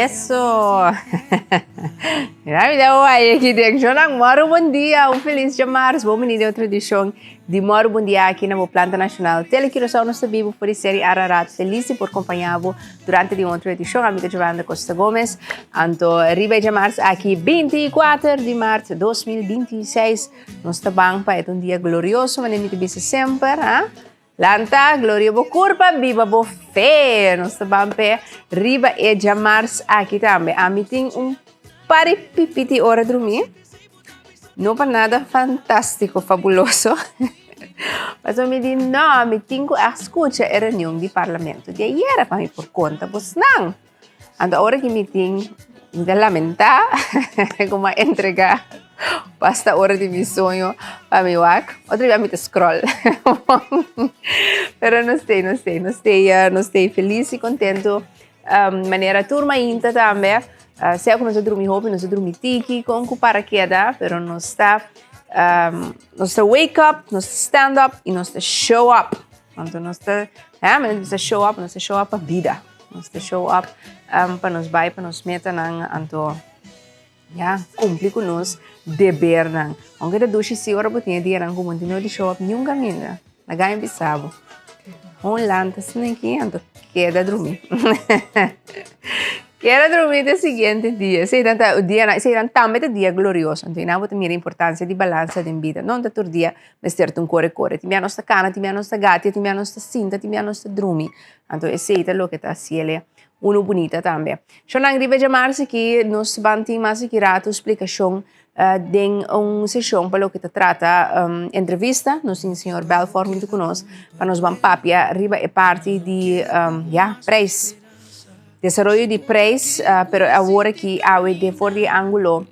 Eso! Mira mi ta wai aki den Jonan Moro bon dia, un felis djamars, bon bini den otro edishon di Moro Bon Dia aki na bo Planta Nashonal Tele Curaçao. Nos ta bibu for di seri Ararat. Felis di por kompañá bo durante di un otro edishon. Ami ta Giovanna da Costa Gomez. Anto riba e djamars aki 24 di mart 2026 nos ta ban pa e ta un dia glorioso manera mi ta bisa semper, ha? Lanta, gloria bo kurpa, biba bo fe. Nos ta ban p'e riba e djamars aki tambe. Ami tin un par di pipiti ora drumí. No pa nada fantástiko, fabuloso. Pasobra mi di, no, mi tin ku a skucha e reunion di parlamento di ayera pa mi por konta bosnan. Anto ora ki mi tin, mi ta lamentá ku mi a entregá basta ora di mi soño pa mi wak. Otro bia mi ta scroll. Pero nos stay, nos stay, nos stay, nos stay felis i kontentu. Manera tur mainta tambe, sea ku nos a drumi hopi, nos a drumi tiki, kon ku para keda, pero nos ta, nos ta wake up, nos ta stand up i nos ta show up. Anto nos ta, ja, nos ta show up, nos ta show up pa bida. Nos ta show up um, pa nos bai pa nos metanan, anto ja, kumpli ku nos debernan. Aunke ta dushi si ora bo tin e dianan ku bo no tin no di show up niun kaminda. Laga mi bisa bo. Un lanta asina aki, anto keda drumi. Keda drumi te siguiente dia. Esei ta dianan, esei tambe ta dia glorioso. Anto bo ta mira importancia di balansa den bida. No ta tur dia mester ta un kore kore. Tin bia nos ta kana, tin bia nos ta gatia, tin bia nos ta sinta, tin bia nos ta drumi. Anto esei ta loke ta hasiel unu bunita tambe. Shonnan riba djamarsi aki nos ban tin mas aki ratu splikashon den un seshon pa loke ta trata entrevista. Nos tin señor Belfort huntu ku nos pa nos ban papia riba e parti di ya prijs. Desaroyo di prijs pero awor aki awe den for di e angulo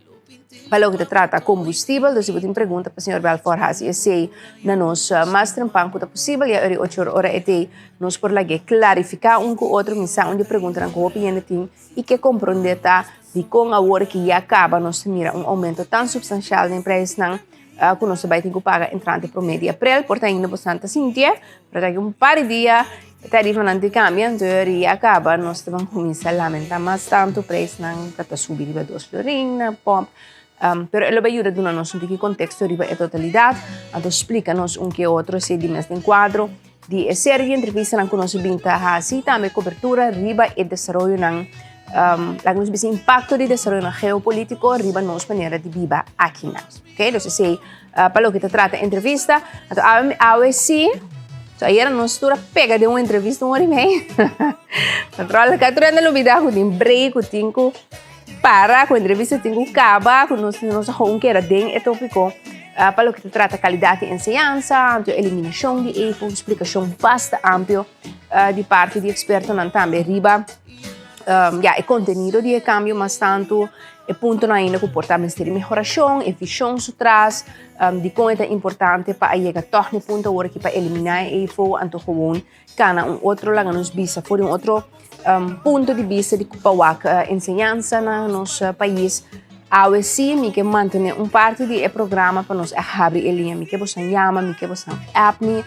pa loke ta trata kombustibel. Dus si bo tin pregunta pa señor Belfort hasi esei na nos mas trempan ku ta posibel. Ya ora di ocho ora e tei nos por lag'é klarifiká un ku otro. Mi sa un di e preguntanan ku hopi hende tin i ke komprondé ta dikon awor ki ya kaba nos ta mira un oumento tan supstanshal den preisnan ku nos ta bai tin ku paga entrante promé di aprel. Por ta ainda bosan ta sintié, pero ta aki un par di dia e tarifanan tin kambia, anto ora ya kaba nos ta ban kuminsá lamentá mas tantu preisnan ta ta subi riba dos florin na pòmp. Pero e lo bai yuda duna nos un tiki konteksto riba e totalidat, anto splika nos un ke otro esei di mes den kuadro di e serie di entrevistanan ku nos a bin ta hasi, tambe kobertura riba e desaroyonan, laga nos bisa impakto di desaroyonan geopolitiko riba nos manera di biba akinan. Ok, dus esei pa loke ta trata entrevista. Anto awe awe si, so ayera nos tur a pega den un entrevista un ora i mei. Control ka tur hende lubida ku tin break, ku tin ku para, ku entrevista tin ku kaba, ku nos nos a gewoon keda den e topiko. Pa loke ta trata kalidat di enseñansa, anto eliminashon di efo, un splikashon basta amplio di parti di ekspertonan tambe riba ya e kontenido di e kambio mas tantu, e puntonan ainda ku por ta mester di mehorashon, e vishon su tras, dikon e ta importante pa a yega tòg na e punto awor aki pa eliminá e efo, anto gewoon kana un otro laga nos bisa for di un otro punto di bista di pa wak enseñansa na nos pais. Awe si mi ke mantene un parti di e programa pa nos a habri e liña. Mi ke bosan yama, mi ke bosan app mi,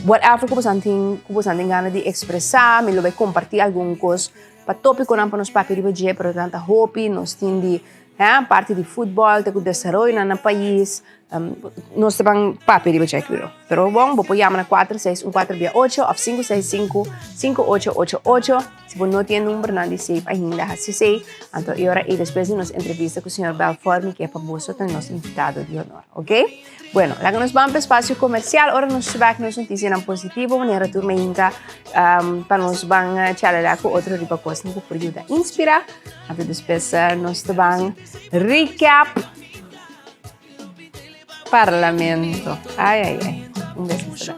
whatever ku bosan tin ku bosan tin gana di ekspresá, mi lo bai kompartí algun kos pa tópikonan pa nos papia riba dje, pero nan ta hopi, nos tin di parti di futbòl te ku desaroyonan na pais. Nos ta ban papia riba dje kiro. Pero bon, bo por yama na 4 6 1 4 bia 8 of 5 6 5 5 8 8 8. Si bo no tin e numbernan di safe ainda, hasi esei. Anto e ora ei despues di nos entrevista ku señor Belfort, mi ke pa boso ta nos invitado di honor, ok? Bueno, laga nos ban pa espacio comercial. Ora nos bek nos noticianan positivo, manera tur mainta pa nos ban charla ku otro riba kosnan ku por yuda inspira. Anto despues nos ta ban recap. Parlamento. Ai, ai, ai. Un beso.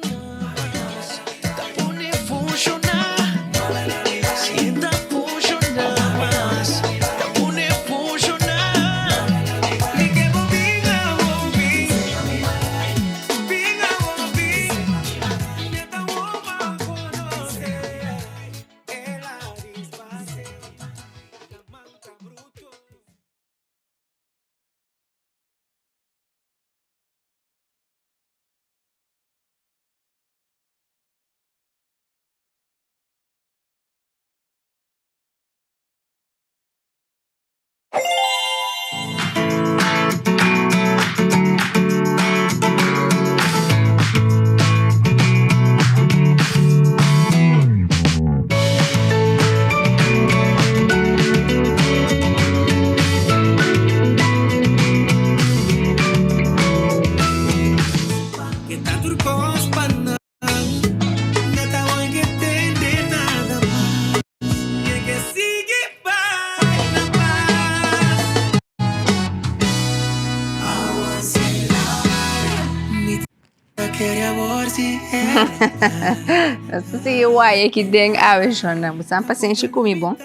Nos ta sigui waya aki den awe shonnan. Bo san pasenshi ku mi bon.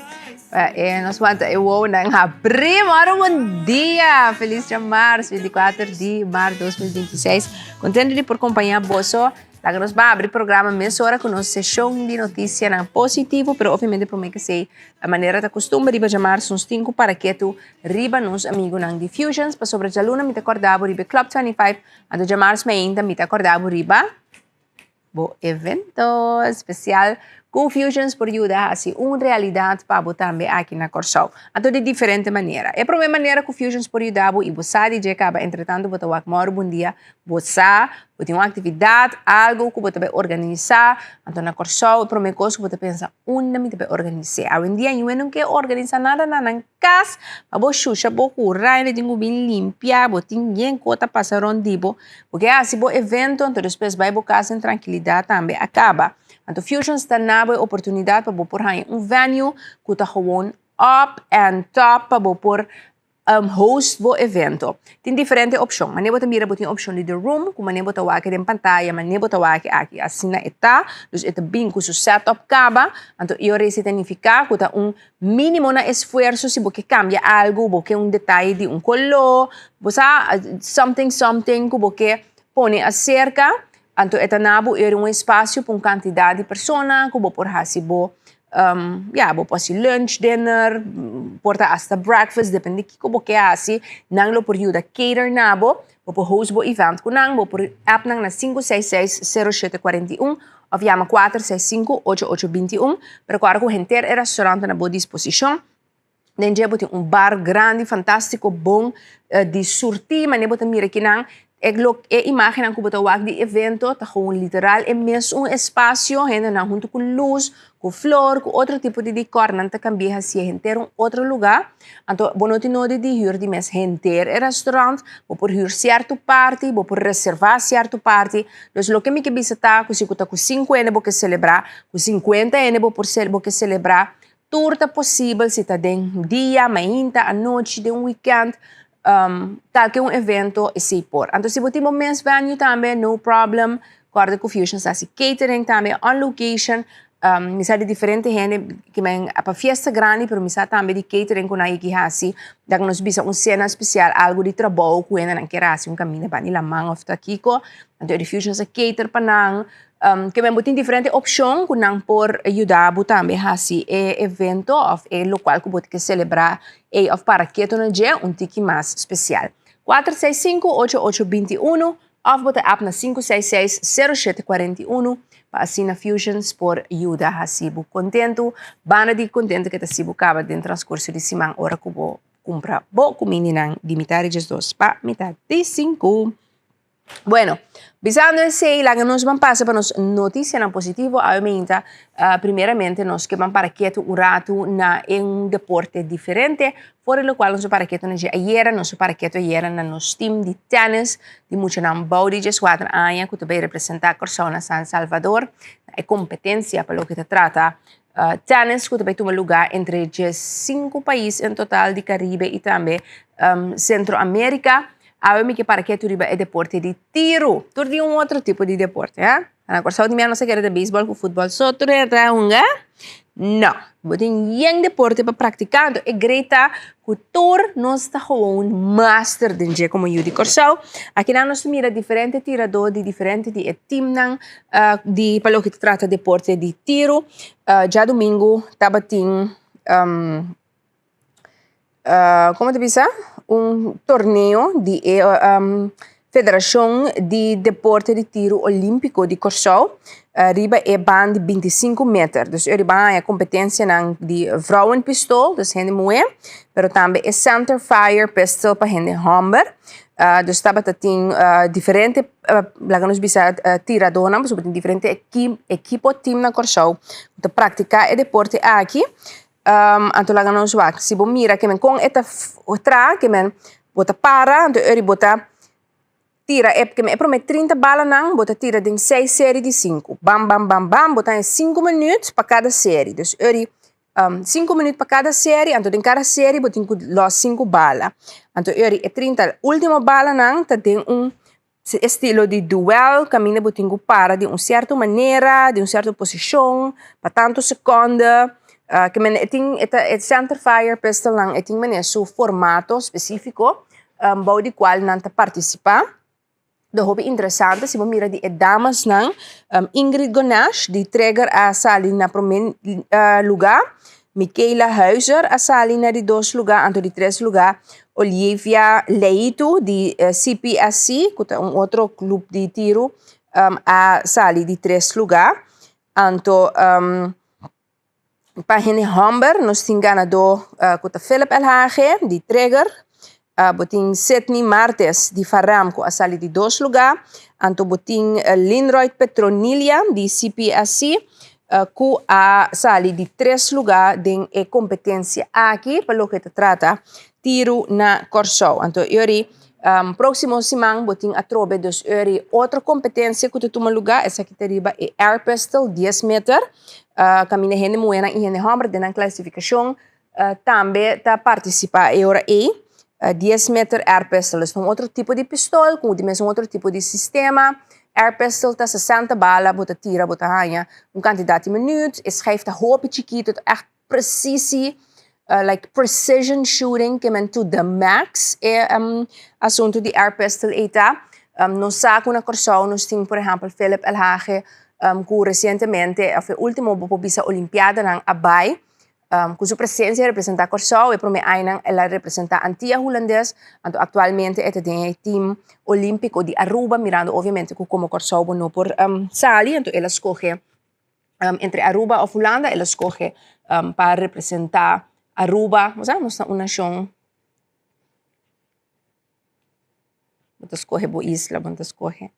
E nos wanta e wounan habrí. Moro bon dia. Felis djamars, 24 di mart 2026. Kontento di por kompañá boso. Laga nos ban abri programa mesora ku nos seshon di notisianan positivo, pero obviamente promé ke esei, manera ta kustumber riba djamars nos tin ku para ketu riba nos amigunan di Fusions, pasobra djaluna mi ta kòrda bo riba e Club 25, anto djamars mainta mi ta kòrda bo riba bo evento espesial ku Fusions por yuda hasi un realidat pa bo tambe aki na Kòrsou. Anto di diferente manera. E promé manera ku Fusions por yuda bo i bo sa di dje kaba entretantu bo ta wak mòru bon dia, Bo sa, bo tin un aktividat, algu ku bo ta bai organisá, anto na Kòrsou e promé kos ku bo ta pensa, unda mi ta bai organis'é? Awendia yu no ke organisá nada na nan kas, pa bo shusha bo ku raina tin ku bin limpia, bo tin yen kos ta pasa rònt di bo, bo ke hasi bo evento anto despues bai bo kas den trankilidat tambe a kaba. Anto Fusions ta na bo e oportunidat pa bo por haña un venue ku ta gewoon up and top pa bo por Host bo evento. Tin diferente opshon. Manera bo ta mira bo tin opshon di The Room, ku manera bo ta wak den pantaya, manera bo ta wak aki. Asina e ta. Dus e ta bin ku su setup kaba. Anto e ora esei ta nifiká ku ta un mínimo na esfuerso si bo ke kambia algu, bo ke un detaye di un koló, bo sa something something ku bo ke pone aserka. Anto e ta na bo eri un espasio pa un kantidat di persona ku bo por hasi bo ya bo por hasi lunch, dinner, por ta hasta breakfast depende kiko bo ke hasi nan lo por yuda cater na bo, bo por host bo event ku nan, bo por app nan na sinku seis seis sero shete 41 òf yama 465 8 8 21 pero kòrda ku henter e restaurant ta na bo disposishon. Den dje bo tin un bar grandi, fantástiko, bon di surtí, manera bo ta mira kinan e lo e imágennan ku bo ta wak di evento ta gewoon literal e mesun espasio, hendenan huntu ku lus, ku flor, ku otro tipo di dekòr, nan ta kambi'é hasié henter un otro lugá. Anto bo no tin nodi di hür di mes henter e restaurant, bo por hür sierto parti, bo por reservá sierto parti. Dus loke mi ke bisa ta ku si ku ta ku sinku hende bo ke selebrá, ku sinkuenta hende bo por bo ke selebrá, Tur ta posibel si ta den dia, mainta, anochi, den un weekend, kalke un evento esei por. Anto si bo tin bo mes venue tambe no problem, kòrda ku Fusion sa hasi catering tambe on location, mi sa di diferente hende ki men pa fiesta grandi pero mi sa tambe di catering ku nan yegi hasi, ya ku nos bisa un sena spesial algu di trabou ku hendenan kier hasi un kaminda banda di laman òf ta kiko, anto e Fusion sa cater pa nan. Ke men bo tin diferente opshon ku nan por yuda bo tambe hasi e evento òf e lokual ku bo ke selebrá ei òf para ketu na dje un tiki mas spesial. 465 8 8 21 òf bo ta app na 566 0 7 41 pa asina Fusions por yuda hasi bo kontentu. Banda di kontentu ke ta hasi bo kaba den transkurso di siman ora ku bo kumpra bo kumindinan di mitar di diesdos pa mitar di sinku. Bueno, bisando esei, laga nos ban pasa pa nos noticianan positivo. Awe meinta, uh, primeramente nos ke ban para ketu un ratu na un deporte diferente, for di locual nos a para ketu na dje ayera, nos a para ketu ayera na nos team di tennis di muchanan bou di dieskuater aña ku ta bay representa Kòrsou na San Salvador na e kompetensia pa loke ta trata uh, tennis ku ta bay tuma luga entre diesinku pais en total di Karibe i tambe um, Sentro Amerika. Awe mi ke para ketu riba e deporte di tiru. Tur di un otro tipo di deporte, ha? Na Kòrsou di mi a no sa kere ta beisbòl ku futbòl so tur hende ta hunga. No, bo tin yen deporte pa praktiká, anto e grei ta ku tur nos ta gewoon master den dje komo yu di Kòrsou. Akinan nos ta mira diferente tiradó di diferente di e timnan di pa loke ta trata deporte di tiru. Djadumingu tabatin Como ta bisa un torneo di e Federacion di Deporte di Tiro Olimpico di Corsou riba e baan di 25 meter. Dus e riba haña competencianan di vrouwenpistool, dus hende muhe, pero tambe e center fire pistol pa hende homber. Dus tabata tin diferente laga nos bisa tiradonan pasobra tin diferente ekipo, team na Corsou ku ta practica e deporte aki. Anto laga nos wak, si bo mira ke men kon e ta traha ke men bo ta para anto eri bo ta tira e ke men e prome 30 balanan bo ta tira den seis seri di sinku bam bam bam bam bo ta haña sinku minüt pa kada seri dus eri sinku minüt pa kada seri anto den kada seri bo tin ku lòs sinku bala anto eri e 30 ultimo balanan ta den un. Estilo di duel, kaminda bo tin ku para di un sierto manera, di un sierto posishon, pa tantu sekonde. Ke men e tin e ta e center fire pistolnan e tin manera su formato spesífiko bou di kual nan ta partisipá. Ta hopi interesante si bo mira di e damasnan Ingrid Gonash di Trigger a sali na promé lugá, Michaela Huizer a sali na di dos lugá, anto di tres lugá Olivia Leitu di CPSC, ku ta un otro klup di tiru, a sali di tres lugá. Anto pa hende hòmber nos tin ganadó ku ta Philip Elhage di Trigger, bo tin Sidney Martes di Faram ku a sali di dos lugá, anto bo tin Linroy Petronilia di CPSC ku a sali di tres lugá den e kompetensia aki pa loke ta trata tiru na Kòrsou. Anto yori próksimo siman bo tin atrobe dus yori otro kompetensia ku ta tuma lugá, esaki ta riba e air pistol dies meter kaminda hende muhénan i hende hòmber den nan klasifikashon tambe ta partisipá e ora ei. Dies meter air pistol es un otro tipo di pistol ku di mes un otro tipo di sistema. Air pistol ta sesenta bala bo ta tira bo ta haña un kantidat di minüt. E schijf ta hopi chikitu ta ègt presisi like precision shooting ke men to the max e asuntu di air pistol ei ta. Nos sa ku na Kòrsou nos tin por ehèmpel Philip Elhage ku resientemente òf e último bo por bisa olimpiadanan a bai Ku su presensia representá Kòrsou, e promé añanan el a representá Antia Hulandes, anto aktualmente e ta den e tim olímpiko di Aruba, mirando obviamente ku komo Kòrsou bo no por sali, anto el a skohe entre Aruba òf Hulanda, el a skohe pa representá Aruba, bo sa nos ta un nashon. Bo ta skohe bo isla, bo no ta skohe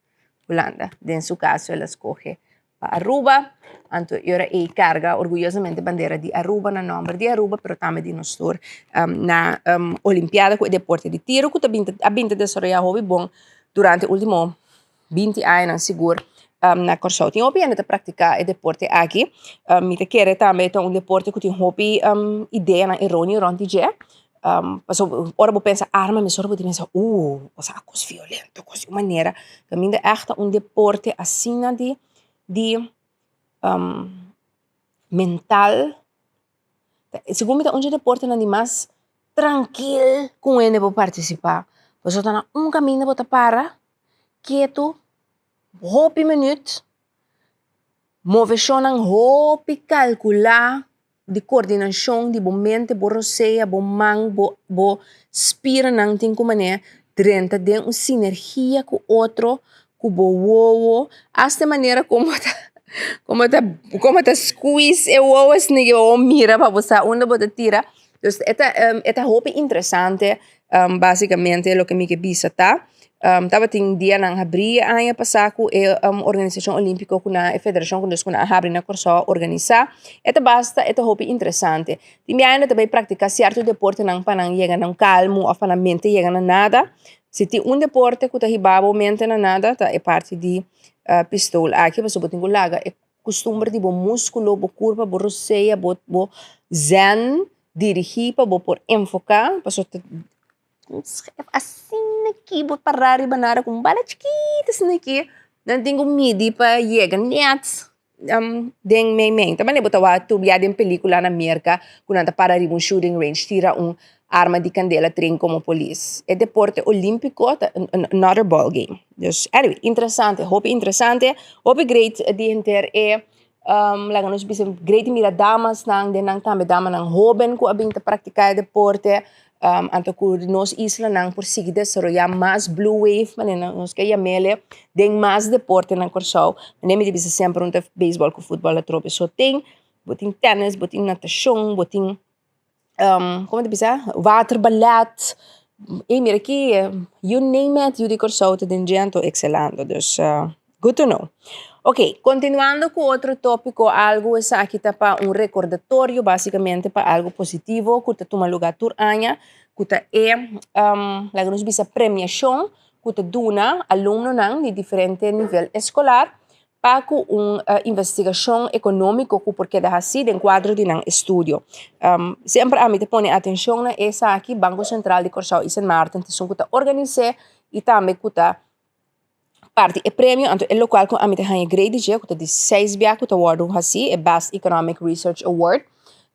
Hulanda. Den su kaso el a skohe pa Aruba, anto e ora ei karga orguyosamente bandera di Aruba na nòmber di Aruba pero tambe di nos tur na olimpiada ku e deporte di tiro ku ta bin a bin ta desaroyá hopi bon durante último binti añanan sigur na Kòrsou. Tin hopi hende ta praktiká e deporte aki. Mi ta kere tambe ta un deporte ku tin hopi ideanan eróneo rònt di dje. Pasobra ora bo pensa arma mesora bo ta pensa osea kos violento, kos di un manera. Kaminda ègt ta un deporte asina di di mental. Segun mi ta un dje deportenan di mas trankil ku un hende por partisipá. Pasobra ta na un kaminda bo ta para. Ketu hopi minüt, moveshonnan hopi kalkulá di kordinashon di bo mente, bo rosea, bo man, bo bo spiranan tin ku manera drenta den un sinergia ku otro, ku bo wowo, asta e manera kon bo ta kon bo ta kon bo ta squeeze e wowo esei ku bo mira pa bo sa unda bo ta tira. Dus e ta e ta hopi interesante Básicamente loke mi ke bisa ta, tabatin dianan habrí aña pasá ku e organisashon olímpiko ku nan e federashon ku nos ku nan a habri na Kòrsou a organisá. E ta basta, e ta hopi interesante. Tin biaha nan ta bai praktiká sierto deportenan pa nan yega na un kalmu òf pa nan mente yega na nada. Si tin un deporte ku ta hiba bo mente na nada ta e parti di pistol aki pasobra bo tin ku laga e kustumber di bo múskulo, bo kurpa, bo rosea, bo bo zen. Dirigí pa bo por enfoká pasobra ta un schep asina aki bo pará riba nada ku un bala chikitu asina aki nan tin ku midi pa yega nèt den mei mei ta manera bo ta wak tur bia den pelikula na Merka ku nan ta para riba un shooting range tira un arma di kandela tren komo polis e deporte olimpiko ta another ball game dus anyway interesante hopi interesante hopi great di henter e. Laga nos bisa great mira damasnan den nan tambe damanan hoben ku a bin ta praktiká e deporte anto ku nos islanan por sigui desaroyá mas blue wave manera nos ke yam'el den mas deporte na Kòrsou. Manera mi ta bisa semper un ta beisbòl ku futbòl atrobe so tin bo tin tènis bo tin natashon bo tin. Como ta bisa waterballet ey mira aki you name it yu di Kòrsou ta den dje anto excelando dus good to know. Ok continuando ku otro topiko algu esaki ta pa un recordatorio basicamente pa algu positivo ku ta tuma luga tur aña ku ta e laga nos bisa premiashon ku ta duna alumnonan di diferente nivel eskolar pa ku un investigashon ekonómiko ku por keda hasí den kuadro di nan estudio. Semper ami ta pone atenshon na esaki, Banko Sentral di Kòrsou i Sint Maarten ta esun ku ta organis'é i tambe ku ta Parti e premio, anto e lokual ku ami ta haña grei di dje, ku ta di seis bia ku ta wòrdu hasí, e Best Economic Research Award,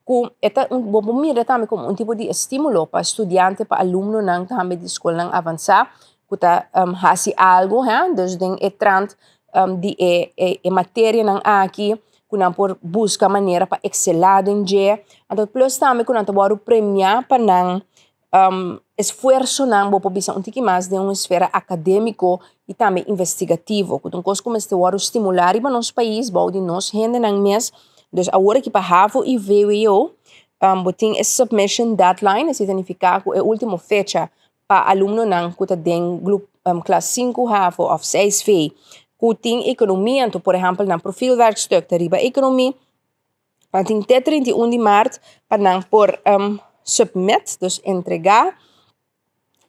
ku e ta un, bo por mira tambe komo un tipo di estímulo pa studiante, pa alumnonan tambe di skolnan avansá ku ta hasi algu, hè, dus den e trant di e e materianan aki ku nan por buska manera pa ekselá den dje. Anto plus tambe ku nan ta wòrdu premiá pa nan esfuersonan bo por bisa un tiki mas den un esfera akadémiko i tambe investigativo ku ta un kos ku mester wòrdu stimulá riba nos pais bou di nos hendenan mes. Dus awor aki pa havo i vwo bo tin e submission deadline esei ta nifiká ku e último fecha pa alumnonan ku ta den grup klas sinku havo òf seis v ku tin ekonomia anto por ehèmpel nan profielwerkstuk ta riba ekonomia. Nan tin te 31 di maart pa nan por submit, dus entrega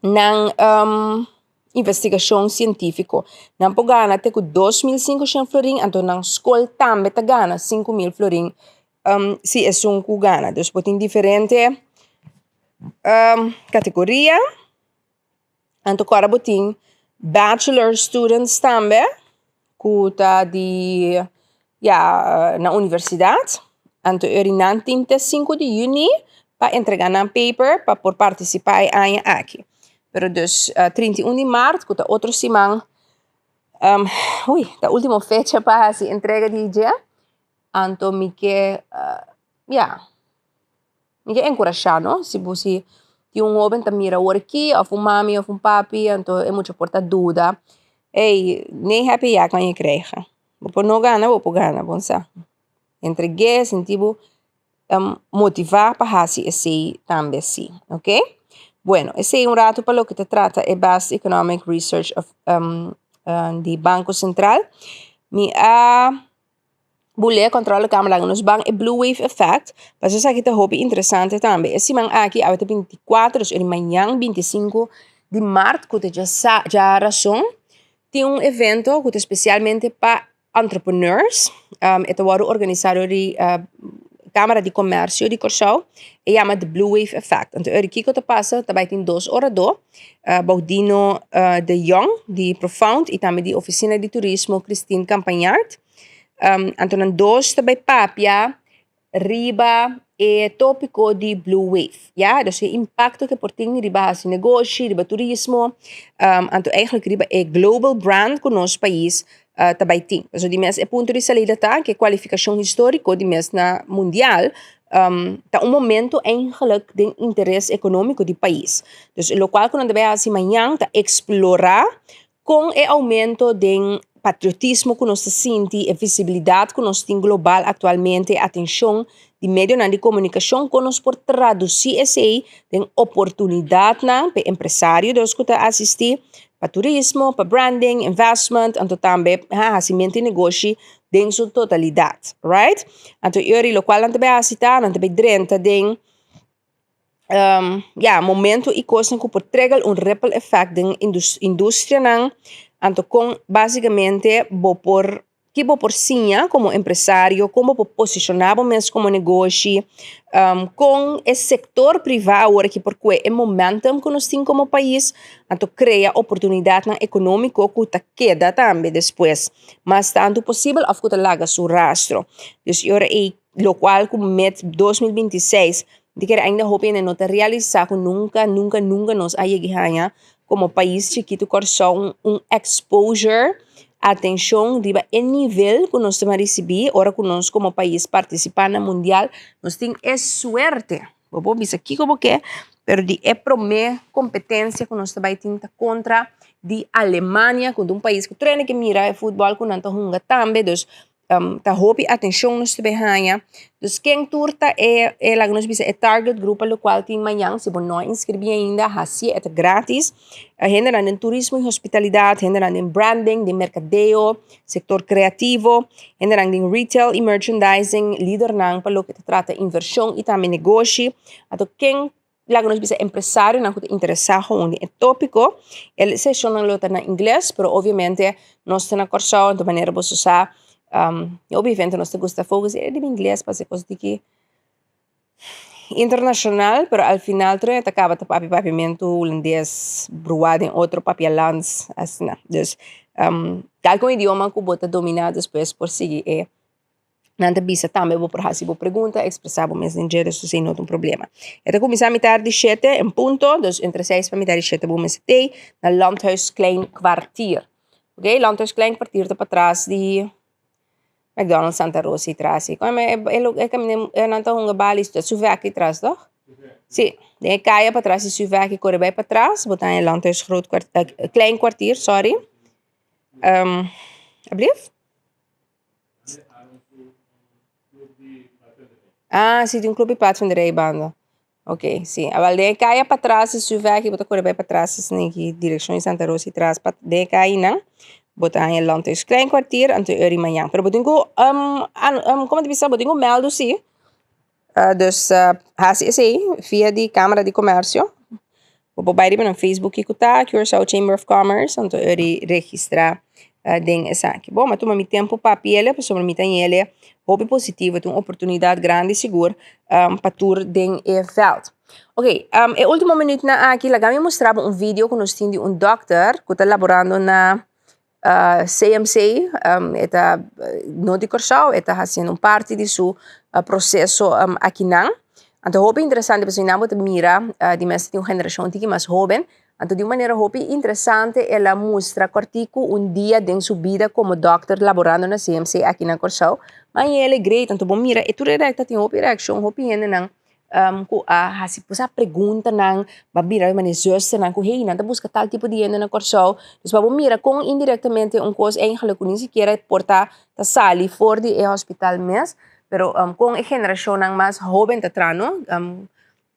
nan investigacion cientifico. Nan por gana te cu 2500 florin, anto nan school tambe ta gana 5000 florin si esun cu gana. Dus bo tin diferente categoria. Anto ku ora bo tin bachelor students tambe ku ta di ya na universidat. Anto e ora nan tin te sinku di yüni pa entrega nan paper pa por partisipá e aña aki. Pero dus 31 di mart ku ta otro siman ui ta ultimo fecha pa hasi entrega di dje. Anto mi ke ya. Mi ke enkurashá no, si bo si tin un hoben ta mira awor aki òf un mami òf un papi anto e mucha por ta duda, ey nee heb je ja kan je krijgen. Bo por no gana bo por gana bon sa. Entreg'é sinti bo motivá pa hasi esei tambe si, oke. Bueno esei un ratu pa loke ta trata e Best Economic Research of di Banko Sentral. Mi a. Bulé Controle Kamer laga nos ban e Blue Wave Effect, pasobra esaki ta hopi interesante tambe. E siman aki awe ta 24, dus eri mañan 25 di mart ku ta djarason, tin un evento ku ta spesialmente pa entrepreneurs. E ta wòrdu organisá dor di Kamara di Komersio di Kòrsou, e yama The Blue Wave Effect. Anto eri kiko ta pasa? Ta bai tin dos oradó, Baudino de Jong di Profound i tambe di Ofisina di Turismo Christine Campagnard. Anto nan dos ta bai papia riba e tópiko di Blue Wave, ya. Dus e impakto ku e por tin riba hasi negoshi, riba turismo, anto eigentlik riba e global brand ku nos pais ta bai tin. Pasobra di mes e punto di salida ta ku e kualifikashon históriko di mes na mundial ta un momento eigentlik den interes ekonómiko di pais. Dus lokual ku nan ta bai hasi mañan ta eksplorá Kon e oumento den patriotismo ku nos ta sinti, e visibilidat ku nos tin global aktualmente, e atenshon di medionan di komunikashon, kon nos por tradusí esei den oportunidatnan pa e empresario dos ku ta asistí, pa turismo, pa branding, investment, anto tambe hasimentu di negoshi den su totalidat, right? Anto e ora lokual nan ta bai hasi ta, nan ta bai drenta den. Ya, momento y cosnan cu por trigger un ripple effect den industrianan, anto con basicamente bo por, ki bo por siña como empresario, con bo por posiciona bo mes como negoshi, con e sector priva awor aki por cue e momentum cu nos tin como pais, anto crea oportunidadnan economico cu ta keda tambe despues mas tanto posibel of cu ta laga su rastro. Dus e ora ey locual cu met 2026 di kere ainda hopi hende no ta realisa cu nunca nunca nunca nos a yega haña como pais chikito Kòrsou un un exposure atencion riba e nivel cu nos ta ricibi ora cu nos como pais participa na mundial nos tin e suerte bo por bisa kico bo ke pero di e prome competencia cu nos ta bay tin ta contra di Alemania cu ta un pais cu tur hende ke mira e futbol cu nan ta hunga tambe dus Ta hopi atencion nos ta bay haña. Dus ken tur ta e, e laga nos bisa e target group pa locual tin mañan. Si bo no a inscribi ainda, hacié, e ta gratis. Hendenan den turismo y hospitalidad, hendenan den branding, den mercadeo, sector creativo, hendenan den retail y merchandising, lidernan pa loke ta trata inversion y tambe negoshi. Anto ken Laga nos bisa empresarionan ku ta interesá gewoon den e tópiko. E seshonnan lo ta na ingles, pero obviamente nos ta na Kòrsou, enton manera boso sa, obviamente nos ta gusta focus riba ingles pasobra e kos di ki internashonal, pero al final tur hende ta kaba ta papia papiamentu hulandes bruá den otro papialands asina. Dus. Kalke un idioma ku bo ta dominá despues por sigui e nan ta bisa tambe bo por hasi bo pregunta, ekspresá bo mes den dje, dus esei no ta un problema. E ta kuminsá mitar di shete en punto, dus entre seis pa mitar di shete bo mester t'ei na Landhuis Klein Kwartier. Oké, Landhuis Klein Kwartier ta patras di McDonald's Santa Rosa i tras i kome e kaminda nan ta hunga bal i Suvek i tras toch? Si, den e kaya patras di Suvek i kore bai patras bo ta haña Landhuis Groot Klein Kwartier sorry. Ablief? Ah si tin un club di padvinderij banda. Ok, si. Awel den e kaya patras di Suvek bo ta kore bai patras esei aki direkshon di Santa Rosa i tras pa den e kayanan bo ta haña Landhuis Klein Kwartier anto e ora di mañan. Pero bo tin ku komo ta bisa bo tin ku mèldu si. Dus hasi esei via di Kamara di Komersio. Bo por bai riba nan Facebook kiko ta Curaçao Chamber of Commerce anto e ora di registrá den esaki. Bon, mi a tuma mi tempu papia el'e pasobra mi ta haña el'e hopi positivo, ta un oportunidat grandi sigur pa tur den e vèlt. Ok, e ultimo minütnan aki laga mi mustra bo un video ku nos tin di un dòkter ku ta laborando na CMC, e ta no di Kòrsou, e ta hasiendo un parti di su proseso akinan. Anto hopi interesante pasobra nan bo ta mira di mes tin un generashon tiki mas hoben, anto di un manera hopi interesante el a mustra kòrtiku un dia den su bida komo dòkter laborando na CMC aki na Kòrsou. Ma e el e great, anto bo mira e tur e ta tin hopi reakshon, hopi hendenan ku a hasi pues a preguntanan ba bira manera zusternan ku hey nan ta buska tal tipo di hende na Kòrsou. Dus pa bo mira kon indirektamente un kos eigenlijk ku ni sikiera por ta ta sali for di e hospital mes, pero kon e generashonnan mas hoben ta traha no,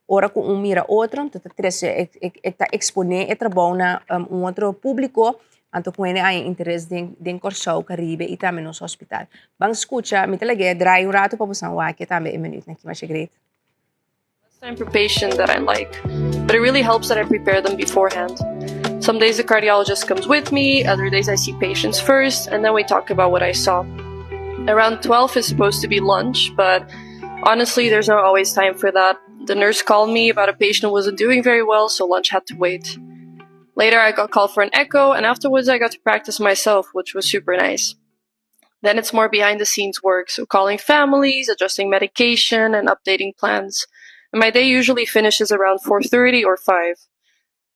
ora ku un mira otro ta trese e ta eksponé e trabou na un otro públiko, anto ku hende haña interes den Kòrsou, Karibe i tambe nos hospital. Ban skucha, mi ta lag'é drai un ratu pa boso wak e tambe e minütnan aki masha great. Time per patient that I like, but it really helps that I prepare them beforehand. Some days the cardiologist comes with me, other days I see patients first, and then we talk about what I saw. Around 12 is supposed to be lunch, but honestly, there's not always time for that. The nurse called me about a patient who wasn't doing very well, so lunch had to wait. Later, I got called for an echo, and afterwards, I got to practice myself, which was super nice. Then it's more behind the scenes work, so calling families, adjusting medication, and updating plans. And my day usually finishes around 4:30 or 5.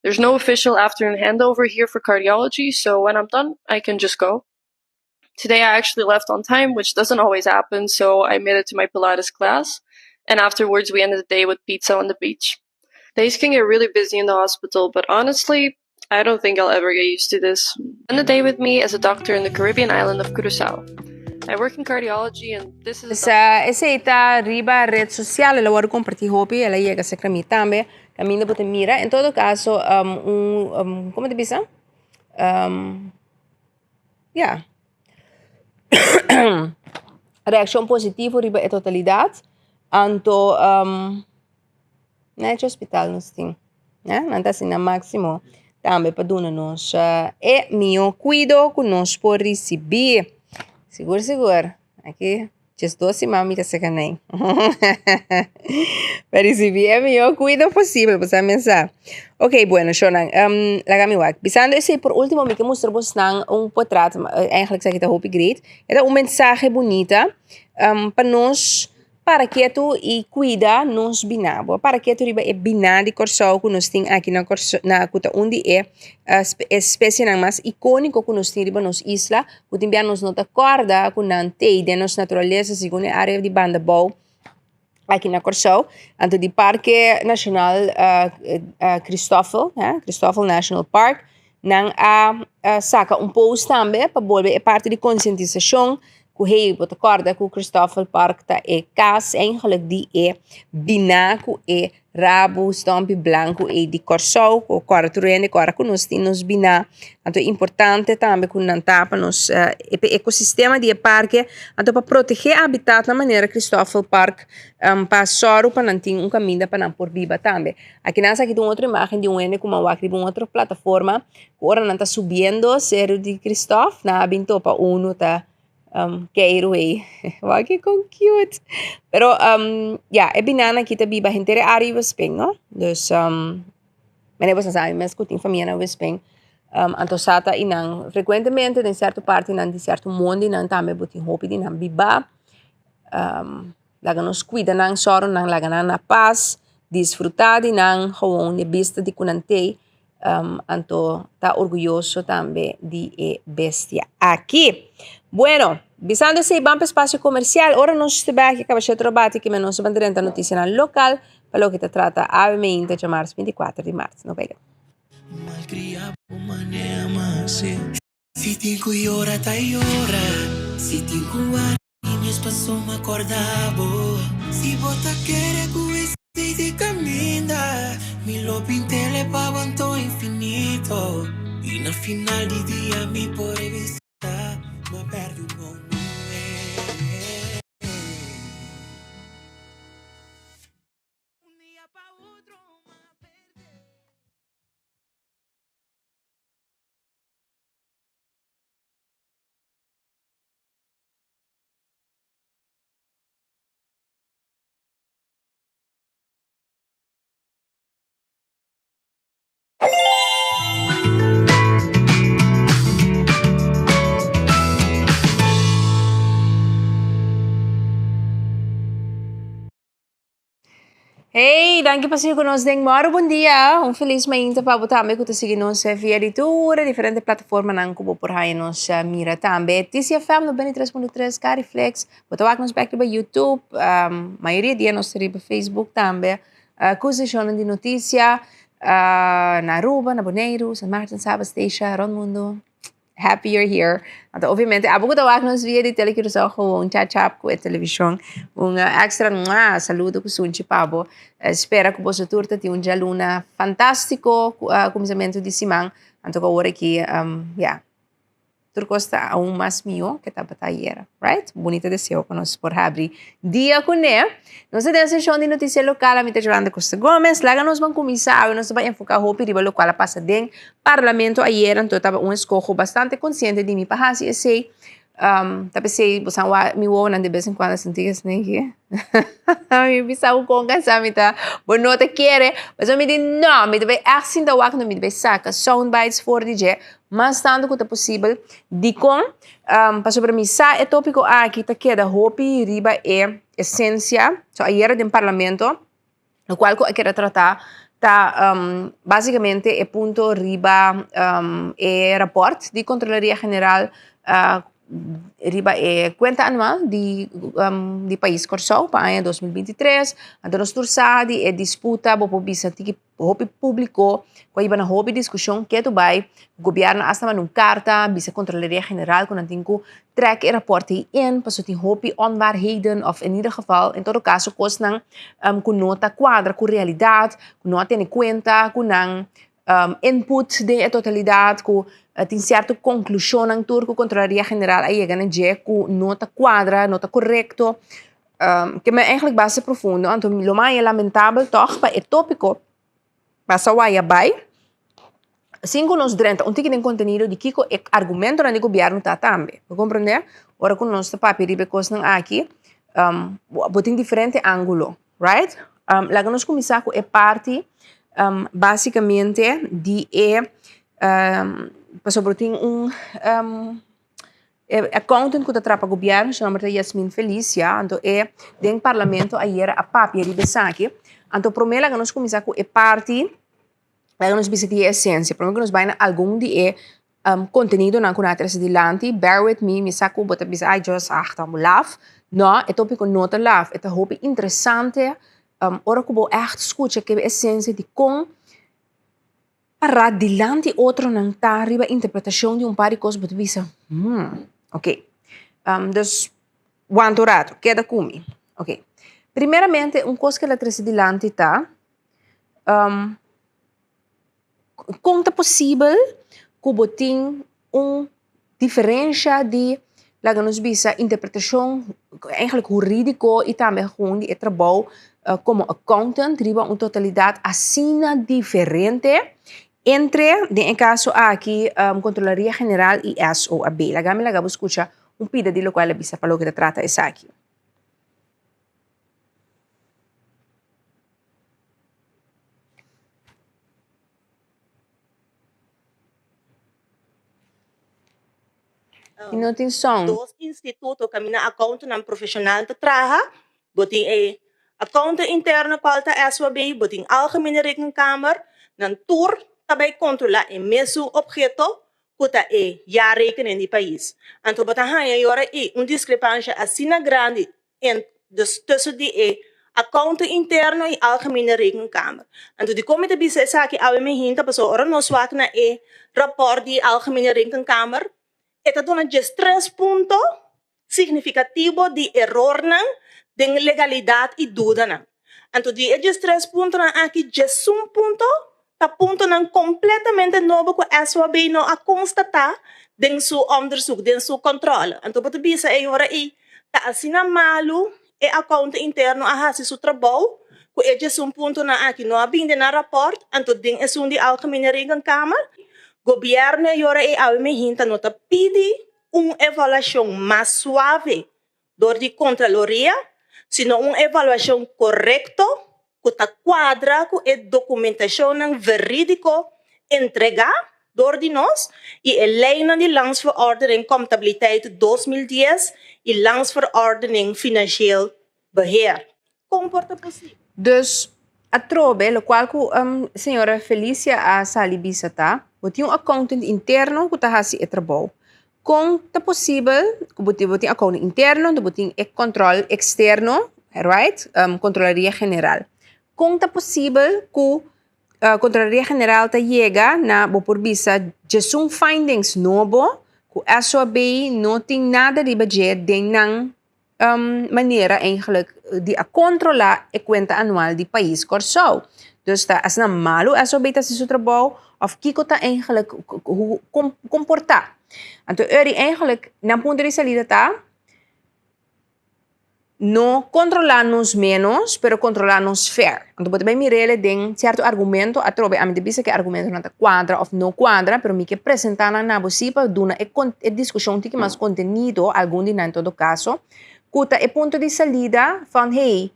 There's no official afternoon handover here for cardiology, so when I'm done, I can just go. Today I actually left on time, which doesn't always happen, so I made it to my Pilates class. And afterwards, we ended the day with pizza on the beach. Days can get really busy in the hospital, but honestly, I don't think I'll ever get used to this. Spend the day with me as a doctor in the Caribbean island of Curaçao. I work in cardiology and this is Sa esei ta riba red sosial, el a wòrdu kompartí hopi, el a yega serka mi tambe, kaminda bo ta mira. En todo kaso, un, komo ta bisa? Ya. Reakshon positivo riba e totalidat. Anto Nechi hospital nos tin, ya. Nan ta hasi nan máksimo tambe pa duna nos e mihó kuido ku nos por risibí. Sigur sigur aki djes dos siman mi ta seka nei pa risibí e mihó kuido posibel, bo sa mesa. Ok, bueno shownan, laga mi wak. Bisando esei por último mi ke mustra bosnan un potrat, eigenlijk esaki ta hopi great. E ta un mensahe bunita pa nos. Para ketu i kuida nos biná. Bo a para ketu riba e biná di Kòrsou ku nos tin aki na Kòrsou, na ku ta un di e espesienan mas ikóniko ku nos tin riba nos isla, ku tin bia nos no ta kòrda ku nan t'ei den nos naturalesa segun e área di Bandabou aki na Kòrsou. Anto di Parke Nashonal Kristòfel, Kristòfel National Park, nan a saka un post tambe pa bolbe e parti di konsientisashon ku hey bo ta kòrda ku Christoffel Park ta e kas eigenlijk di e biná ku e rabu stòmpi blanku ei di Kòrsou ku kòrda tur hende kòrda ku nos tin nos biná anto e importante tambe ku nan ta pa nos e ekosistema di e parke anto pa protegé habitatnan manera Christoffel Park pa sòru pa nan tin un kaminda pa nan por biba tambe. Aki nan sa kita un otro imagen di un hende ku a wak riba un otro plataforma ku ora nan ta subiendo Seru di Kristof nan a bin topa unu ta keiru ei. Wak kon cute. Pero ya e binana aki ta biba henter e área di Westpunt no. Dus mene boso sa mi mes ku tin famia na Westpunt. Anto sa ta einan frekuentemente den sierto partinan di sierto mondinan tambe bo tin hopi di nan bibá. Laga nos kuida nan, sòru nan laga nan na pas, disfrutá di nan gewoon e bista di ku nan tei. Anto ta orguyoso tambe di e bestia aki. Bueno, bisando esei ban pa espacio comercial. Ora nos ta bek e kabashé otro bati kimen nos ban drenta noticianan local pa loke ta trata awe meinta djamars 24 di mart. No bay leu. Si tin ku yora ta yora Si tin ku wari mes paso m'a korda bo Si bo ta kere ku esei di kaminda Mi lo pintele pa bo anto infinito I na final di dia mi por bisa M'a perde un bon muhe. Un dia pa otro m'a perde. Hey, danki pa sigui ku nos den Mòru Bon Dia. Un felis mainta pa bo tambe ku ta sigui nos via di tur e diferente plataformanan ku bo por haña nos mira tambe. TCFM 93.3 Cariflex. Bo ta wak nos bek riba YouTube. Mayoria dia nos ta riba Facebook tambe. Ku seshonnan di notisia na Aruba, na Boneiru, Sint Maarten, Saba, Statia, rònt mundu. Happy you're here. Anto obviamente abo ku ta wak nos via di Tele Curaçao gewoon cha chap ku e televishon. Un extra mua saludo ku sunchi pa bo. Spera ku boso tur ta tin un djaluna fantástiko ku kuminsamentu di siman. Anto ku awor aki ya tur kos ta aun mas mihó ke tabata ayera. Right? Bunita deseo ku nos por habri dia kuné. Nos ta den seshon di notisia lokal. Ami ta Jolanda Costa Gomez. Laga nos ban kuminsá. Awe nos ta bai enfoká hopi riba lokual a pasa den Parlamento ayera. Anto tabata un eskoho bastante konsiente di mi pa hasi esei. Ta p'esei bo sa wak mi wowonan de bes en kuando sinti ke esaki. Mi bisa bo kon kansá mi ta. Bo no ta kere. Pasobra mi di no, mi ta bai ègt sinta wak no mi ta bai saka soundbites for di dje mas tantu ku ta posibel. Dikon? Pasobra mi sa e tópiko aki ta keda hopi riba e esensia. So ayera den Parlamento lokual ku a keda tratá ta básikamente e punto riba e rapòrt di Kontrolaria General riba e kuenta anual di di pais Kòrsou pa aña 2023. Anto nos tur sa di e disputa bo por bisa tiki hopi públiko ku a hiba na hopi diskushon ketu bai gobièrnu asta manda un karta bisa Kontrolaria General ku nan tin ku trèk e rapòrt ei in pasobra tin hopi onwaarheden òf en ieder geval en todo kaso kosnan ku no ta kuadra ku realidat ku no a tene kuenta ku nan input den e totalidat ku tin sierto konklushonnan tur ku Kontrolaria General a yega na dje ku no ta kuadra no ta korekto ke men eigenlijk basta profundo anto lo mas e lamentabel tòg pa e tópiko pasa waya bai sin ku nos drenta un tiki den kontenido di kiko e argumentonan di gobièrnu ta tambe. Bo komprendé? Ora ku nos ta papia riba e kosnan aki bo tin diferente ángulo, right? Laga nos kuminsá ku e parti básikamente di e pasobra bo tin un E accountant ku ta traha pa gobièrnu su nòmber ta Yasmin Felicia, anto e den parlamento ayera a papia riba esaki. Anto promé laga nos kuminsá ku e parti, laga nos bisa di e esensia, promé ku nos bai na algun di e kontenidonan ku nan a trese dilanti, bear with me, mi sa ku bo ta bisa ai Jos ach ta laf, no e tópiko no ta laf, e ta hopi interesante ora ku bo ègt skucha ke esensia di kon. Pará dilanti otronan ta riba interpretashon di un par di kos bo ta bisa, hmm, ok. Dus, wanta un ratu, keda ku mi. Ok. Primeramente, un kos ku el a trese dilanti ta, kon ta posibel ku bo tin un diferensha di, laga nos bisa, interpretashon eigenlijk hurídiko i tambe gewoon di e trabou komo accountant riba un totalidat asina diferente entre, den e kaso aki, Kontrolaria General i SOAB. Laga mi laga bo skucha un pida di lokual a bisa pa loke ta trata esaki. I no tin sound. Dos instituto kaminda accountantnan profeshonal ta traha. Bo tin e accountant interno kual ta SWB, bo tin Algemene Rekenkamer, nan tur ta bai kontrolá e mesun opheto ku ta e jaarrekening di pais. Anto bo ta haña e ora ei un diskrepansha asina grandi en dus tussen di e accountant interno i Algemene Rekenkamer. Anto dikon mi ta bisa esaki awe mi hinta? Pasobra ora nos wak na e rapòrt di Algemene Rekenkamer e ta duna 13 punto signifikativo di erornan den legalidat i dudanan. Anto di e 13 puntonan aki 11 punto ta puntonan kompletamente nobo ku SWB no a konstatá den su onderzoek, den su kòntròle. Anto bo ta bisa e ora ei ta asina malu e accountant interno a hasi su trabou ku e 11 puntonan aki no a bin den nan rapòrt, anto den esun di Algemene Rekenkamer gobièrnu e ora ei awe mi hinta no ta pidi un evaluashon mas suave dor di Kontraloria, sino un evaluashon korekto ku ta kuadra ku e dokumentashonnan verídiko entregá dor di nos i e leinan di Landsverordening Comptabiliteit 2010 i Landsverordening Financieel Beheer. Kon por ta posibel? Dus, atrobe, lokual ku señora Felicia a sali bisa ta, bo tin un accountant interno ku ta hasi e trabou. Kon ta posibel ku bo tin bo tin accountant interno, bo tin e kòntròl eksterno, right, Kontrolaria General. Kon ta posibel ku Kontraloria General ta yega na bo por bisa 11 findings nobo ku SOAB no tin nada riba dje den nan manera eigenlijk di a kontrolá e kuenta anual di pais Kòrsou? Dus ta asina malu SOAB ta hasi su trabou òf kiko ta eigenlijk kon por ta? Anto eri eigenlijk nan punto di salida ta no kontrolá nos ménos pero kontrolá nos fair. Anto bo ta bai mir'el den sierto argumento atrobe ami ta bisa ku e argumentonan ta kuadra òf no kuadra pero mi ke presentá nan na bo si pa duna e e diskushon tiki mas kontenido algun di nan en todo kaso ku ta e punto di salida van hey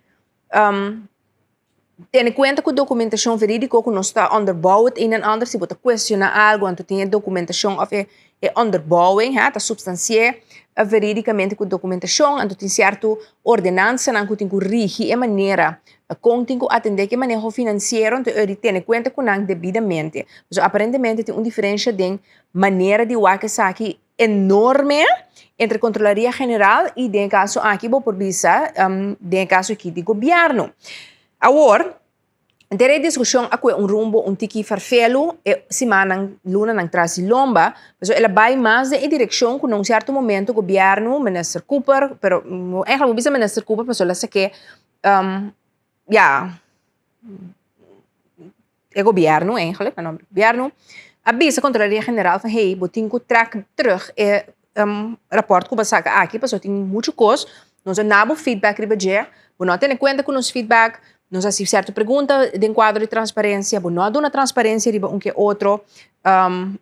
Tene kuenta ku dokumentashon verídiko ku nos ta onderbouw het een en ander. Si bo ta kuestioná algu anto tin e dokumentashon òf e e onderbouwing, ha, ta supstansi'é verídikamente ku dokumentashon. Anto tin sierto ordenansanan ku tin ku rigi e manera kon tin ku atendé ku e maneho finansiero. Anto e di tene kuenta ku nan debidamente. Pasobra aparentemente tin un diferensha den manera di wak esaki enorme entre Controlaria General y den e caso aki bo por bisa den e caso aki di gobierno. Awor, den e discusion a cue un rumbo un tiki farfelu e simannan, lunanan tras di lomba, pasobra el a bay mas den e direccion cu na un cierto momento gobierno, Minister Cooper, pero eigenlijk bo bisa Minister Cooper pasobra el a sake ya, e gobierno eigenlijk, na nomber di gobierno, a bisa Contraloria General van hey, bo tin ku trek terug e raport ku bo a saka aki pasobra tin muchu kos, nos a na bo feedback riba dje, bo no a tene kuenta ku nos feedback, nos a hasi sierto pregunta den kuadro di transparensia, bo no a duna transparensia riba un ke otro,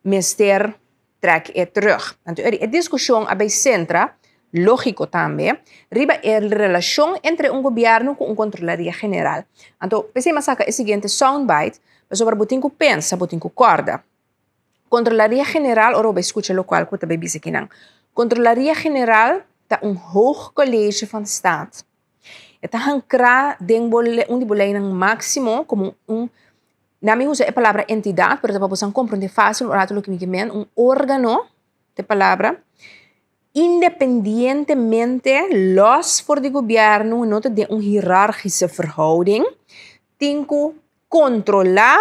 mester trek e terug. Anto e diskushon a bay sentra, lógiko tambe, riba e relashon entre un gobièrnu ku un Kontrolaria General. Anto p'esei mi a saka e siguiente soundbite, pasobra bo tin ku pensa, bo tin ku kòrda. Kontrolaria General, ora bo bay skucha lokual ku ta bay bisa kinan. Kontrolaria General ta un hoog college van staat. E ta hankrá den bo un di bo leinan máksimo komo un. Na mi usa e palabra entidad, pero ta pa bosan comprende fácil un rato loke mi ke men, un órgano, te palabra, independientemente, los for di gobierno, no ta den un hierarchische verhouding, tin ku kontrolá,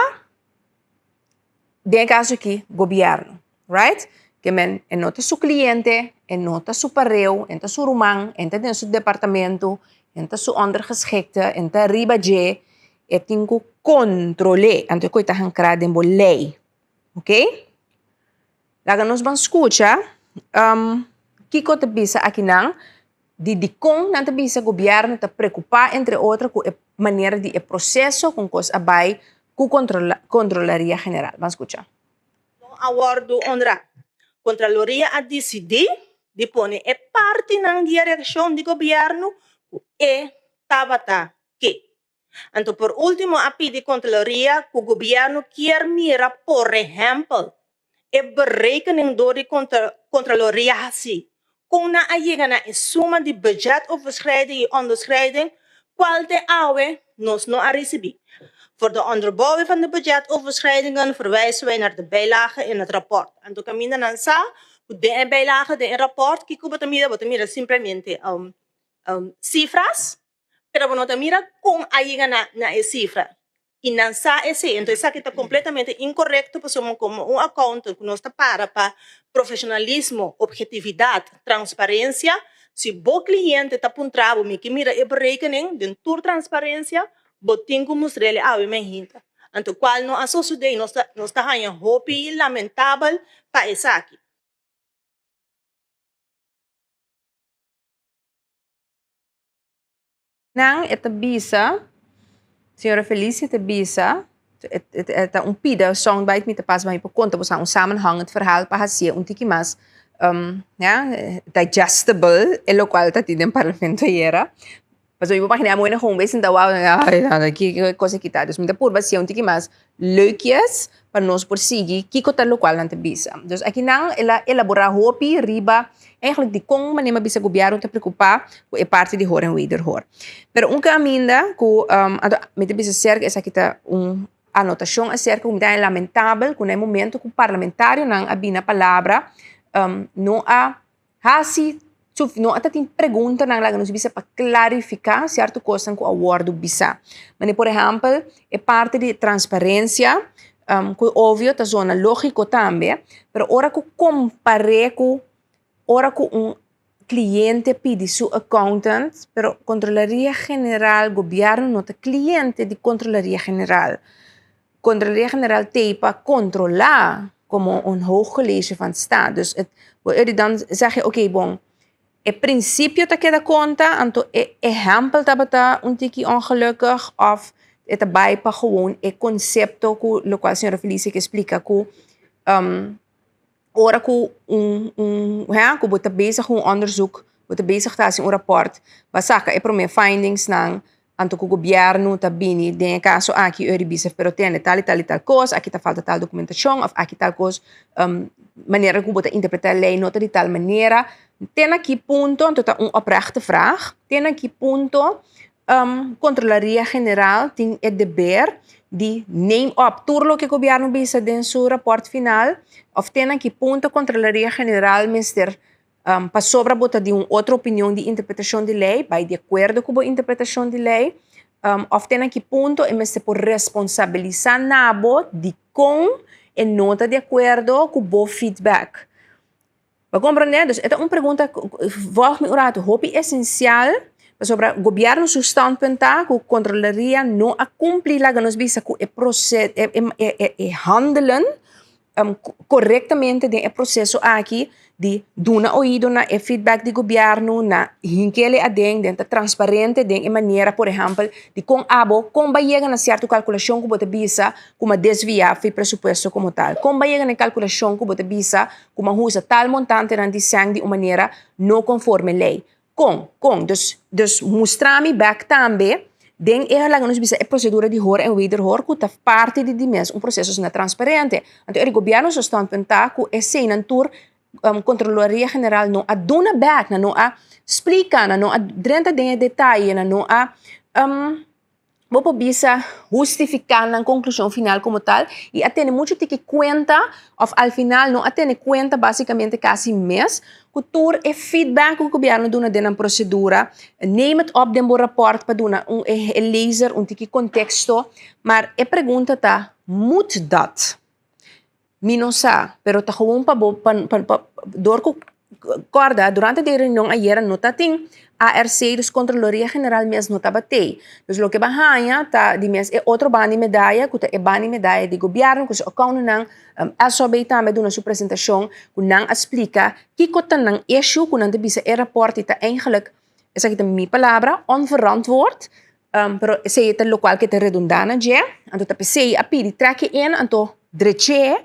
den e kaso aki, gobierno, right? Ke men e no ta su kliente, e no ta su pareu, e no ta su ruman, e no ta den su departamento, e no ta su ondergeschikte, e no ta riba dje, e tin ku kontrol'é. Anto e koi ta hankra den bo lei, ok? Laga nos ban skucha kiko ta bisa akinan di dikon nan ta bisa gobièrnu ta preokupá entre otro ku e manera di e proseso kon kos a bai ku Kontrolaria General. Ban skucha. No a wòrdu honrá. Kontraloria a disidí di pone e partinan di e reakshon di gobièrnu ku e tabata ke. Anto por último a pidi Kontraloria ku gobièrnu kier mira por ehèmpel. E berekening dor di Kontraloria hasi, kon nan a yega na e suma di budgetoverschrijding i onderschrijding kual te awe nos no a risibí. Voor de onderbouwing van de budgetoverschrijdingen verwijzen wij naar de bijlage in het rapport. Anto kaminda nan sa ku den e bijlage den e rapport kiko bo ta mira? Bo ta mira simplemente sifras, pero bo no ta mira kon a yega na e sifra. I nan sa esei. Enton esaki ta kompletamente inkorekto pasobra komo un accountant ku nos ta para pa profeshonalismo, obhetividat, transparensia, si bo kliente ta puntra bo mi ke mira e berekening den tur transparensia, bo tin ku mustr'el e awe men hinta. Anto kual no a sosodé i nos ta nos ta haña hopi lamentabel pa esaki. Nan e ta bisa, señora Felicia ta bisa, e ta un pida soundbite mi ta pasa pa mi por konta boso un samenhangend verhaal pa hasié un tiki mas ya digestible e lokual ta tin den parlamento ayera. Pasobra mi por imaginá mi wende gewoon bes sinta wou ay ki kos aki ta. Dus mi ta purba hasié un tiki mas leukjes pa nos por sigui kiko ta lokual nan ta bisa. Dus akinan el a elaborá hopi riba eigenlijk dikon manera mi a bisa gobièrnu ta preokupá ku e parti di hoor en wederhoor. Pero un kaminda ku anto mi ta bisa serka esaki ta un anotashon aserka ku mi ta haña lamentabel ku na e momento ku parlamentarionan a bini na palabra no a Hasi su no a ta tin preguntanan laga nos bisa pa klarifiká sierto kosnan ku a wòrdu bisá. Manera por ehèmpel e parti di transparensia ku obvio ta zona lógiko tambe, pero ora ku kompar'é ku ora ku un kliente pidi su accountant, pero Kontrolaria General, gobièrnu no ta kliente di Kontrolaria General. Kontrolaria General t'ei pa kontrolá komo un hoog college van staat. Dus het, dan zeg je, oké, bon, e prinsipio ta keda konta, anto e ehèmpel tabata un tiki ongelukkig òf e ta bai pa gewoon e konsepto ku lokual señora Felicia ke splika ku ora ku un un hè ku bo ta bezig ku un onderzoek, bo ta bezig ta hasi un rapòrt, bo a saka e promé findingsnan, anto ku gobièrnu ta bini den e kaso aki eur di bisa pero tende tal i tal i tal kos, aki ta falta tal dokumentashon òf aki tal kos manera ku bo ta interpretá e lei no ta di tal manera. Te na ki punto, anto ta un oprechte vraag, te na ki punto Kontrolaria General tin e deber di neem op tur loke gobièrnu bisa den su rapòrt final òf te na ki punto Kontrolaria General mester pasobra bo ta di un otro opinion di interpretashon di lei bai di akuerdo ku bo interpretashon di lei òf te na ki punto e mester por responsabilisá na bo dikon e no ta di akuerdo ku bo feedback. Bo komprendé? Dus e ta un pregunta volg mi un ratu hopi esensial pasobra gobièrnu su standpunt ta ku Kontroleria no a kumpli laga nos bisa ku e e handelen korektamente den e proseso aki di duna oido na e feedback di gobièrnu, na hink'el aden den ta transparente den e manera por ehèmpel di kon abo kon bai yega na sierto kalkulashon ku bo ta bisa ku a desviá fi presupuesto komo tal, kon bai yega na e kalkulashon ku bo ta bisa ku a usa tal montantenan di sèn di un manera no konforme lei. Kon? Kon? Dus, dus mustra mi bèk tambe den e laga nos bisa e prosedura di hoor en wederhoor ku ta parti di di mes un proseso asina transparente. Anto e gobièrnu su standpunt ta ku eseinan tur Kontroloria General no a duna bèk, nan no a splika, nan no a drenta den e detaye, nan no a Bo por bisa hustifiká nan konklushon final komo tal i a tene muchu tiki kuenta òf al final no a tene kuenta básikamente kasi mes ku tur e feedback ku gobièrnu duna den nan prosedura. Neem het op den bo rapòrt pa duna un e lezer un tiki konteksto. Maar e pregunta ta, moet dat? Mi no sa, pero ta gewoon pa bo pa pa dor ku kòrda durante di e reunion ayera no ta tin ARC, dus Kontroloria General mes no tabat'ei. Dus loke bo a haña ta di mes e otro banda di medaya ku ta e banda di medaya di gobièrnu ku su akountnan, SOB tambe a duna su presentashon ku nan a splika kiko ta nan issue ku nan ta bisa e rapòrt i ta eigenlijk, esaki ta mi palabra, onverantwoord. Pero esei ta lokual ke ta redundá na dje, anto ta p'esei a pidi trek e in, anto drech'é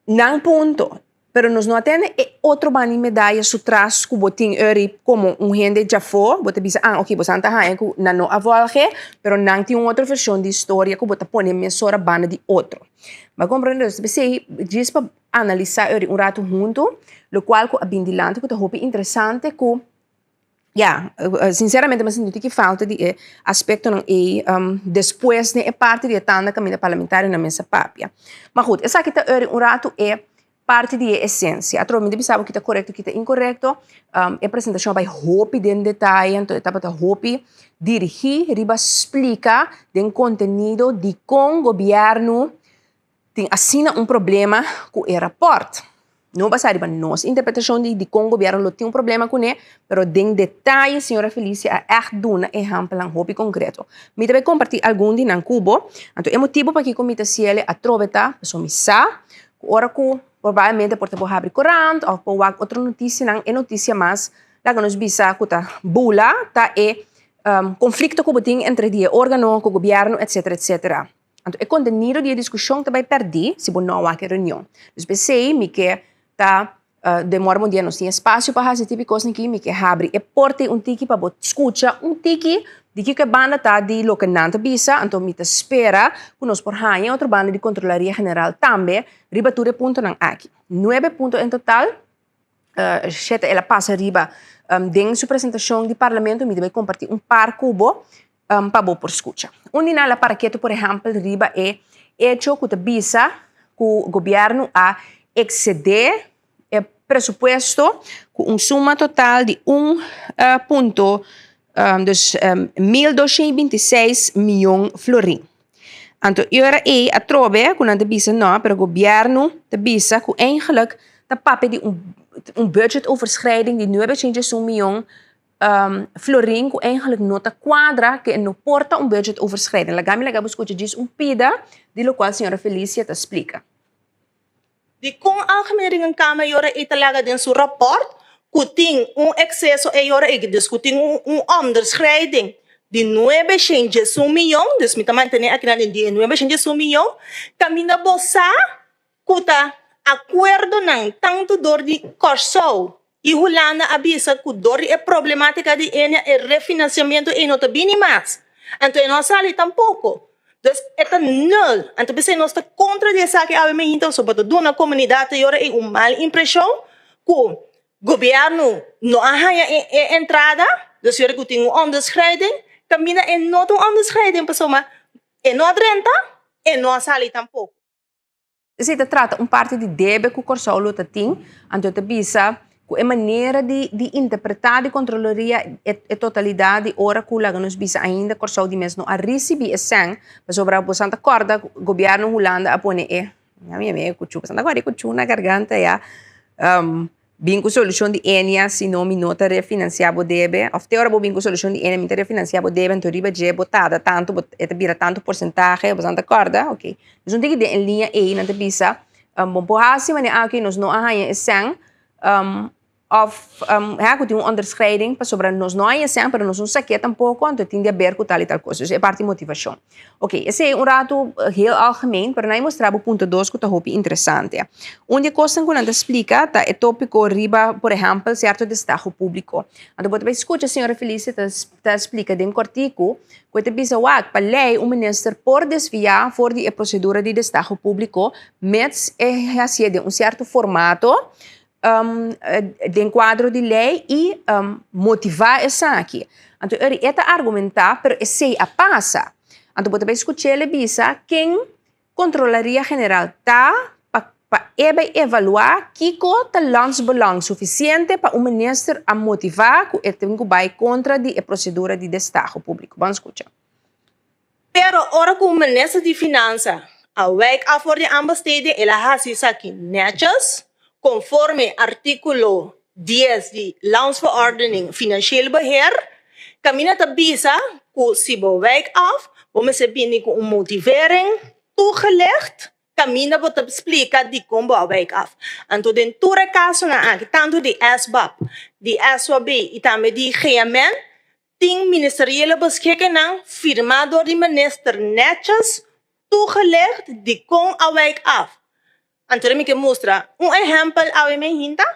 nan punto. Pero nos no a tende e otro banda di medaya su tras ku bo tin eri komo un hende djafó, bo ta bisa, ah, oké, boso ta haña ku nan no a volge, pero nan tin un otro vershon di historia ku bo ta pone mesora banda di otro. Bo a komprende? Dus p'esei djis pa analisá eri un ratu huntu, lokual ku a bin dilanti ku ta hopi interesante ku Ya, sinceramente mi a sinti ki falta di e aspectonan ey despues den e parti di e tanda caminda parlamentarionan mester papia. Ma goed, esaki ta ori un rato e parti di e esencia. Atrobe mi ta bisa bo ki ta corecto ki ta incorecto. E presentacion a bay hopi den detaye, anto e tabata hopi dirigi riba splica den contenido dicon gobierno Tin asina un problema ku e rapòrt. No basá riba nos interpretashon di dikon gobièrnu lo tin un problema kuné, pero den detaye señora Felicia a ègt duna ehèmpelnan hopi konkreto. Mi ta bai kompartí algun di nan ku bo. Anto e motibu pakiko mi ta siele atrobe ta pasobra mi sa ku ora ku probablemente por ta bo habri korant òf bo wak otro notisianan, e notisia mas laga nos bisa ku ta bula ta e konflikto ku bo tin entre di e órgano ku gobièrnu etsetera etsetera. Anto e kontenido di e diskushon ta bai pèrdí si bo no a wak e reunion. Dus p'esei mi ke ta den morgen un dia nos tin espasio pa hasi tipo di kosnan aki, mi ke habri e porta ei un tiki pa bo skucha un tiki di kiko e banda ta di loke nan ta bisa, anto mi ta spera ku nos por haña e otro banda di Kontrolaria General tambe riba tur e puntonan aki. Nuebe punto en total. Shete el a pasa riba den su presentashon di parlamento, mi ta bai kompartí un par ku bo pa bo por skucha. Un di nan el a para ketu por ehèmpel riba e echo ku ta bisa ku gobièrnu a eksedé e presupuesto ku un suma total di un punto dus 1226 mion florin. Anto e ora ei atrobe ku nan ta bisa no, pero gobièrnu ta bisa ku eigenlijk ta papia di un un budgetoverschrijding di nuebe shen diesun mion florin ku eigenlijk no ta kuadra, ke no por ta un budgetoverschrijding. Laga mi laga bo skucha djis un pida di lokual señora Felicia ta splika. Dikon Algemeen Rekenkamer e ora ei ta laga den su rapòrt ku tin un ekseso e ora ei, dus ku tin un onderschrijding di nuebe shen diesun miyon, dus mi ta mantené akinan den di e nuebe shen diesun miyon, kaminda bo sa ku ta akuerdonan tantu dor di Kòrsou i Hulanda a bisa ku dor di e problematika di Enia e refinansiamentu ei no ta bini mas. Anto e no a sali tampoko. Dus e ta nul. Anto p'esei nos ta kontra di esaki awe mainta pasobra bo ta duna komunidat e ora ei un mal impreshon ku gobièrnu no a haña e entrada, dus e ora ku tin un onderschrijding, kaminda e no ta un onderschrijding pasobra e no a drenta, e no a sali tampoko. Esei ta trata un parti di debe ku Kòrsou lo ta tin, anto e ta bisa ku e manera di di interpretá di Kontroloria e e totalidat di ora ku laga nos bisa ainda Kòrsou di mes no a risibí e sèn, pasobra boso ta kòrda ku gobièrnu Hulanda a pone e, mi a mi kuchú, boso ta kòrda e kuchú na garganta ya. Bin ku solushon di Enia, si no mi no ta refinansiá bo debe. Òf te ora bo bin ku solushon di Enia mi ta refinansiá bo debe, anto riba dje bo tarda tantu, bo e ta bira tantu porsentahe, bo ta kòrda? Oké. Dus un tiki den e liña ei nan ta bisa, bo por hasi manera aki nos no a haña e sèn, òf hè ku tin un onderschrijding pasobra nos no a haña e sèn pero nos no sa ke tampoko, anto tin di aber ku tal i tal kos. Dus e parti motivashon. Ok, esei un ratu heel algemeen, pero nan e mustra bo punto dos ku ta hopi interesante. Un di e kosnan ku nan ta splika ta e topiko riba, por ehèmpel, sierto destaho públiko. Anto bo ta bai skucha señora Felicia ta ta splika den kòrtiku ku e ta bisa wak, pa lei un minister por desviá for di e prosedura di destaho públiko mits e hasié den un sierto formato den kuadro di lei i motivá esaki. Anto e ta argumentá, pero esei a pasa. Anto bo ta bai skuch'el e bisa ken Kontrolaria General ta pa pa e bai evaluá kiko ta landsbelang sufisiente pa un minister a motivá ku e tin ku bai kontra di e prosedura di destaho públiko. Ban skucha. Pero ora ku minister di Finansa a wijk af for di aanbesteding el a hasi esaki netjes, konforme artíkulo 10 di Landsverordening Financieel Beheer, kaminda ta bisa ku si bo wijk af bo mester bini ku un motivering toegelicht kaminda bo ta splika dikon bo a wijk af. Anto den tur e kasonan aki, tantu di SBAB, di SOB i tambe di GMN, Tin ministeriële beschikkingan firmá dor di minister netjes toegelicht dikon a wijk af. Anto mi ke mustra un ehèmpel awe mi hinta.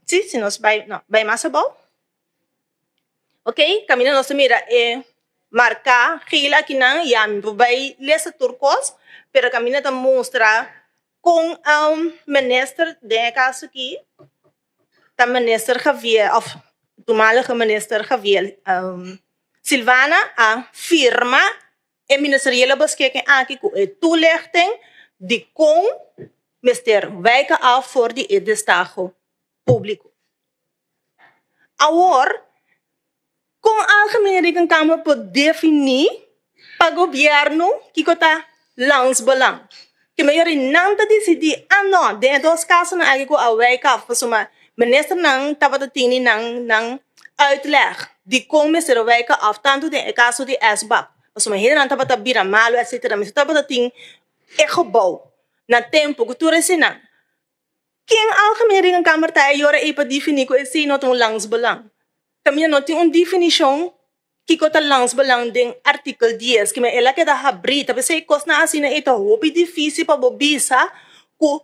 Si, si nos bai, no, bai mas abou. Ok, kaminda nos ta mira e marká geel akinan, ya mi por bai lesa tur kos, pero kaminda ta mustra kon minister, den e kaso aki, ta minister Javier òf toenmalige minister Javier Silvana a firma E ministeriële beschikking aki ku e toelichting dikon mester wijken af for di e destaho públiko. Awor, kon Algemene Rekenkamer por definí pa gobièrnu kiko ta landsbelang? Ke mayoria nan ta disidí, ah no, den e dos kasonan aki ku a wijk af pasobra ministernan tabata tini nan nan uitleg dikon mester a wijk af tantu den e kaso di SBAP pasobra hendenan tabata bira malu etcetera mester tabata tin e gebou na tempu ku tur eseinan. Ken Algemene Rekenkamer ta e yora ei pa definí ku esei no ta un landsbelang? Kaminda no tin un definishon Kiko ta landsbelang den artikel dies? Kimen el a keda habrí. Ta p'esei kosnan asina ei ta hopi difísil pa bo bisa ku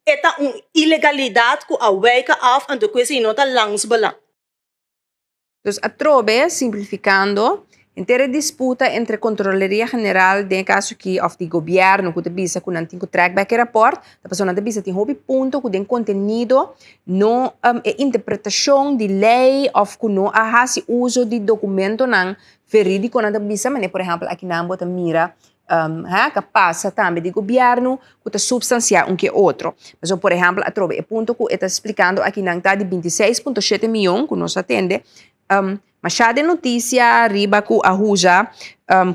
e ta un ilegalidat ku a wijken af anto ku esei no ta landsbelang. Dus atrobe, simplifikando, henter e disputa entre Controlaria General den e kaso aki òf di gobièrnu ku ta bisa ku nan tin ku trèk bèk e rapòrt, ta pasobra nan ta bisa tin hopi punto ku den kontenido no e interpretashon di lei òf ku no a hasi uso di dokumentonan verídikonan ta bisa manera por ehèmpel akinan bo ta mira ha ka pasa tambe di gobièrnu ku ta supstansiá un ke otro. Pasobra por ehèmpel atrobe e punto ku e ta splikando akinan ta di 26.7 mion ku nos a tende Masha den notisia riba ku a usa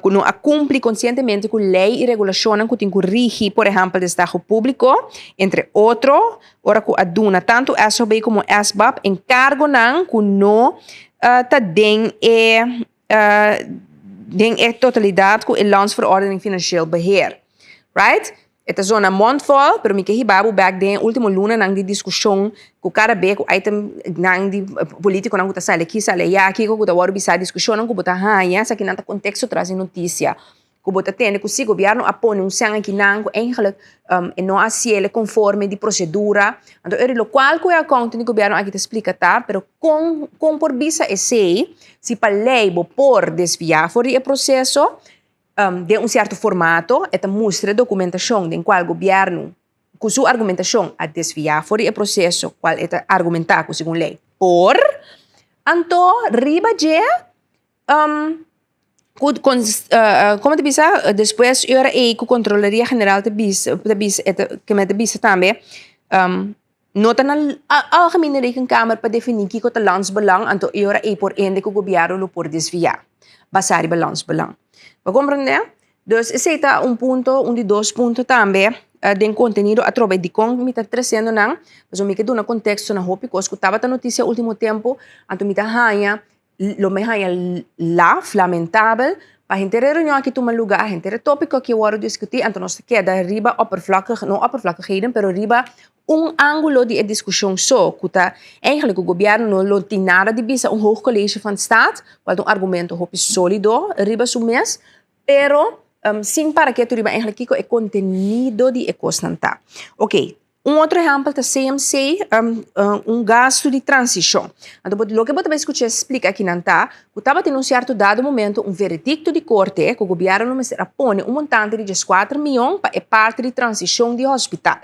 ku no a kumpli konsientemente ku lei i regulashonnan ku tin ku rigi, por ehèmpel destaho públiko, entre otro, ora ku a duna tantu SOB komo SBAB enkargonan ku no ta den e den e totalidat ku e Landsverordening Financieel Beheer. Right? E ta zona mondvol, pero mi ke hiba bo bek den e ultimo lunanan di diskushon ku kada be ku item nan di politikonan ku ta sali aki sali aya, kiko ku ta wòrdu bisa, diskushonnan ku bo ta haña, esakinan ta konteksto tras di notisia. Ku bo ta tende ku si gobièrnu a pone un sèn akinan ku eigentlik e no a hasiel konforme di prosedura. Anto eri lokual ku e accountant di gobièrnu aki ta splika ta, pero kon kon por bisa esei si pa lei bo por desviá for di e proseso? Den un sierto formato e ta mustra e dokumentashon den kual gobièrnu ku su argumentashon a desviá for di e proseso kual e ta argumentá ku segun lei por. Anto riba dje ku komo ta bisa despues e ora ei ku Kontrolaria General ta bisa ta bisa e ta kimen ta bisa tambe no ta na Algemene Rekenkamer pa definí kiko ta landsbelang, anto e ora ei por ende ku gobièrnu lo por desviá basá riba landsbelang. Bo komprendé? Dus esei ta un punto, un di dos punto tambe den kontenido atrobe dikon mi ta tresiendo nan, pasobra mi ke duna konteksto na hopi kos ku tabata notisia último tempu, anto mi ta haña Lo mi haña laf, lamentabel, pa henter e reunion aki tuma luga, henter e tópiko aki a wòrdu diskutí, anto nos ta keda riba oppervlakkig, no oppervlakkigheden, pero riba un ángulo di e diskushon so, ku ta eigentlik ku gobièrnu no lo tin nada di bisa un Hoog College van Staat, kual ta un argumento hopi sólido riba su mes, pero sin para ketu riba eigentlik kiko e kontenido di e kosnan ta. Oké. Un otro ehèmpel ta CMC, un gastu di transishon. Anto bo loke bo ta bai skucha e splika akinan ta ku tabatin un sierto dado momento un veredikto di korte ku gobièrnu lo mester a pone un montante di dieskuater mion pa e parti di transishon di hospital.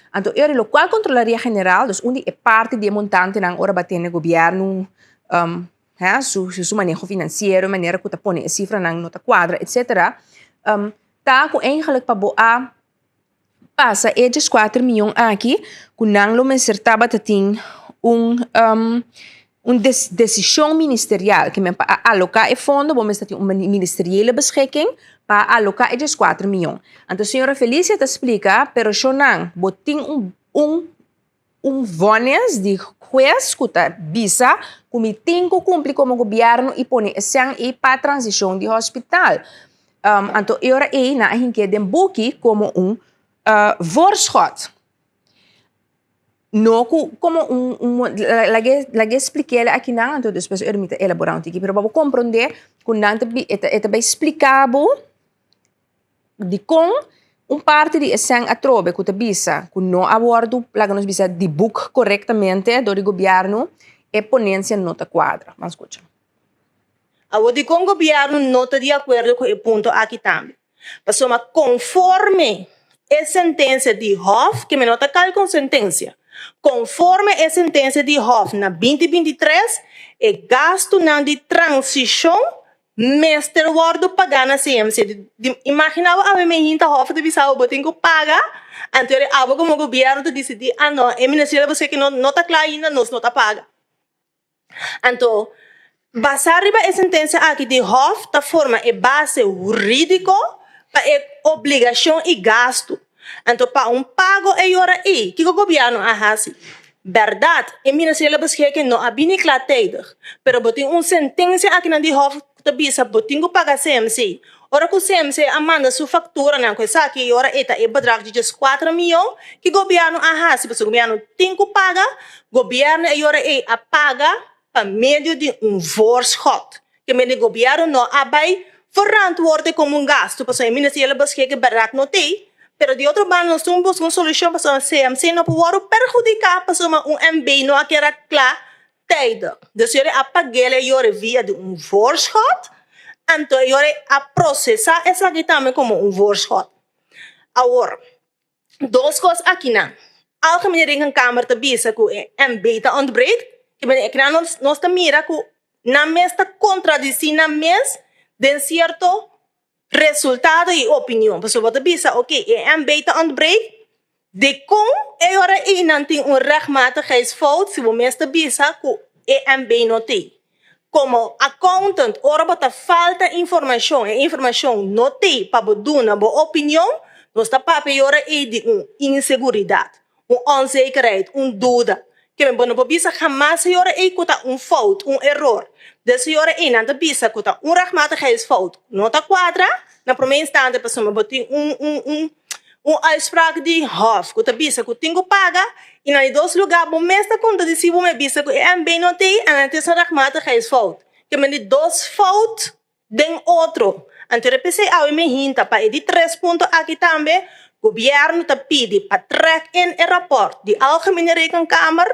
Anto e ora lokual Kontrolaria General, dus un di e parti di e montantenan ora bo a tene gobièrnu su su maneho finansiero, e manera ku ta pone e sifranan no ta kuadra etsetera, ta ku eigenlik pa bo a pasa e dieskuater mion aki ku nan lo mester tabata tin un un desishon ministerial ke men pa a aloká e fondo bo mester tin un ministeriële beschikking pa a aloká e dieskuater mion. Anto señora Felicia ta splika pero shonnan bo tin un un un vonnis di hues ku ta bisa ku mi tin ku kumpli komo gobièrnu i pone e sèn ei pa transishon di hospital. Anto e ora ei nan a hink'é den buki komo un voorschot. No ku komo un un lag'é lag'é splik'é akinan anto despues e ora mi ta elaborá un tiki pero pa bo komprondé ku nan ta e ta bai splika bo. Dikon? Un parti di e sèn atrobe ku ta bisa ku no a wòrdu, laga nos bisa, di boek korektamente dor di gobièrnu, e ponensia no ta kuadra. Ban skucha. Awor dikon gobièrnu no ta di akuerdo ku e punto aki tambe? Pasobra konforme e sentensia di Hof, ke mi no ta kal kon sentensia, konforme e sentensia di Hof na 2023, e gastunan di transishon mester wòrdu pagá na CMC. Imaginá bo awe mi hinta Hof ta bisa bo bo tin ku paga, anto abo komo gobièrnu ta disidí, ah no, e ministerio bo esaki no ta kla ainda, nos no ta paga. Anto, basá riba e sentensia aki di Hof ta forma e base hurídiko pa e obligashon i gastu. Anto pa un pago e yora ei, kiko gobièrnu a hasi? Bèrdat, e Ministerio di Beschikking no a bini kla tijdig, pero bo tin un sentensia akinan di Hof ku ta bisa bo tin ku paga CMC. Ora ku CMC a manda su fakturanan ku esaki i ora e ta e bedrag di 14 mion ki gobièrnu a hasi pasobra gobièrnu tin ku paga, gobièrnu e ora ei a paga pa medio di un voorschot. Ke mende gobièrnu no a bai verantwoorde komo un gastu pasobra e ministerio lo beskik e bèrdat no t'ei, pero di otro banda nos tin buska un solushon pasobra CMC no por wòrdu perhudiká pasobra un MB no a keda kla Tijdig. Dus yori a pag'el e yori via di un voorschot, anto e yori a procesa esaki tambe como un voorschot. Awor, dos cos akinan. Algemene Rekenkamer ta bisa cu e MB ta ontbreekt, ke manera akinan nos nos ta mira cu nan mes ta contradeci nan mes den cierto resultado y opinion. Pasobra bo ta bisa, ok, e MB ta ontbreekt, Dikon e ora ei nan tin un rechtmatigheidsfout si bo mes ta bisa ku e MB no t'ei? Komo accountant ora bo ta falta informashon, e informashon no t'ei pa bo duna bo opinion, nos ta papia e ora ei di un inseguridat, un onzekerheid, un duda. Ke bo no por bisa hamas e ora ei ku ta un fout, un eror. Des e ora ei nan ta bisa ku ta un rechtmatigheidsfout no ta kuadra na promé instante pasobra bo tin un un un un uitspraak di hof ku ta bisa ku tin ku paga i na di dos lugá bo mes ta konta di si bo me bisa ku e MB no t'ei en het is een rechtmatigheidsfout. Ke men di dos fout den otro. Anto e p'esei awe mi hinta pa e di tres punto aki tambe, Gobièrnu ta pidi pa trèk in e rapòrt di Algemene Rekenkamer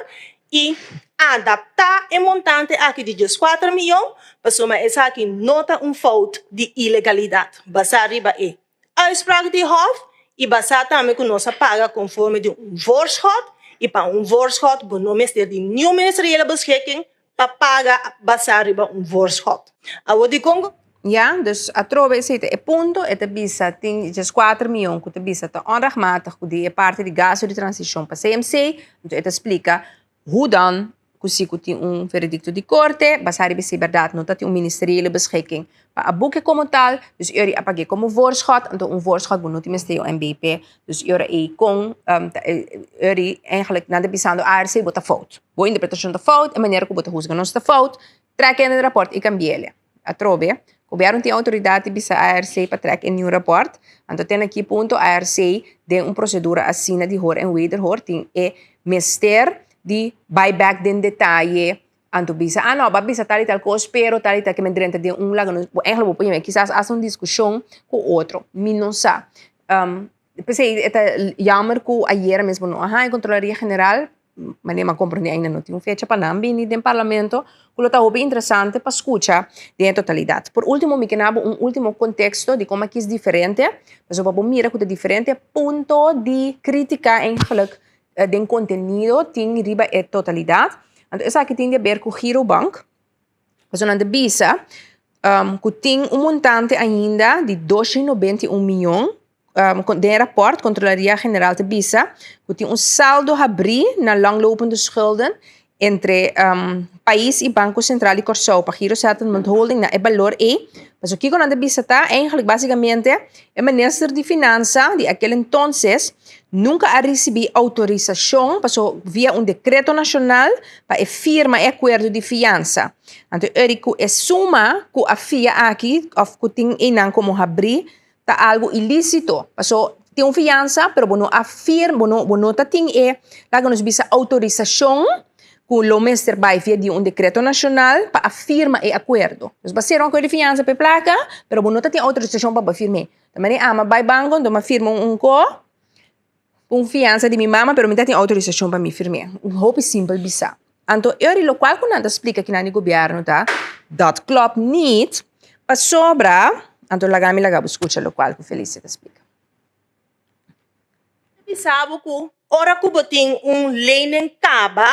i adaptá e montante aki di 14 mion, pasobra esaki no ta un fout di ilegalidat basá riba e uitspraak di Hof i basá tambe ku nos a paga konforme di un voorschot i pa un voorschot bo no mester di niun ministeriële beschikking pa paga basá riba un voorschot. Awor dikon. Ya, dus atrobe esei ta e punto, e ta bisa tin 14 mion ku ta bisa ta onrechtmatig ku di e parti di gasto di transishon pa CMC, anto e ta splika hoe dan ku si ku tin un veredikto di korte, basá riba esei bèrdat no ta tin un ministeriële beschikking pa a buke komo tal, dus e ora ei a pag'é komo voorschot, anto un voorschot bo no tin mester un MBP, dus e ora ei kon e ora ei eigenlijk nan ta bisando ARC bo ta fout, bo interpretashon ta fout, e manera ku bo ta husga nos ta fout, trek in e rapòrt i kambi'el. Atrobe, gobièrnu tin outoridat di bisa ARC pa trek in niu rapòrt, anto te na ki punto ARC den un prosedura asina di hoor en wederhoor tin e mester di bai bèk den detaye Anto bisa, ah no, bo a bisa tal y tal cos, pero tal y tal, ke men drenta den un laga nos, bo eigenlijk bo por yama kisas hasta un discusion cu otro, mi no sa. P'esei e ta jammer cu ayera mes bo no a haña Controlaria General, manera mi a comprende ainda no tin un fecha pa nan bini den Parlamento, cu lo ta hopi interesante pa scucha den e totalidad. Por ultimo mi ke na bo un ultimo contexto di como a kies diferente, pasobra bo mira cu ta diferente punto di critica eigenlijk den contenido tin riba e totalidad. Anto esaki tin di haber cu Girobank. Pasobra nan ta bisa cu tin un montante ainda di 291 miyon. Den e rapport Controlaria General ta bisa cu tin un saldo habri na langlopende schulden entre pais y Banco Central di Corsou pa Giro Settlement Holding na e balor ei. Pasobra kico nan ta bisa ta eigenlijk basicamente e minister di Finansa di aquel entonces nunca a ricibi autorisacion pasobra via un decreto nacional pa e firma e acuerdo di fiansa. Anto eri cu e suma cu a fia aki of cu tin einan como habri ta algo ilicito pasobra tin un fiansa pero bo no a firma bo no bo no ta tin e laga nos bisa autorisacion. ku lo mester bai via di un dekreto nashonal pa a firma e akuerdo. Dus bo a sera un akuerdo di fiansa pa e plaka, pero bo no ta tin outorisashon pa bo firm'é. Ta manera ama bai banko, anto mi a firma un ko, un fiansa di mi mama, pero mi ta tin outorisashon pa mi firm'é. Un hopi simpel bisa. Anto e ora lokual ku nan ta splika kinan di gobièrnu ta, dat klopt niet, pasobra, anto laga mi laga bo skucha lokual ku Felicia ta splika. Bisa bo ku ora ku bo tin un lening kaba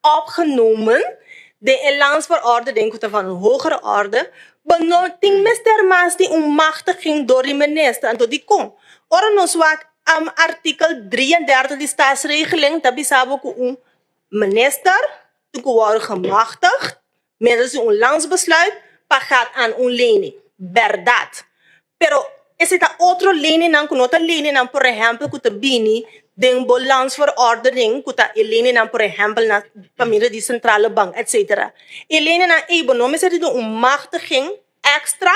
opgenomen den e landsverordening ku ta van un hogere orde, bo no tin mester mas di un machtiging dor di minister. Anto dikon? Ora nos wak artikel 33 di Staatsregeling ta bisa bo ku un minister tin ku wòrdu gemachtigd middels di un landsbesluit pa gaat aan un lening. Bèrdat. Pero esei ta otro leningnan ku no ta leningnan por ehèmpel ku ta bini den bo landsverordening ku ta e leningnan por ehèmpel na pa medio di Centrale Bank etcetera. E leningnan ei bo no mester di dun un machtiging èkstra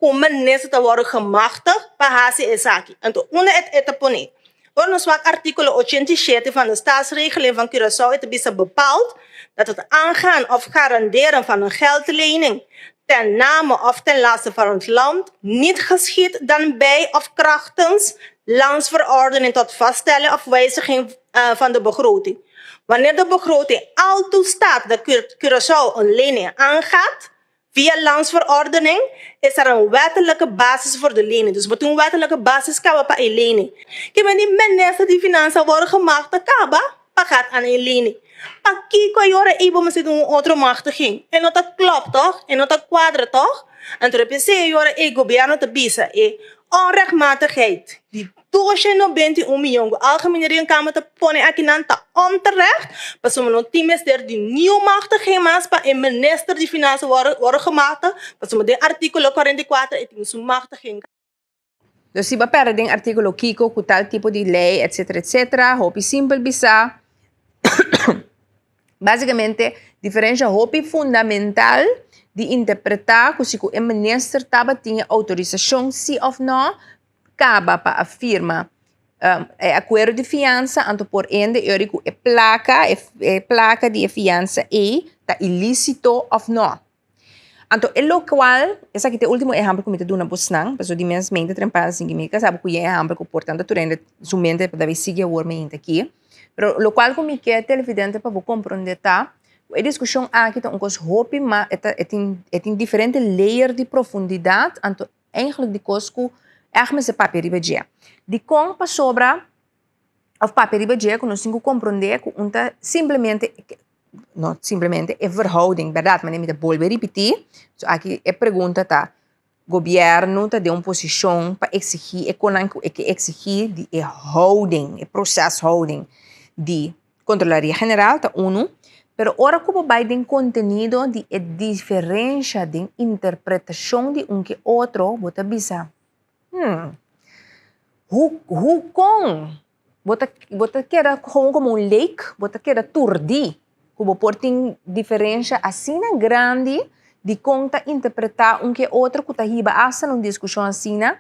ku un minister ta wòrdu gemachtig pa hasi esaki. Anto unda e ta pone? Ora nos wak artíkulo 87 van de Staatsregeling van Curaçao e ta bisa bepaald dat het aangaan of garanderen van een geldlening ten name of ten laste van het land niet geschiedt dan bij of krachtens landsverordening tot vaststelling of wijziging van de begroting. Wanneer de begroting al toestaat dat Curaçao een lening aangaat, Via landsverordening is er een wettelijke basis voor de lening. Dus bo tin un wettelijke basis kaba pa e lening. Kimen di minister di Finansa wòrdu gemachtigd kaba pa gaat aan e lening. Pakiko e ora ei bo mester tin un otro machtiging? E no ta klòp tòg? E no ta kuadra tòg? Anto de p'esei e ora ei gobièrnu ta bisa e onrechtmatigheid di 291 miyon ku Algemene Rekenkamer ta pone akinan ta onterecht, pasobra no tin mester di niun machtiging mas pa e minister di Finansa wòrdu gemachtigd, pasobra den artíkulo 44 e tin su machtiging. Dus si bo a pèrdè den artíkulo kiko ku tal tipo di lei etcetera etcetera, hopi simpel bisa. Básicamente, diferencia hopi fundamental di interpreta cu si cu e minister tabatin e autorisacion si of no caba pa a firma e acuerdo di fiansa, anto por ende e ora cu e placa, e placa di e fiansa ey ta ilicito of no. Anto e locual, esaki ta e ultimo ehempel cu mi ta duna bosnan, pasobra di mes mente trempa sin mi ka sabi cu e ehempel cu por tanto tur hende su mente ta bay sigui awor mi hinta aki. Pero locual cu mi ke televidente pa bo comprende ta cu e discusion aki ta un cos hopi mas, e ta e tin e tin diferente layer di profundidad, anto eigenlijk di cos cu echt mester papia riba dje. Dicon? Pasobra of papia riba dje cu nos tin cu comprende cu un ta simplemente no simplemente e verhouding, berdad, manera mi ta bolbe ripiti, so aki e pregunta ta, gobierno ta den un posicion pa exigi e konan cu e ke exigi di e houding, e proceshouding di Controlaria General ta unu, pero ora cu bo bay den contenido di e diferencia den interpretacion di un ke otro, bo ta bisa, hmm, hoe, hoe kon? Bo ta bo ta keda gewoon komo un leek, bo ta keda turdí ku bo por tin diferensha asina grandi di kon ta interpretá un ke otro ku ta hiba asta na un diskushon asina.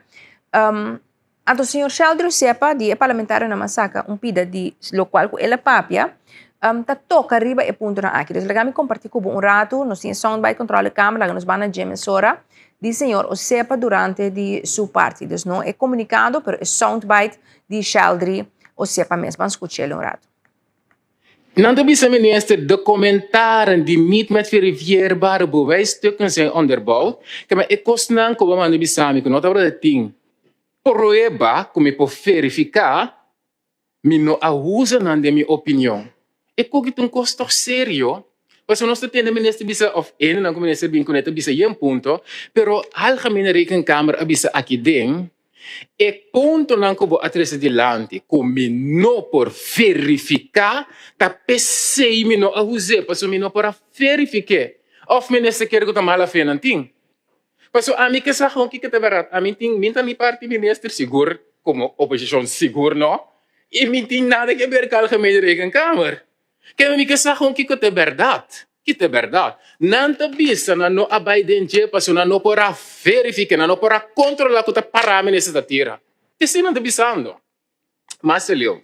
Anto señor Sheldry Sepa di e parlamentarionan a saka un pida di lokual ku el a papia ta toka riba e puntonan aki. Dus laga mi kompartí ku bo un ratu, nos tin e soundbite controle kamer, laga nos ban na dje mesora. Di señor Osepa durante di su parti. Dus no e comunicado, pero e soundbite di Sheldry Osepa mes. Ban scuch'el un rato. Nan ta bisa minister de commentaren die niet met verifieerbare bewijsstukken zijn onderbouwd, kema e kosnan ku bo manda bisa mi ku no tabata tin prueba ku mi por verifiká, Mi no a usa nan den mi opinion. E koki ta un kos tòg serio, pasobra nos ta tende minister bisa òf hendenan ku minister bin kuné ta bisa yen punto, pero Algemene Rekenkamer a bisa aki den e puntonan ku bo a trese dilanti ku mi no por verifiká, ta p'esei mi no a us'é, pasobra mi no por a verifik'é. Òf minister kere ku ta mala fe nan tin. Pasobra ami ke sa gewoon kiko ta bèrdat. Ami tin, mi ta mi parti minister sigur, komo oposishon sigur no, i mi tin nada ke ber ku Algemene Rekenkamer. Kende mi ke sa gewoon kiko ta bèrdat, kiko ta bèrdat. Nan ta bisa nan no a bai den dje pasobra nan no por a verifiká, nan no por a kontrolá ku ta pará minister ta tira. Esei nan ta bisando. Mas leu.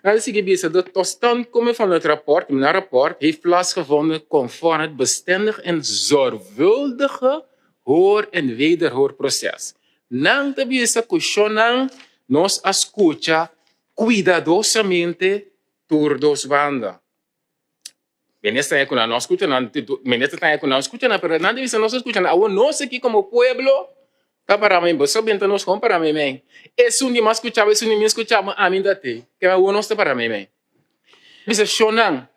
Nan ta sigui bisa, De totstandkoming van het rapport, na rapport, heeft plaatsgevonden conform het bestendig en zorgvuldige hoor en wederhoorproces. Nan ta bisa ku shonnan nos a skucha kuidadosamente tur dos banda. Minister ta ku nan no skucha nan, minister ta ku nan skucha nan, pero nan ta bisa nos a skucha nan. Awor nos aki komo pueblo ta para mi, boso benta nos kon para mi mei. Esun di mas skucha bo, esun di mi skucha bo, ami ta te. Ke awor nos ta para mi mei. Bisa shonnan,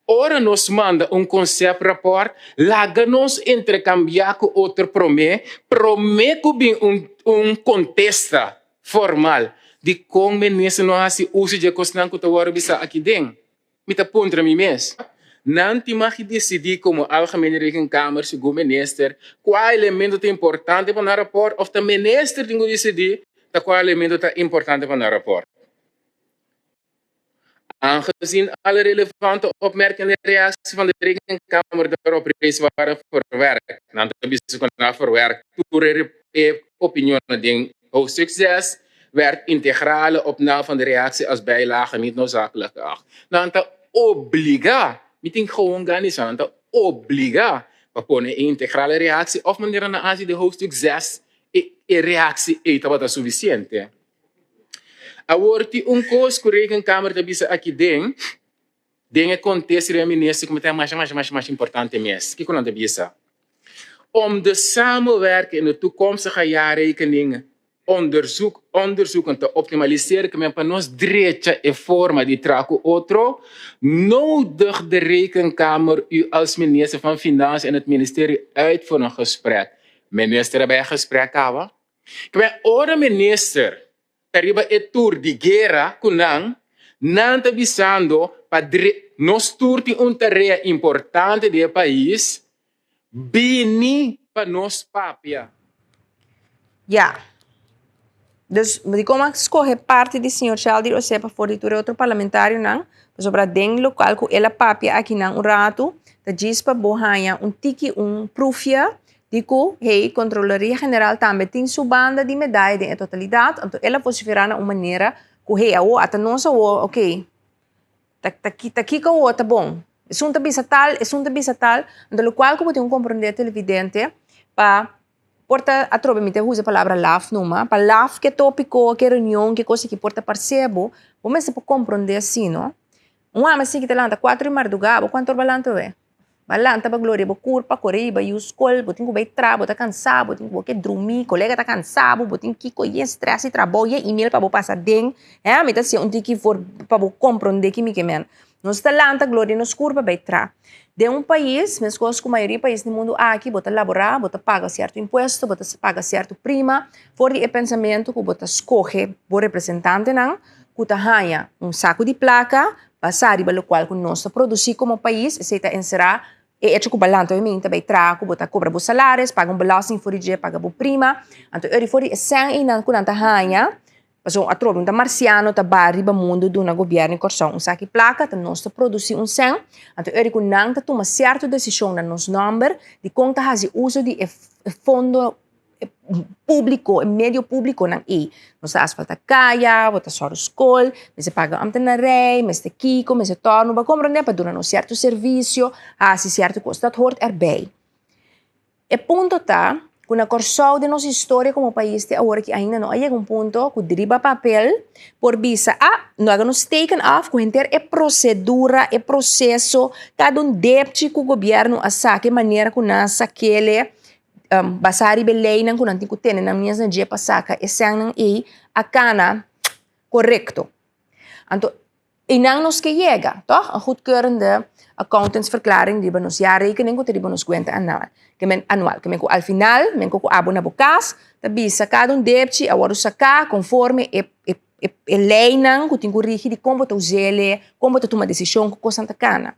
ora nos manda un conceptrapport, laga nos interkambiá ku otro promé, promé ku bin un un kontesta formal di kon minister no a hasi uso dje kosnan ku ta wòrdu bisá aki den. Mi ta puntra mi mes, Nan tin mag di disidí komo Algemene Rekenkamer segun minister kua elemento ta importante pa nan rapòrt òf ta minister tin ku disidí ta kua elemento ta importante pa nan rapòrt? Aangezien alle relevante opmerkingen en reacties van de Rekenkamer daarop reeds waren verwerkt, nan ta bisa ku nan a verwerkt tur e opinionnan den hoofdstuk 6, werd integrale opname van de reactie als bijlage niet noodzakelijk geacht. Nan ta obliga, mi tin gewoon gana di sa, nan ta obliga pa pone e integrale reactie of manera nan haci den hoofdstuk 6 e e reactie ey tabata suficiente. Awor tin un cos cu Rekenkamer ta bisa aki den, den e contexto di e minister cu mi ta masha masha masha masha importante mes. Kico nan ta bisa? Om de samenwerking in de toekomstige jaarrekening onderzoek onderzoeken te optimaliseren ke men pa nos drecha e forma di traha ku otro, nodigt de Rekenkamer u als minister van Financiën en het ministerie uit voor een gesprek. Minister a bai e gesprek kaba. Ke men ora minister ta riba e tur di guera ku nan, nan ta bisando pa dre nos tur tin un tarea importante den e pais, Bini pa nos papia. Ya. Dus dikon a skohe parti di señor Sheldry Osepa for di tur e otro parlamentarionan? Pasobra den lokual ku el a papia akinan un ratu, ta djis pa bo haña un tiki un prufia di ku, hey, Kontroloria General tambe tin su banda di medaya den e totalidat, anto el a vosiferá na un manera ku, hey, awor ata nos awor, oké, Ta ta ta kiko awor ta bon? Esun ta bisa tal, esun ta bisa tal. Anto lokual ku bo tin ku komprondé televidente pa por ta atrobe mi ta usa e palabra laf numa, pa laf ke topiko, ke reunion, ke kos aki por ta parse bo, bo mester por komprondé si no. Un hòmber si ki ta lanta kuater di mardugá, bo kuantu ora bo a lanta awe? Bo a lanta pa gloria bo kurpa, kore riba yu skol, bo tin ku bai traha, bo ta kansá, bo tin ku bo ke drumí, kolega ta kansá bo, bo tin kiko yen strès di trabou, yen email pa bo pasa den, hè, mi ta hasié un tiki for pa bo komprondé ki mi ke men. Nos ta lanta gloria nos kurpa bai traha. Den un pais, meskos ku mayoria pais di mundu aki, bo ta laborá, bo ta paga sierto impuesto, bo ta paga sierto prima, for di e pensamentu ku bo ta skohe bo representantenan ku ta haña un saku di plaka, Basá riba lokual ku nos ta produsí komo pais, esei ta enserá e echo ku balanta hopi ta bai traha ku bo ta kobra bo salaris, paga un belasting for di dje, paga bo prima. Anto eri for di e sèn einan ku nan ta haña, pasobra atrobe un ta marsiano ta bai riba mundu duna gobièrnu di Kòrsou un saki plaka, ta nos ta produsí un sèn. Anto eri ku nan ta tuma sierto desishon na nos nòmber di kon ta hasi uso di e fondo públiko, e medio públikonan ei. Nos ta asfaltá kaya, bo ta sòru skol, mester paga ambtenarij, mester kiko, mester tòrnu, bo a komprondé pa duna nos sierto servisio, hasi sierto kos, dat hoort erbij. E punto ta ku na Kòrsou den nos historia komo pais te awor aki ainda no a yega un punto ku riba papel por bisa, ah, no a nos teken af ku henter e prosedura, e proseso, kada un depchi ku gobièrnu a saka, e manera ku nan a sak'é Basá riba e leinan ku nan tin ku tene nan mes na dje pa saka e sènnan ei a kana korekto. Anto einan nos ke yega, tòg? Een goedkeurende accountantsverklaring riba nos jaarrekening ku ta riba nos kuenta anual. Ke men anual. Ke men ku al final men ku ku abo na bo kas ta bisa kada un depchi a wòrdu saká konforme e e leinan ku tin ku rigi di kon bo ta us'é, kon bo ta tuma desishon ku kosnan ta kana.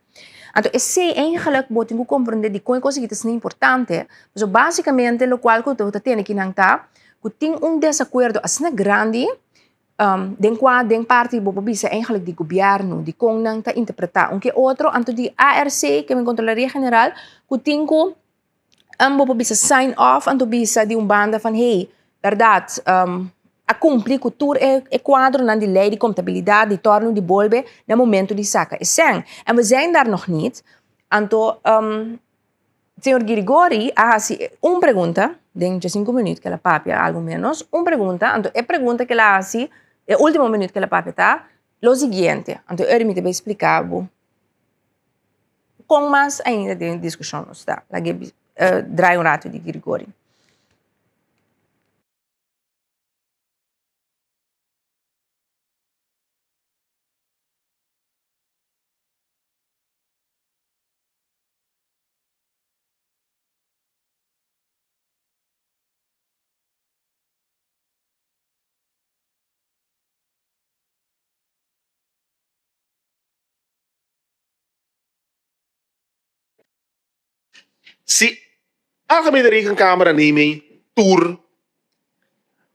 Anto esei eigenlijk bo tin ku komprondé dikon e kos aki ta asina importante, pasobra basikamente lokual ku bo ta tene kinan ta ku tin un desakuerdo asina grandi den kua den parti bo por bisa eigenlijk di gobièrnu dikon nan ta interpretá un ke otro, anto di ARC ke men Kontrolaria General ku tin ku bo por bisa sign off anto bisa di un banda van hey bèrdat. A kumpli ku tur e e kuadronan di lei di kontabilidat di tòrnu di bolbe na momentu di saka e sèn. En we zijn daar nog niet. Anto señor Girigori a hasi un pregunta den djesinku minüt ku el a papia algu ménos, un pregunta, anto e pregunta ku el a hasi e último minüt ku el a papia ta lo siguiente, anto eri mi ta bai splika bo kon mas ainda den diskushon nos ta. Laga e drai un ratu di Girigori. Si Algemene Rekenkamer a neem tur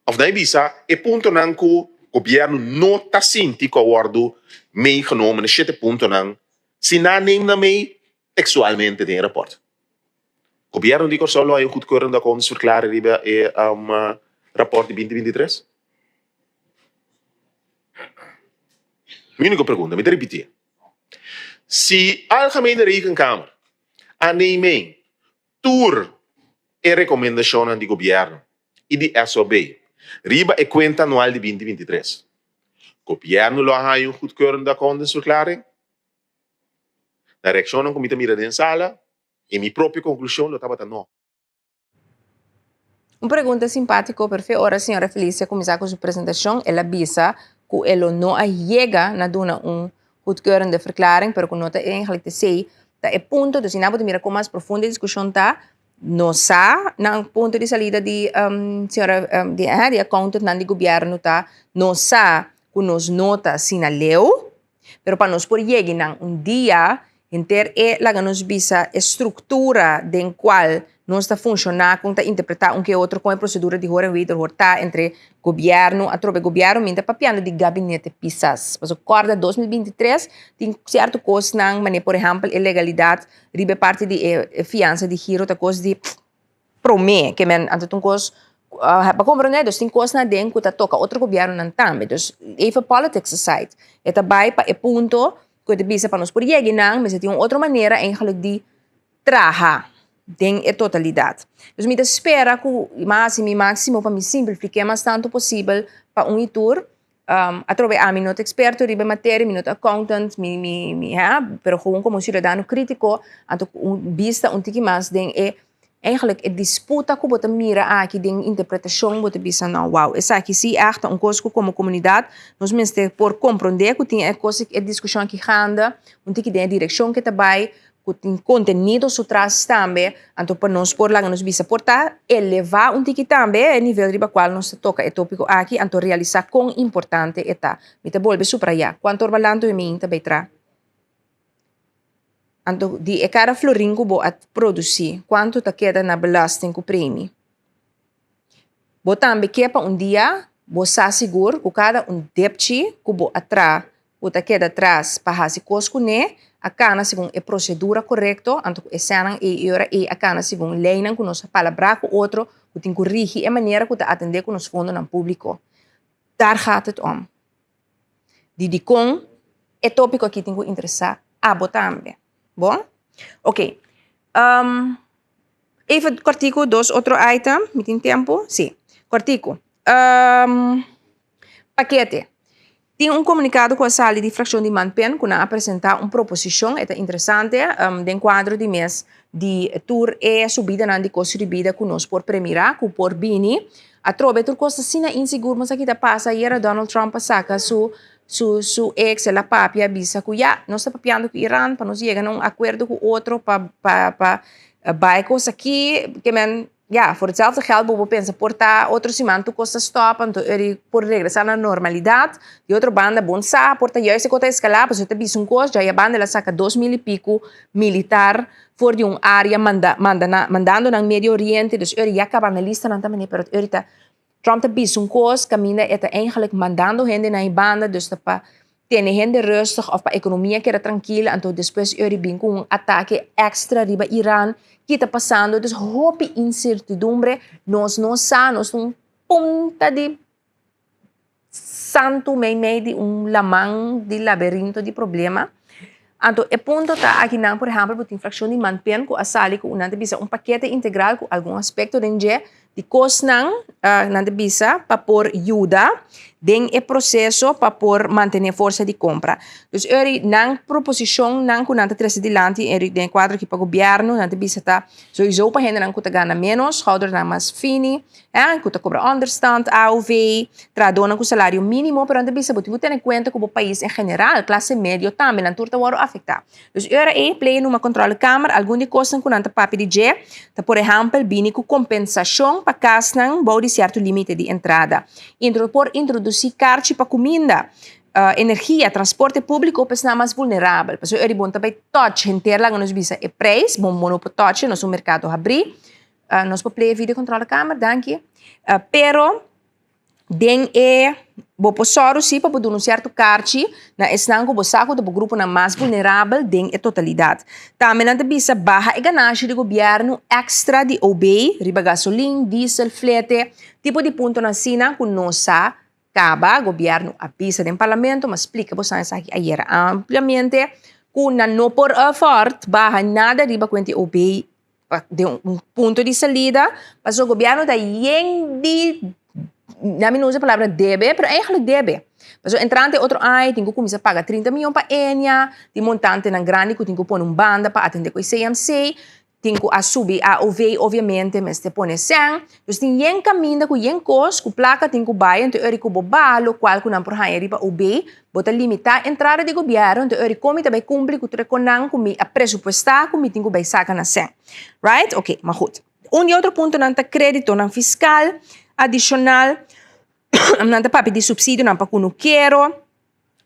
of nan bisa e puntonan ku gobierno no ta sinti ku a wordo meegenomen, e shete puntonan, si nan neem nan mee tekstualmente den e raport. Gobierno di Kòrsou lo haña un goedkeurende accountantsverklaring riba e raport di binti 23? Mi úniko pregunta, mi ta ripitié. Si Algemene Rekenkamer a neem'é tur e rekomendashonnan di gobièrnu i di SOB riba e kuenta anual di binti 23, gobièrnu lo a haña un goedkeurende accountantsverklaring? Na reakshonnan ku mi ta mira den sala i mi propio konklushon lo tabata no. Un pregunta simpátiko perfé ora señora Felicia kuminsá ku su presentashon el a bisa ku e lo no a yega na duna un goedkeurende verklaring pero ku no ta eigenlijk esei ta e punto dus asina bo ta mira kon mas profundo e diskushon ta no sa nan punto di salida di señora di di accountantnan di gobièrnu ta no sa ku nos no ta asina leu Pero pa nos por yegi nan un dia, henter e laga nos bisa e struktura den kual nos ta funshoná, kon ta interpretá un ke otro, kon e prosedura di hoor en wederhoor ta entre gobièrnu, atrobe gobièrnu mi ta papiando di gabinete Pisas. Pasobra kòrda 2023 tin sierto kosnan manera por ehèmpel e legalidat riba e parti di e fiansa di giro ta kos di promé ke men anto ta un kos pa komprondé dus tin kosnan aden ku ta toka otro gobièrnunan tambe dus even politics aside e ta bai pa e punto ku e ta bisa pa nos por yega einan mester tin un otro manera eigenlijk di traha den e totalidat dus mi ta spera ku mi a hasi mi máksimo pa mi simplifiké mas tantu posibel pa un i tur atrobe ami no ta eksperto riba e materia mi no ta accountant mi mi mi ha pero gewoon komo un siudadano kritiko anto ku un bista un tiki mas den e Eigenlijk e disputa ku bo ta mira aki den interpretashon bo ta bisa no wow esaki si ègt ta un kos ku komo komunidat nos mester por komprondé ku tin e kos e diskushon aki ganda un tiki den e direkshon ke ta bai ku tin kontenido su tras tambe anto pa nos por laga nos bisa por ta elevá un tiki tambe e nivel riba kual nos ta toka e tópiko aki anto realisá kon importante e ta. Mi ta bolbe suprayá kuantu ora balantu e mi ta bai tra. Anto di e kada florin ku bo a produsí, kuantu ta keda na belasting ku premi? Bo tambe ke pa un dia bo sa sigur ku kada un depchi ku bo a traha ku ta keda tras pa hasi kos kuné a kana segun e prosedura korekto, anto ku e sènnan ei e ora ei a kana segun leinan ku nos a palabrá ku otro ku tin ku rigi e manera ku ta atendé ku nos fondonan públiko. Daar gaat het om. Di dikon e tópiko aki tin ku interesá abo tambe. Bon? Oké. Um, even kòrtiku dos otro item. Mi tin tempu? Sí. Kòrtiku. Um, pakete. Tin un komunikado ku a sali di frakshon di Manpen ku nan a presentá un proposishon, e ta interesante, um, den kuadro di mes di tur e subidanan di kosto di bida ku nos por premirá ku por bini. Atrobe tur kos ta asina insigur mos aki ta pasa ayera Donald Trump a saka su su su ex el a papia a bisa ku ya nos ta papiando ku Iran pa nos yega na un akuerdo ku otro pa pa pa bai kos aki ke men ya for hetzelfde geld bo por pensa por ta otro siman tur kos ta stop anto eri por regresa na normalidad di otro banda bon sa por ta juist e kos ta eskala pasobra ta bisa un kos djaya banda el a saka dos mil i piku militar for di un área manda manda na mandando nan Medio Oriente dus eri ya kaba analistanan ta manera pero eri ta Trump ta bisa un kos kaminda e ta eigenlijk mandando hende na e banda dus ta pa tene hende rustig of pa ekonomia keda trankil anto despues eri bin ku un atake extra riba Iran ki ta pasando dus hopi insertidumbre nos no sa nos ta un punta di. Santu meimei di un laman di laberinto di problema. Anto e punto ta akinan, por ehèmpel, bo tin frakshon di Manpen ku a sali ku nan ta bisa un pakete integral ku algun aspekto den dje di kosnan nan ta bisa pa por yuda den e proseso pa por mantené forsa di kompra. Dus eri nan proposishonnan ku nan ta trese dilanti eri den e kuadro aki pa gobièrnu nan ta bisa ta souiso pa hendenan ku ta gana ménos, schoudernan mas fini, ku ta kobra ònderstand, AOV, trahadónan ku salario mínimo, pero nan ta bisa bo tin ku tene kuenta ku bo pais en general, klase medio tambe, nan tur ta wòrdu afektá. Dus ora ei play numa controlekamer, algun di kosnan ku nan ta papia di dje ta por ehèmpel bini ku kompensashon pa kasnan bou di sierto límite di entrada. Intro por introdusí karchi pa kuminda, energia, transporte públiko pa esnan mas vulnerabel. Pasobra ora di bon ta bai touch henter laga nos bisa e preis, bon bo no por touch, nos un merkado habrí. Nos por play e video controlekamer, danki. Pero. Den e bo por sòru si pa bo duna un sierto karchi na esnan ku bo sa ku ta bo gruponan mas vulnerabel den e totalidat. Tambe nan ta bisa baha e ganashi di gobièrnu èkstra di OB riba gasolin, diesel, flete, tipo di puntonan asina ku no sa kaba. Gobièrnu a bisa den parlamento, m'a splika bosan esaki ayera ampliamente, ku nan no por afòrt baha nada riba kuenta di OB. Pa den un punto di salida, pasobra gobierno ta yen di, na mi no usa e palabra debe, pero eigenlijk debe. Pasobra entrante otro aña tin ku kuminsá paga trinta mion pa Enia, tin montantenan grandi ku tin ku pone un banda pa atendé ku e CMC, tin ku a subi AOV obviamente mester pone sèn. Dus tin yen kaminda ku yen kos ku plaka tin ku bai, anto ora ku bo baha lokual ku nan por haña riba OB, Bo ta limitá entrada di gobièrnu, enton eri kon mi ta bai kumpli ku tur e konan ku mi a presupuestá ku mi tin ku bai saka na sèn. Right? Oké, ma goed. Un di otro puntonan ta kréditonan fiskal adishonal. Nan ta papia di supsidionan pa kunukero,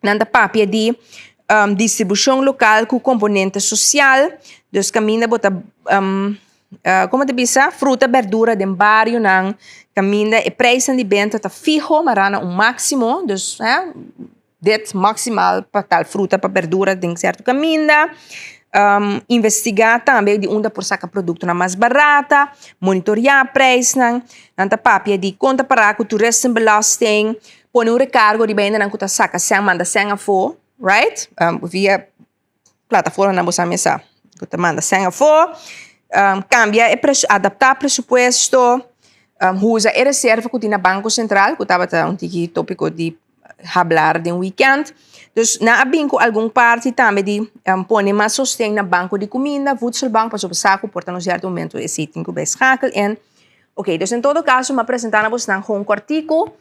nan ta papia di distribushon lokal ku komponente sosial, dus kaminda bo ta Como ta bisa, fruta, berdura den barionan caminda e prijsnan di benta ta fiho, ma rana un maximo, dus hè, dit maximaal pa tal fruta, pa berdura den cierto caminda. Investiga tambe di unda por saca productonan mas barata, monitorea prijsnan, nan ta papia di con ta para cu toeristenbelasting, pone un recargo riba hendenan cu ta saca cen, manda cen afo, right, via. Plataformanan bo sa mesa ku ta manda sèn afó, kambia e adaptá presupuesto, usa e reserva ku tin na Banko Sentral ku tabata un tiki tópiko di hablar den wikènt. Dus nan a bin ku algun parti tambe di pone mas sosten na banko di kuminda, voedselbank, pasobra bo sa ku por ta na un sierto momento esei tin ku bai schakel in. Oké, dus en todo kaso mi a presentá na bosnan kon kòrtiku.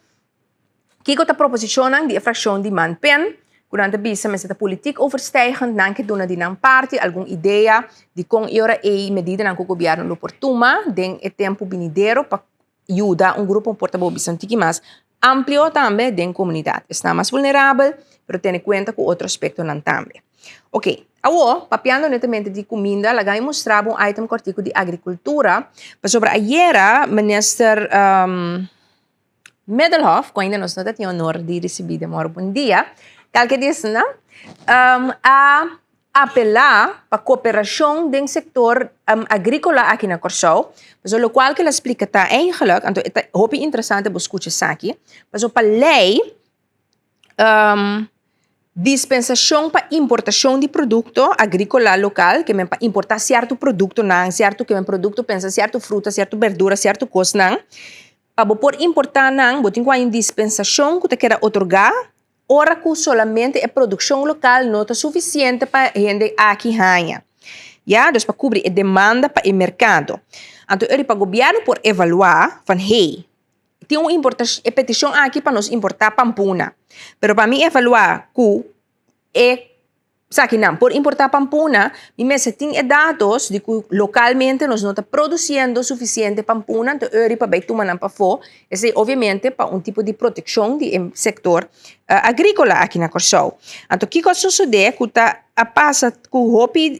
Kiko ta proposishonnan di e frakshon di Man Pen ku nan ta bisa mester ta politiek overstijgend, nan ke duna di nan parti algun idea di kon e ora ei medidanan ku gobièrnu lo por tuma den e tempu binidero pa yuda un grupo por ta bo bisa un tiki mas amplio tambe den komunidat. Esnan mas vulnerabel, pero tene kuenta ku otro aspektonan tambe. Oké, awor, papiando netamente di kuminda, laga mi mustra bo un item kòrtiku di agrikultura, pasobra ayera minister Middelhof, ku ainda nos no ta tin honor di risibí den mor bon dia, kalke di esnan a apelá pa koperashon den sektor agríkola aki na Kòrsou. Pasobra lokual ku el a splika ta eigenlijk, anto e ta hopi interesante bo skucha esaki, pasobra pa lei Dispensashon pa importashon di produkto agríkola lokal, ke men pa importá sierto produktonan, sierto ke men produkto pensa sierto fruta, sierto berdura, sierto kosnan. Pa bo por importá nan, bo tin ku haña un dispensashon ku ta keda otorgá ora ku solamente e produkshon lokal no ta sufisiente pa hende aki haña. Ya, dus pa kubri e demanda pa e merkado. Anto eri pa gobièrnu por evaluá van hey, Tin un importa e peticion aki pa nos importa pampuna. Pero pa mi evalua cu e sakinan por importa pampuna, mi mester tin e datos di cu localmente nos no ta produciendo suficiente pampuna, anto eri pa bay tuma nan pafo. Esey obviamente pa un tipo di proteccion di e sector agricola aki na Corsou. Anto kico a sosode cu ta a pasa cu hopi.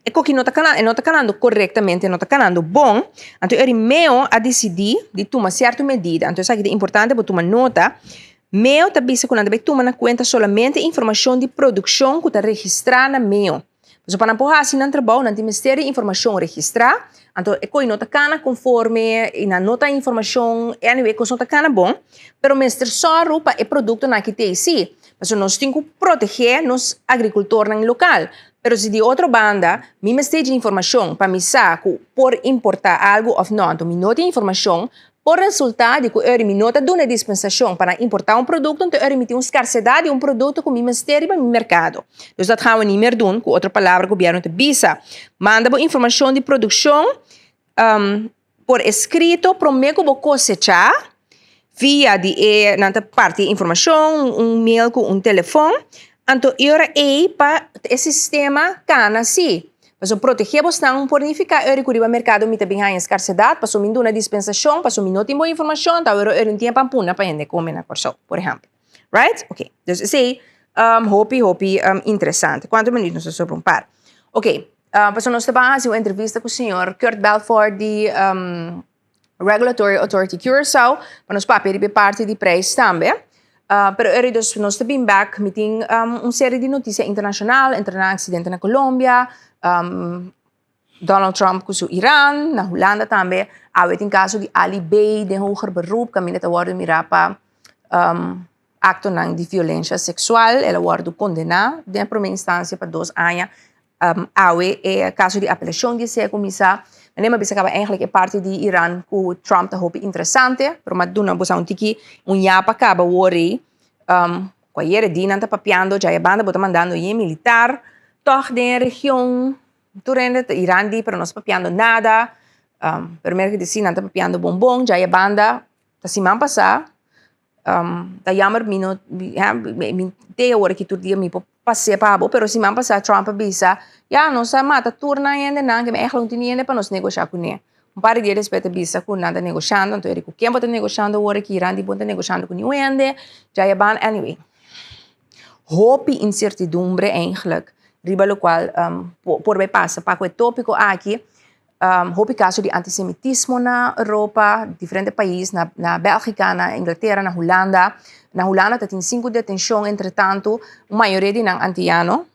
E koki no ta kana, e no ta kanando korektamente, e no ta kanando bon. Anto e Meo a disidí di tuma sierto medida. Anto esaki ta importante pa tuma nota. Meo ta bisa ku nan ta bai tuma na kuenta solamente informashon di produkshon ku ta registrá na Meo. Pasobra pa nan por hasi nan trabou nan tin mester di informashon registrá. Anto e koi no ta kana konforme i nan no ta informashon, anyway kos no ta kana bon, pero mester sòru pa e produktonan aki t'ei sí. Pasobra nos tin ku protegé nos agrikultornan lokal. Pero si di otro banda mi mester dje informashon pa mi sa ku por importá algu òf nò, anto mi no tin informashon, por resultá di ku eri mi no ta duna e dispensashon pa nan importá un produkto, anto eri mi tin un skarsedat di un produkto ku mi mester riba mi merkado. Dus dat gaan we niet meer doen. Ku otro palabra gobièrnu ta bisa, manda bo informashon di produkshon por eskrito promé ku bo kosechá via di e nan ta parti e informashon, un mail ku un telefòn. Anto e ora ei pa e sistema kana si. Pasobra protegé bosnan por nifiká ora ku riba merkado mi ta bin haña skarsedat, pasobra mi duna dispensashon, pasobra mi no tin bo informashon, ta ora ora un tin e pampuna pa hende kome na Kòrsou, por ehèmpel. Right? Oké. Dus esei hopi hopi interesante. Kuantu minuut nos ta sobra? Un par. Oké, pasobra nos ta ban hasi un entrevista ku señor Kurt Belfort di Regulatory Authority Curaçao pa nos papia riba e parti di prijs tambe. Pero eri dus nos ta bin bek, mi tin un serie di notisia internashonal, entre nan aksidente na Colombia, Donald Trump ku su Iran, na Hulanda tambe awe tin kaso di Ali B. den hoger beroep kaminda ta wòrdu mirá pa aktonan di violensha seksual. El a wòrdu kondená den promé instansia pa dos aña. Awe e kaso di apelashon di esei a kuminsá. Manera mi a bisa kaba eigentlik e parti di Iran ku Trump ta hopi interesante, pero mi a duna boso un tiki un yapa kaba wor ei. Ku ayera di nan ta papiando djaya banda bo ta mandando yen militar tòg den e region. Tur hende ta Iran di pero no sta papiando nada. Pero merka di si nan ta papiando bon bon djaya banda ta siman pasá. Ta jammer mi no mi te awor aki tur dia mi por pas'é pa bo pero siman pasá Trump a bisa ya nos a mata tur nan hendenan ke mi eigenlijk no tin hende pa nos negoshá kuné. Un par di dia despues ta bisa ku nan ta negoshando anto e di ku ken bo ta negoshando awor aki Iran di bo no ta negoshando ku niun hende djaya ban anyway. Hopi insertidumbre eigenlijk riba lokual por bai pasa pa ku e tópiko aki. Hopi kaso di antisemitismo na Europa, diferente pais, na na Bèlgika, na Inglatera, na Hulanda. Na Hulanda ta tin sinku detenshon entretantu, un mayoria di nan antiano,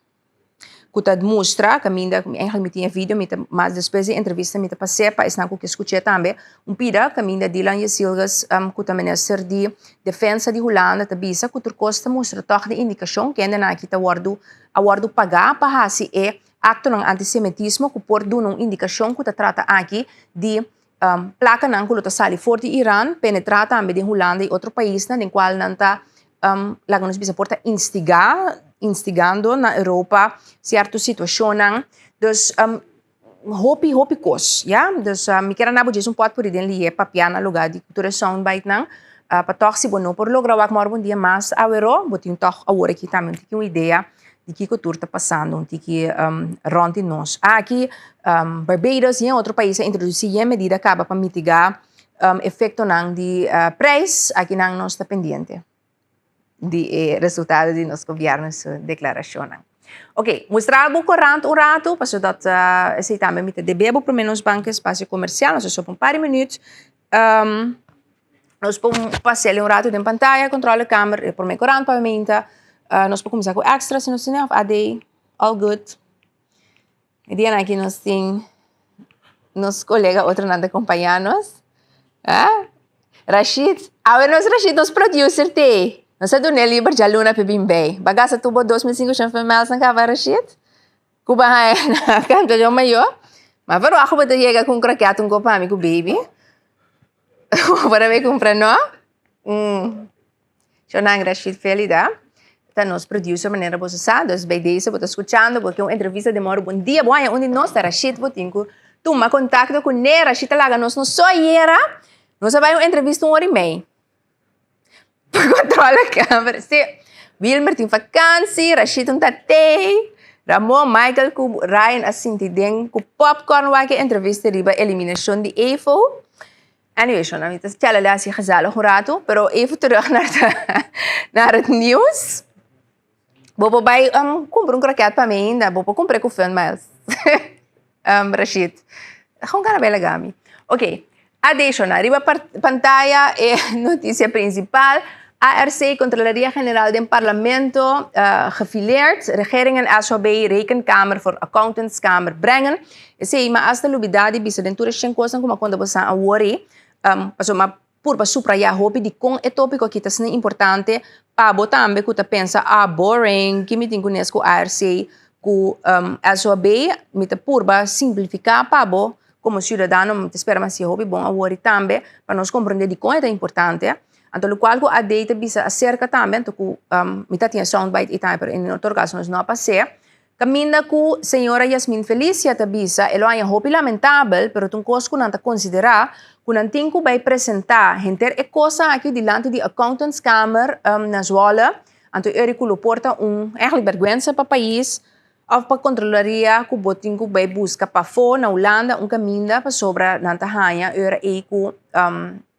ku ta mustra kaminda, eigenlijk mi tin e video, mi ta mas despues di e entrevista mi ta pas'é pa esnan ku ke skuch'é tambe. Un pida kaminda Dylan Yesilgaz ku ta minister di defensa di Hulanda ta bisa ku tur kos ta mustra tòg di indikashon kendenan aki ta wòrdu a wòrdu pagá pa hasi e Aktonan antisemitismo ku por duna un indikashon ku ta trata aki di plakanan ku lo ta sali for di Iran, penetrá tambe den Hulanda i otro paisnan den kual nan ta laga nos bisa por ta instigá, instigando na Europa sierto situashonnan. Dus hopi hopi kos, ya. Dus mi kier a nabo djis un pòt puri den lihe papia na lugá di tur e soundbitenan pa tòg si bo no por logra wak mòrgo un dia mas aweró bo tin tòg awor aki tambe un tiki un idea di kiko tur ta pasando un tiki rond di nos. Aki Barbados y en otro pais a introduci yen medida caba pa mitiga efectonan di prijs. Aki nan nos ta pendiente di e resultado di nos gobierno su declaracionnan. Ok, mustra bo corant un rato, pasobra dat esey tambe mi ta debe bo prome nos banca espacio comercial, nos a sopa un par di minuut. Nos por pas'el un rato den pantaya, controle kamer, e prome corant pa meinta. Nos por cuminsa cu extra si nos tin of AD, all good. E dianan aki nos tin nos colega otronan ta acompaña nos. Ah, Rashid, awe nos Rashid nos producer t'e. Nos a dun'e liber djaluna p'e bin bay. Ba gasta tur bo 2500 ml's nan caba Rashid? Ku ba haña na kanto djo mayó. Ma verwacht ku bo ta yega ku un krokèt un kopa mi ku baby. Bo ta bai kumpra no? Shonan Rashid Felida ta nos producer manera boso sa. Dus bij deze bo ta skuchando bo ke un entrevista den Mòru Bon Dia. Bo haña un di nos ta Rashid bo tin ku tuma kontakto kuné. Rashid ta laga nos no so ayera. Nos a bai un entrevista un ora i mei. Pa controla camera. Sí. Wilmer tin vakantie, Rashid un ta tei. Ramon, Michael ku Ryan a sinti den ku popcorn wak e entrevista riba eliminacion di Evo. Anyway, shon, mi ta tjala le hasi gezellig un rato, pero even terug naar, de, naar het nieuws. Bo por bai um, kumpra un kroket pa mi ainda, bo por kumpra ku Fun Miles. um, Rashid, gewoon kana bai laga mi. Ok, adeshona, riba pantaya e noticia principal. ARC, Controlaria General den Parlamento, gefileerd, Regering en SOB, Rekenkamer voor Accountantskamer brengen. Esei, mi a hasta lubida di bisa den tur e shen kosnan ku mi a konta boso awor ei, pasobra mi a purba subraya hopi di kon e topiko aki ta asina importante pa bo tambe ku ta pensa, ah, boring, ki mi tin kunes ku ARC, ku SOB, mi ta purba simplifiká pa bo komo siudadano, mi ta spera mi a hasi hopi bon awor ei tambe, pa nos komprende dikon e ta importante. Anto lokual ku AD ta bisa aserka tambe, anto ku mi ta tin e soundbite ei tambe, pero en otro kaso nos no a pas'é, kaminda ku señora Yasmin Felicia ta bisa e lo haña hopi lamentabel, pero ta un kos ku nan ta konsiderá ku nan tin ku bai presentá henter e kosa aki dilanti di Accountantskamer na Zwolle, anto e ora ku lo por ta un eigenlijk bèrgwensa pa pais òf pa kontrolaria ku bo tin ku bai buska pafó na Hulanda un kaminda pasobra nan ta haña e ora ei ku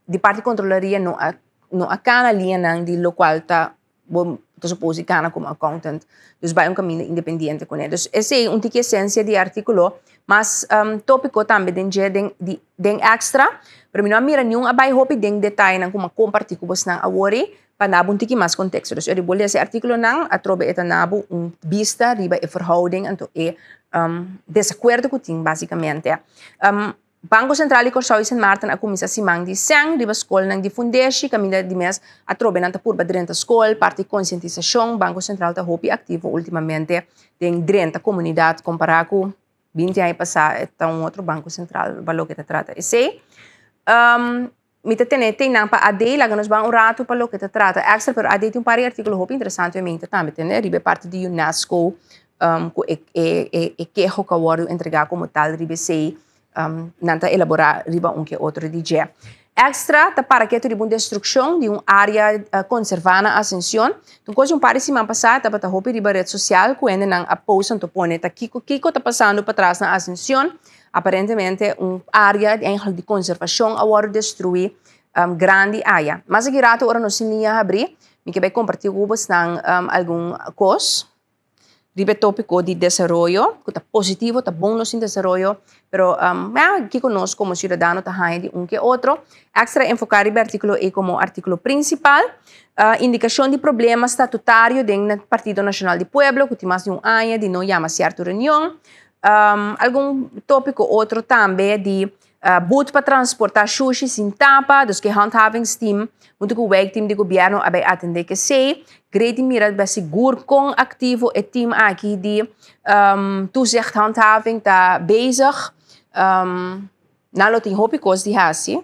Di parti controlaria no a no a cana liñanan di locual ta bo ta suppose di cana como accountant. Dus bay un caminda independiente cune. Dus esey un tiki esencia di e articulo. Mas topico tambe den dje den di den extra. Pero mi no a mira niun a bay hopi den detayenan cu mi a comparti cu bosnan awor pa nabo un tiki mas contexto. Dus ora bo lesa e articulonan atrobe e ta nabo un bista riba e verhouding anto e desacuerdo cu tin basicamente. Banko Sentral di Kòrsou i Sint Maarten a kuminsá siman di sèn riba skolnan di fundeshi kaminda di mes atrobe nan ta purba drenta skol, parti konsientisashon. Banko Sentral ta hopi aktivo últimamente den drenta komunidat kompará ku binti aña pasá e ta un otro Banko Sentral pa loke ta trata esei. Mi ta tene teinan pa AD, laga nos ban un ratu pa loke ta trata extra, pero AD tin un par di artíkulo hopi interesante mi ta tambe tene riba e parti di UNESCO ku e e e keho ku a wòrdu entregá komo tal riba esei nan ta elaborá riba un ke otro di dje. Extra ta para ketu riba un destrukshon di un área konservá na Asension. Tin kos di un par di siman pasá tabata hopi riba ret sosial ku hendenan a post anto pone ta kiko kiko ta pasando patras na Asension. Aparentemente un área eigenlijk di konservashon a wòrdu destruí grandi aya. Mas aki rato ora nos tin liña habrí, mi ke bai kompartí ku bosnan algun kos riba e tópiko di desaroyo, ku ta positivo, ta bon nos tin desaroyo, pero ya kiko nos komo siudadano ta haña di un ke otro. Èkstra enfoká riba e artíkulo ei komo artíkulo prinsipal. Indikashon di problema statutario den Partido Nashonal di Pueblo ku tin mas di un aña di no yama sierto reunion. Algun tópiko otro tambe di but pa transportá shushi sin tapa, dus ku e handhavingsteam huntu ku wijkteam di gobièrnu a bai atendé ku esei. Great di mira bai sigur kon aktivo e team aki di toezichthandhaving ta bezig. Nan lo tin hopi kos di hasi.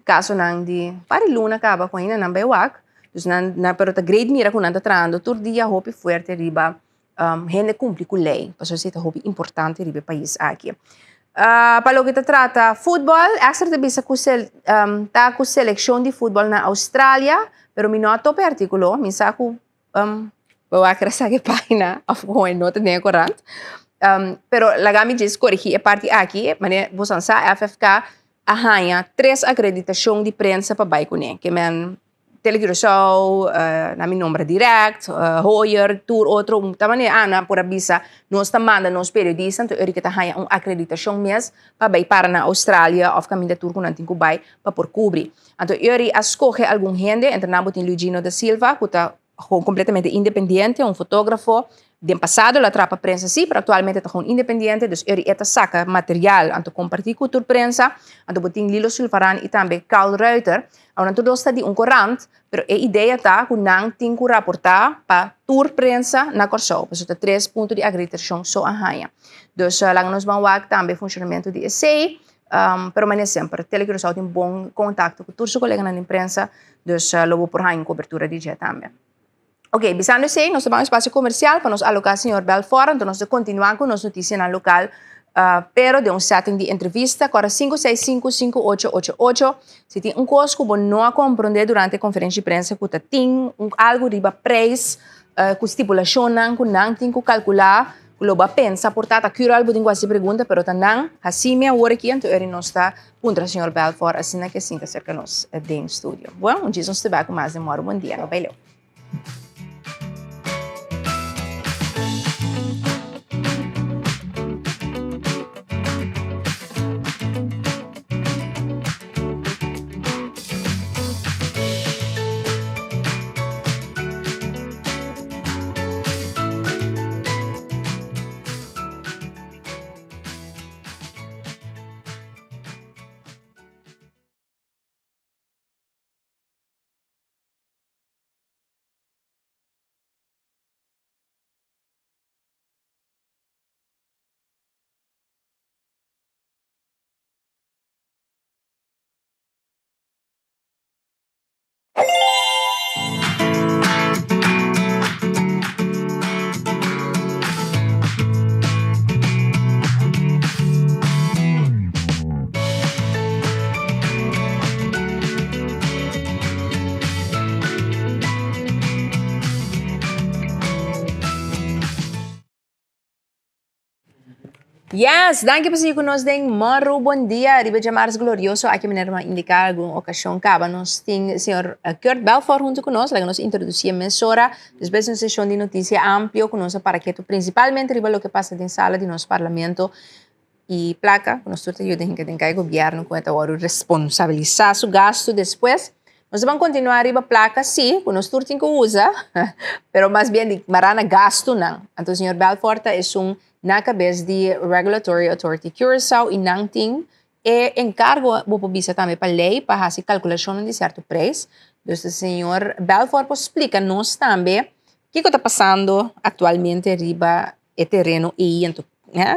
Kasonan di par di luna kaba ku ainda nan bai wak. Dus nan pero ta great mira ku nan ta trahando tur dia hopi fuerte riba Hende kumpli ku lei, pasobra esei ta hopi importante riba e pais aki. Pa loke ta trata futbòl, Extra ta bisa ku ta ku selekshon di futbòl na Australia, pero mi no a topa e artíkulo, mi sa ku bo a kere saka e página òf ku e no ta den e korant. Pero laga mi djis korigí e parti aki, manera boso a sa FFK a haña tres akreditashon di prensa pa bai kuné, ke men Tele Curaçao, na mi nomber direct, Hoyer, tur otro, ta manera Ana por a bisa, nos ta manda nos periodista, anto Erica ta haña un acreditacion mes pa bay para na Australia of caminda tur cu nan tin cu bay pa por cubri. Anto Eri a scoge algun hende, entre nan bo tin Luigino da Silva cu ta completamente independiente, un fotografo, Den pasado lo a traha pa prensa sí, pero aktualmente ta gewoon independiente, dus eri e ta saka material anto kompartí ku tur prensa. Anto bo tin Lilo Sulvaran i tambe Carl Ruiter. Awor nan tur dos ta di un korant, pero e idea ta ku nan tin ku raportá pa tur prensa na Kòrsou, pasobra ta tres punto di akreditashon so a haña. Dus laga nos ban wak tambe funshonamentu di esei, pero manera semper Tele Curaçao tin bon kontakto ku tur su koleganan den prensa, dus lo bo por haña un kobertura di dje tambe. Ok, bisando esei, nos ta ban un espacio comercial pa nos aloca señor Belfort, anto nos ta continua cu nos noticianan local, pero den un setting di entrevista, cora 565-5888. Si tin un cos cu bo no a comprende durante e conferencia di prensa cu ta tin un algo riba prijs, cu stipulacionnan cu nan tin cu calcula, cu lo bo a pensa por ta ta cura bo tin cu haci pregunta, pero ta nan haci mi awor aki, anto eri nos ta puntra señor Belfort asina cu e sinta cerca nos den studio. Bueno, un djis nos ta bay cu mas den moro. Bon dia, no bay leu. Yes, danki pa sigui ku nos den Morro Bon Dia riba djamars glorioso. Aki manera mi a indiká algun okashon kaba nos tin señor Kurt Belfort huntu ku nos. Laga nos introdusí e mesora despues di un seshon di notisia amplio ku nos a para ketu prinsipalmente riba loke pasa den sala di nos parlamento i plaka ku nos tur ta yuda hinka den kai gobièrnu ku e ta wòrdu responsabilisá su gastu despues. Nos ta ban kontinuá riba plaka sí ku nos tur tin ku usa pero mas bien di mará na gastunan. Anto señor Belfort ta esun Na kabes di Regulatory Authority Curaçao i nan tin e enkargo, bo por bisa tambe pa lei, pa hasi kalkulashonnan di sèrto preis. Dus señor Belfort por splika nos tambe kiko ta pasando aktualmente riba e tereno ei anto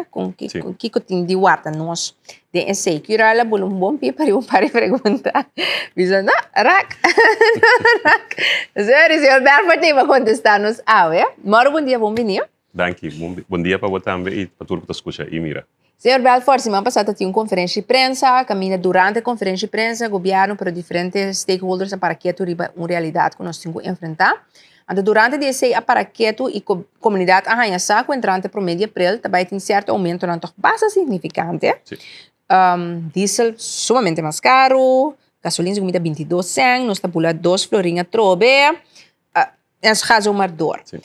kon kiko tin di warda nos den esei. Curaçao a bula un bon pie pa riba un par di pregunta. Bisa no, rak, rak. Señor Belfort tin pa kontestá nos awe. Mòrgo bon dia, bon bini. Danki. Bon dia pa bo tambe i pa tur ku ta skucha i mira. Señor Belfort, siman pasá ta tin un konferensha di prensa, kaminda durante e konferensha di prensa gobièrnu pero diferente stakeholders a para ketu riba un realidat ku nos tin ku enfrentá. Anto durante di esei a para ketu i komunidat a haña sa ku entrante promé di aprel ta bai tin sierto oumentonan tòg basta signifikante. Diesel sumamente mas karu, gasolin segun mi ta 22 sèn, nos ta bula dos florin atrobe. En ga zo maar door. Sí.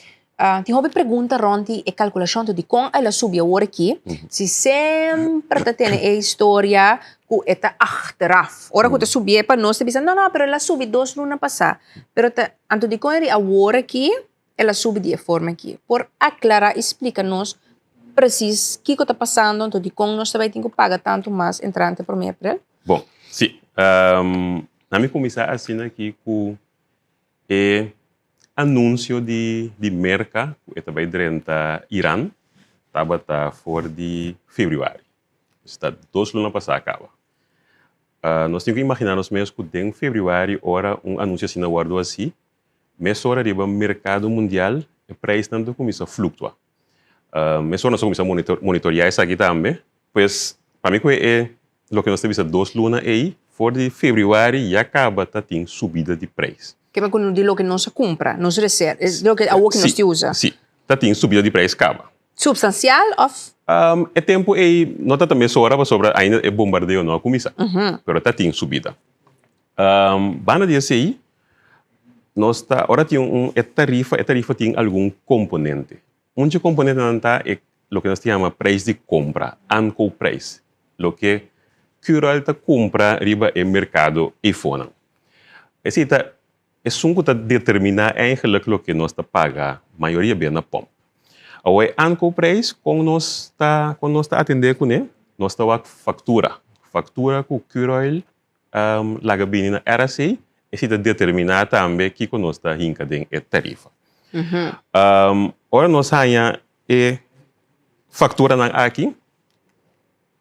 Tin hopi pregunta rond di e calculacion to dicon el a subi awor aki, si semper ta tene e historia cu e ta achteraf. Ora cu ta subié pa nos ta bisa no no pero el a subi dos luna pasa. Pero ta anto dicon eri awor aki el a subi di e forma aki. Por aclara y splica nos precies kico ta pasando anto dicon nos ta bay tin cu paga tanto mas entrante prome april? Bon, si. Na mi cuminsa asina aki cu E anunsio di di Merka ku e ta bai drenta Iran tabata for di febrüari. Pues ta dos luna pasá kaba. Nos tin ku imaginá nos mes ku den febrüari ora un anunsio asina wòrdu hasi, mesora riba merkado mundial e preisnan ta kuminsá fluktua. Mesora nos a kuminsá monitoriá esaki tambe. Pues pa mi ku e loke nos ta bisa dos luna ei, for di febrüari ya kaba ta tin subida di preis. Ke men ku di loke nos a kumpra, nos reser, es loke awor ki nos tin usa? Si, ta tin subida di preis kaba. Supstansial òf? E tempu ei no ta ta mesora pasobra ainda e bombardeo no a kuminsá, pero ta tin subida. Banda di esei, nos ta, ora tin un e tarifa, e tarifa tin algun komponente. Un dje komponentenan ta e loke nos ta yama preis di kompra, aankoopprijs, loke Curoil ta kumpra riba e merkado eifonan. Esei ta esun ku ta determiná eigenlik loke nos ta paga mayoria bia na pòmp. Awor e aankoopprijs kon nos ta kon nos ta atendé kuné? Nos ta wak faktura, faktura ku Curoil laga bini na RAC, esei ta determiná tambe kiko nos ta hinka den e tarifa. Ora nos haña e fakturanan aki,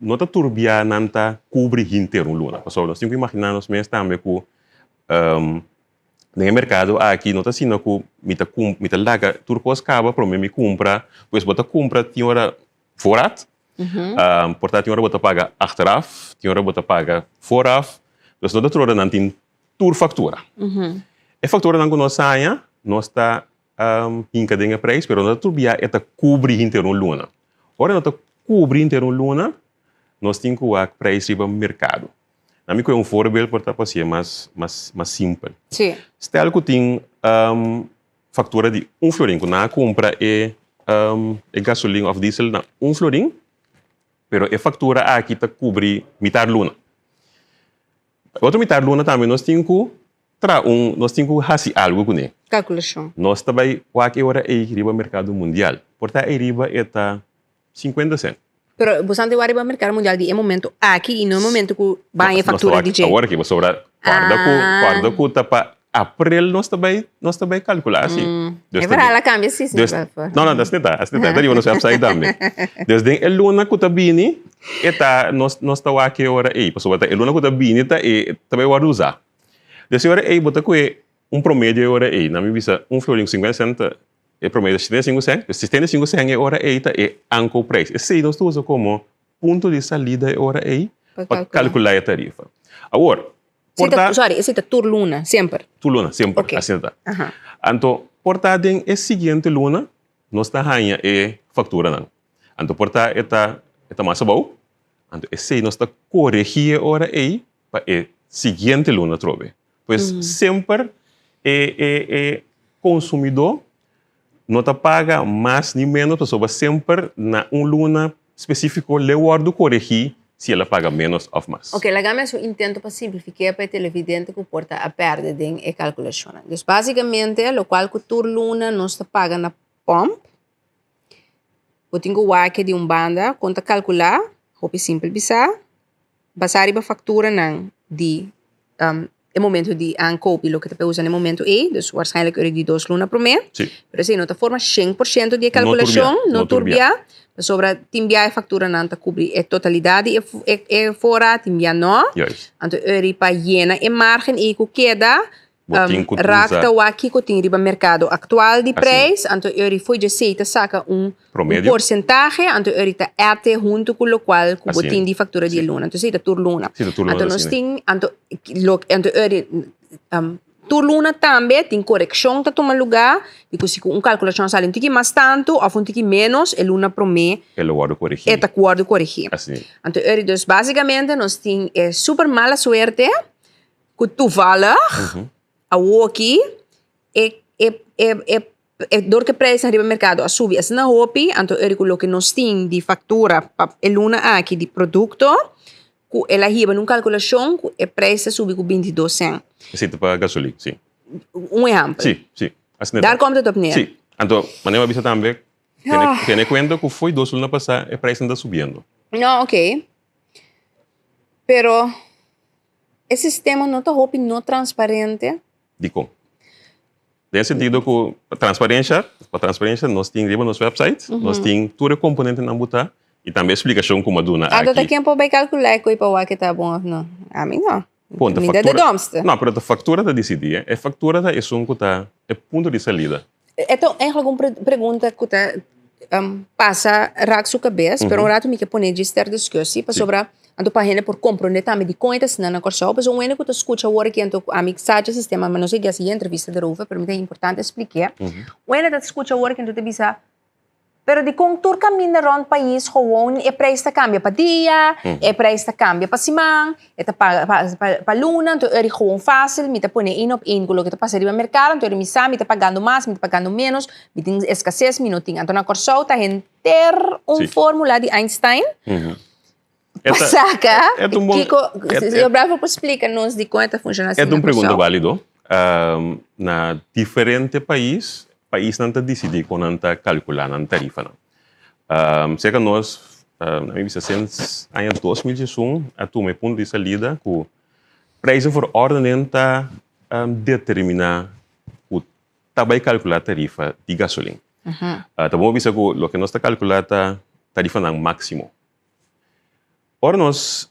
no ta tur bia nan ta kubri henter un luna. Pasobra nos tin ku imaginá nos mes tambe ku den e merkado aki no ta asina ku mi ta mi ta laga tur kos kaba promé mi kumpra, pues bo ta kumpra tin ora voorraad, Por ta tin ora bo ta paga achteraf, tin ora bo ta paga vooraf. Dus no ta tur ora nan tin tur factura. E facturanan ku nos haña, nos ta hinka den e prijs, pero no ta tur bia e ta kubri henter un luna. Ora no ta kubri henter un luna, nos tin ku wak prijs riba merkado. Na mi koe un voorbeeld por ta pa hasié mas mas mas simpel. Stel ku tin Factura di un florin cu nan a cumpra e e gasolin of diesel na un florin, pero e factura aki ta cubri mitar luna. E otro mitar luna tambe nos tin cu traha un, nos tin cu haci algo cune. Calculacion. Nos ta bay wak e ora ey riba mercado mundial. Por ta ey riba e ta 50 cent. Pero boso antes wak riba mercado mundial di e momento aki y no e momento cu baña e factura di dje. Awor aki pasobra corda cu corda cu ta pa april nos ta bay nos ta bay calcula asi. E verhaal a cambia si señor Belfort. No no asina ta asina ta ta riba nos website tambe. Dus den e luna cu ta bini e ta nos nos ta wak e ora ey pasobra ta e luna cu ta bini ta e ta bay wordo usa. Dus e ora ey bo ta coge un promedio e ora ey nan mi bisa un florin cu 50 cent ta E promedio ta 75 cent, pues 75 cent e ora ei ta e aankoopprijs. Esei nos ta usa komo punto di salida e ora ei pa kalkulá e tarifa. Awor, por ta. Sorry, esei ta tur luna, semper? Tur luna, semper, asina ta. Anto, por ta den e siguiente luna nos ta haña e fakturanan. Anto por ta e ta. e ta mas abou, anto esei nos ta koregí e ora ei pa e siguiente luna atrobe. Pues semper e e e konsumidó no ta paga mas ni ménos pasobra semper na un luna spesífiko le wòrdu koregí si el a paga ménos òf mas. Oke, laga mi hasi un intento pa simplifiké pa e televidente ku por ta a pèrdè den e kalkulashonnan. Dus básikamente lokual ku tur luna nos ta paga na pòmp, bo tin ku wak di un banda kon ta kalkulá, hopi simpel bisa, basá riba fakturanan di e momento di aankoop di loke ta usa na e momento ei, dus waarschijnlijk ora di dos luna promé. Sí. Pero esei no ta forma 100% di e kalkulashon, no tur bia, pasobra tin bia e fakturanan ta kubri e totalidat di e e voorraad, tin bia no. Juist. Anto ora pa yena e margen ei ku keda, Bo tin ku Raak usa. ta wak kiko tin riba merkado aktual di Así. prijs, anto eri fo'i djesei ta saka un un Promedio. porsentahe, anto eri ta ete huntu ku lokual ku bo Así. tin di faktura di e Sí. luna. Anto esei ta tur luna. Sí, ta tur luna Anto nos asina. tin, anto lo anto eri tur luna tambe tin korekshon ta tuma lugá di ku si ku un kalkulashon a sali un tiki mas tantu òf un tiki ménos e luna promé E lo wòrdu koregí. e ta wòrdu koregí. Así. Anto eri dus básikamente nos tin e super mala suerte ku toevallig awoki e e e e e dor ku e prijsnan riba merkado a subi asina hopi anto eri ku loke nos tin di faktura pa e luna aki di produkto ku el a hiba na un kalkulashon ku e prijs ta subi ku 22 sènt. Esei ta pa gasolin, si. Un ehèmpel. Si, si. Asina ta. Daar komt het op neer. Si. Anto, manera mi a bisa tambe, tene tene kuenta ku fo'i dos luna pasá e prijsnan ta subiendo. No, oké. Pero E sistema no ta hopi no transparente. Dikon? Den e sentido ku transparensia, pa transparensia nos tin riba nos website, nos tin tur e komponentenan bo ta i tambe e splikashon ku mi a duna aki. Anto ta ken por bai kalkulá e koi pa wak e ta bon òf no? Ami no. Bon, ta Mi ta de faktura. domste. No, pero ta faktura ta disidí, eh. E faktura ta esun ku ta e punto di salida. E ta eigenlijk un pregunta ku ta pasa rak su kabes, pero un ratu mi ke pone djis ter discussie, pasobra anto pa hende por komprondé tambe dikon e ta asina na Kòrsou, pasobra un hende ku ta skucha awor aki anto ami sa dje sistema, mi no sa di hasi e entrevista derover, pero mi ta importante spliké. Un hende ta skucha awor aki anto ta bisa, Pero dikon tur kaminda rònt pais gewoon e prijs ta kambia pa dia, e prijs ta kambia pa siman, e ta pa pa luna, anto eri gewoon fásil, mi ta pone één op één ku loke ta pasa riba merkado, anto eri mi sa mi ta pagando mas, mi ta pagando ménos, mi tin eskases, mi no tin. Anto na Kòrsou ta henter un fórmula di Einstein pa saka kiko, señor Bravo por splika nos dikon e ta funshoná asina na Kòrsou? E ta un pregunta válido. Na diferente pais, paisnan ta disidí kon nan ta kalkulá nan tarifanan. Serka nos, na mi bisa since aña 2011 a tuma e punto di salida ku prijzenverordening ta determiná ku ta bai kalkulá tarifa di gasolin. Ta bon bisa ku loke nos ta kalkulá ta tarifanan máksimo. Ora nos,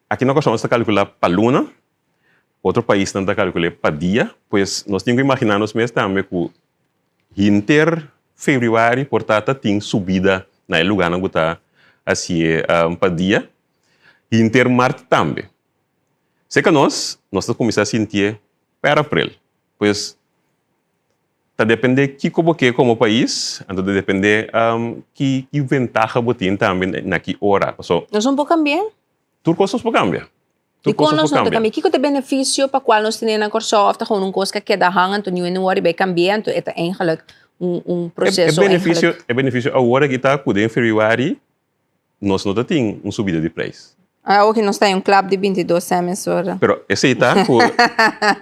aki na Kòrsou nos ta kalkulá pa luna, otro paisnan ta kalkul'é pa dia, pues nos tin ku imaginá nos mes tambe ku hinter febrüari por ta ta tin subida na e lugánan ku ta hasié pa dia, hinter mart tambe. Serka nos, nos ta kuminsá sintié per aprel, pues Ta depende kiko bo ke komo pais, anto ta depende ki ki ventaha bo tin tambe na ki ora. Paso. Nos no por kambia? Tur kos nos por kambia. Tur kos Dikon nos nos por no ta kambia. kambia? Kiko ta e benefisio pa kual nos tene na Kòrsou òf ta gewoon un kos ku a keda hang anto niun hende wòrdu bai kambia anto e ta eigenlijk un un E e proseso benefisio eigenlijk. e benefisio awor aki ta ku den febrüari nos no ta tin un subida di prijs. Ah, oki nos ta en un klap di 22 cent mesora. Pero esei ta ku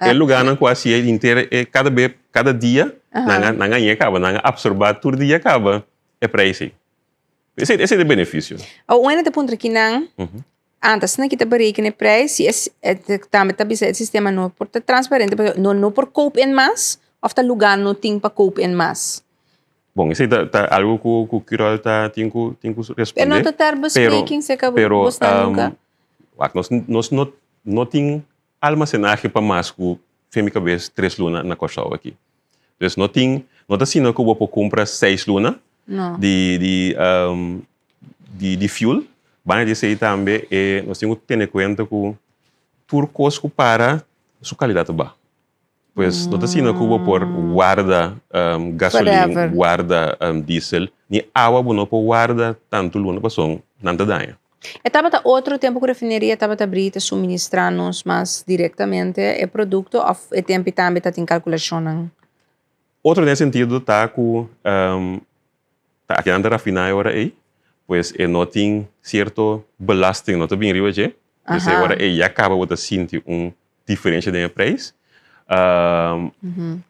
e lugánan ku hasié henter e kada be, kada dia, nan a nan a haña kaba, nan a apsorbá tur dia kaba e prijs ei. Esei esei ta e benefisio. Awor un hende ta puntra kinan, antes asina ki ta berekena e prijs si e tambe ta bisa e sistema no por ta transparente pasobra no no por koop en mas òf ta lugá no tin pa koop en mas. Bon, esei ta ta algo ku ku Curol ta tin ku tin ku respondé. Pero no ta ter bespreking serka pero, bosnan nunka? Wak, nos nos no no tin almacenahe pa mas ku fe mi kabes tres luna na Kòrsou aki. Dus no tin no ta asina ku bo por kumpra seis luna No. di di di di fuel. Banda di esei tambe e nos tin ku tene kuenta ku tur kos ku para su kalidat ta baha. Pues no ta asina ku bo por warda gasolin, Forever. warda diesel, ni awa bo no por warda tantu luna pasobra. nan ta daña. E tabata otro tempu ku refineria tabata bri ta suministrá nos mas direktamente e produkto òf e tempu tambe ta tin kalkulashonnan? Otro den e sentido ta ku ta aki nan ta rafiná e ora ei, pues e no tin sierto belasting no ta bin riba dje, pues e ora ei ya kaba bo ta sinti un diferensha den e prijs.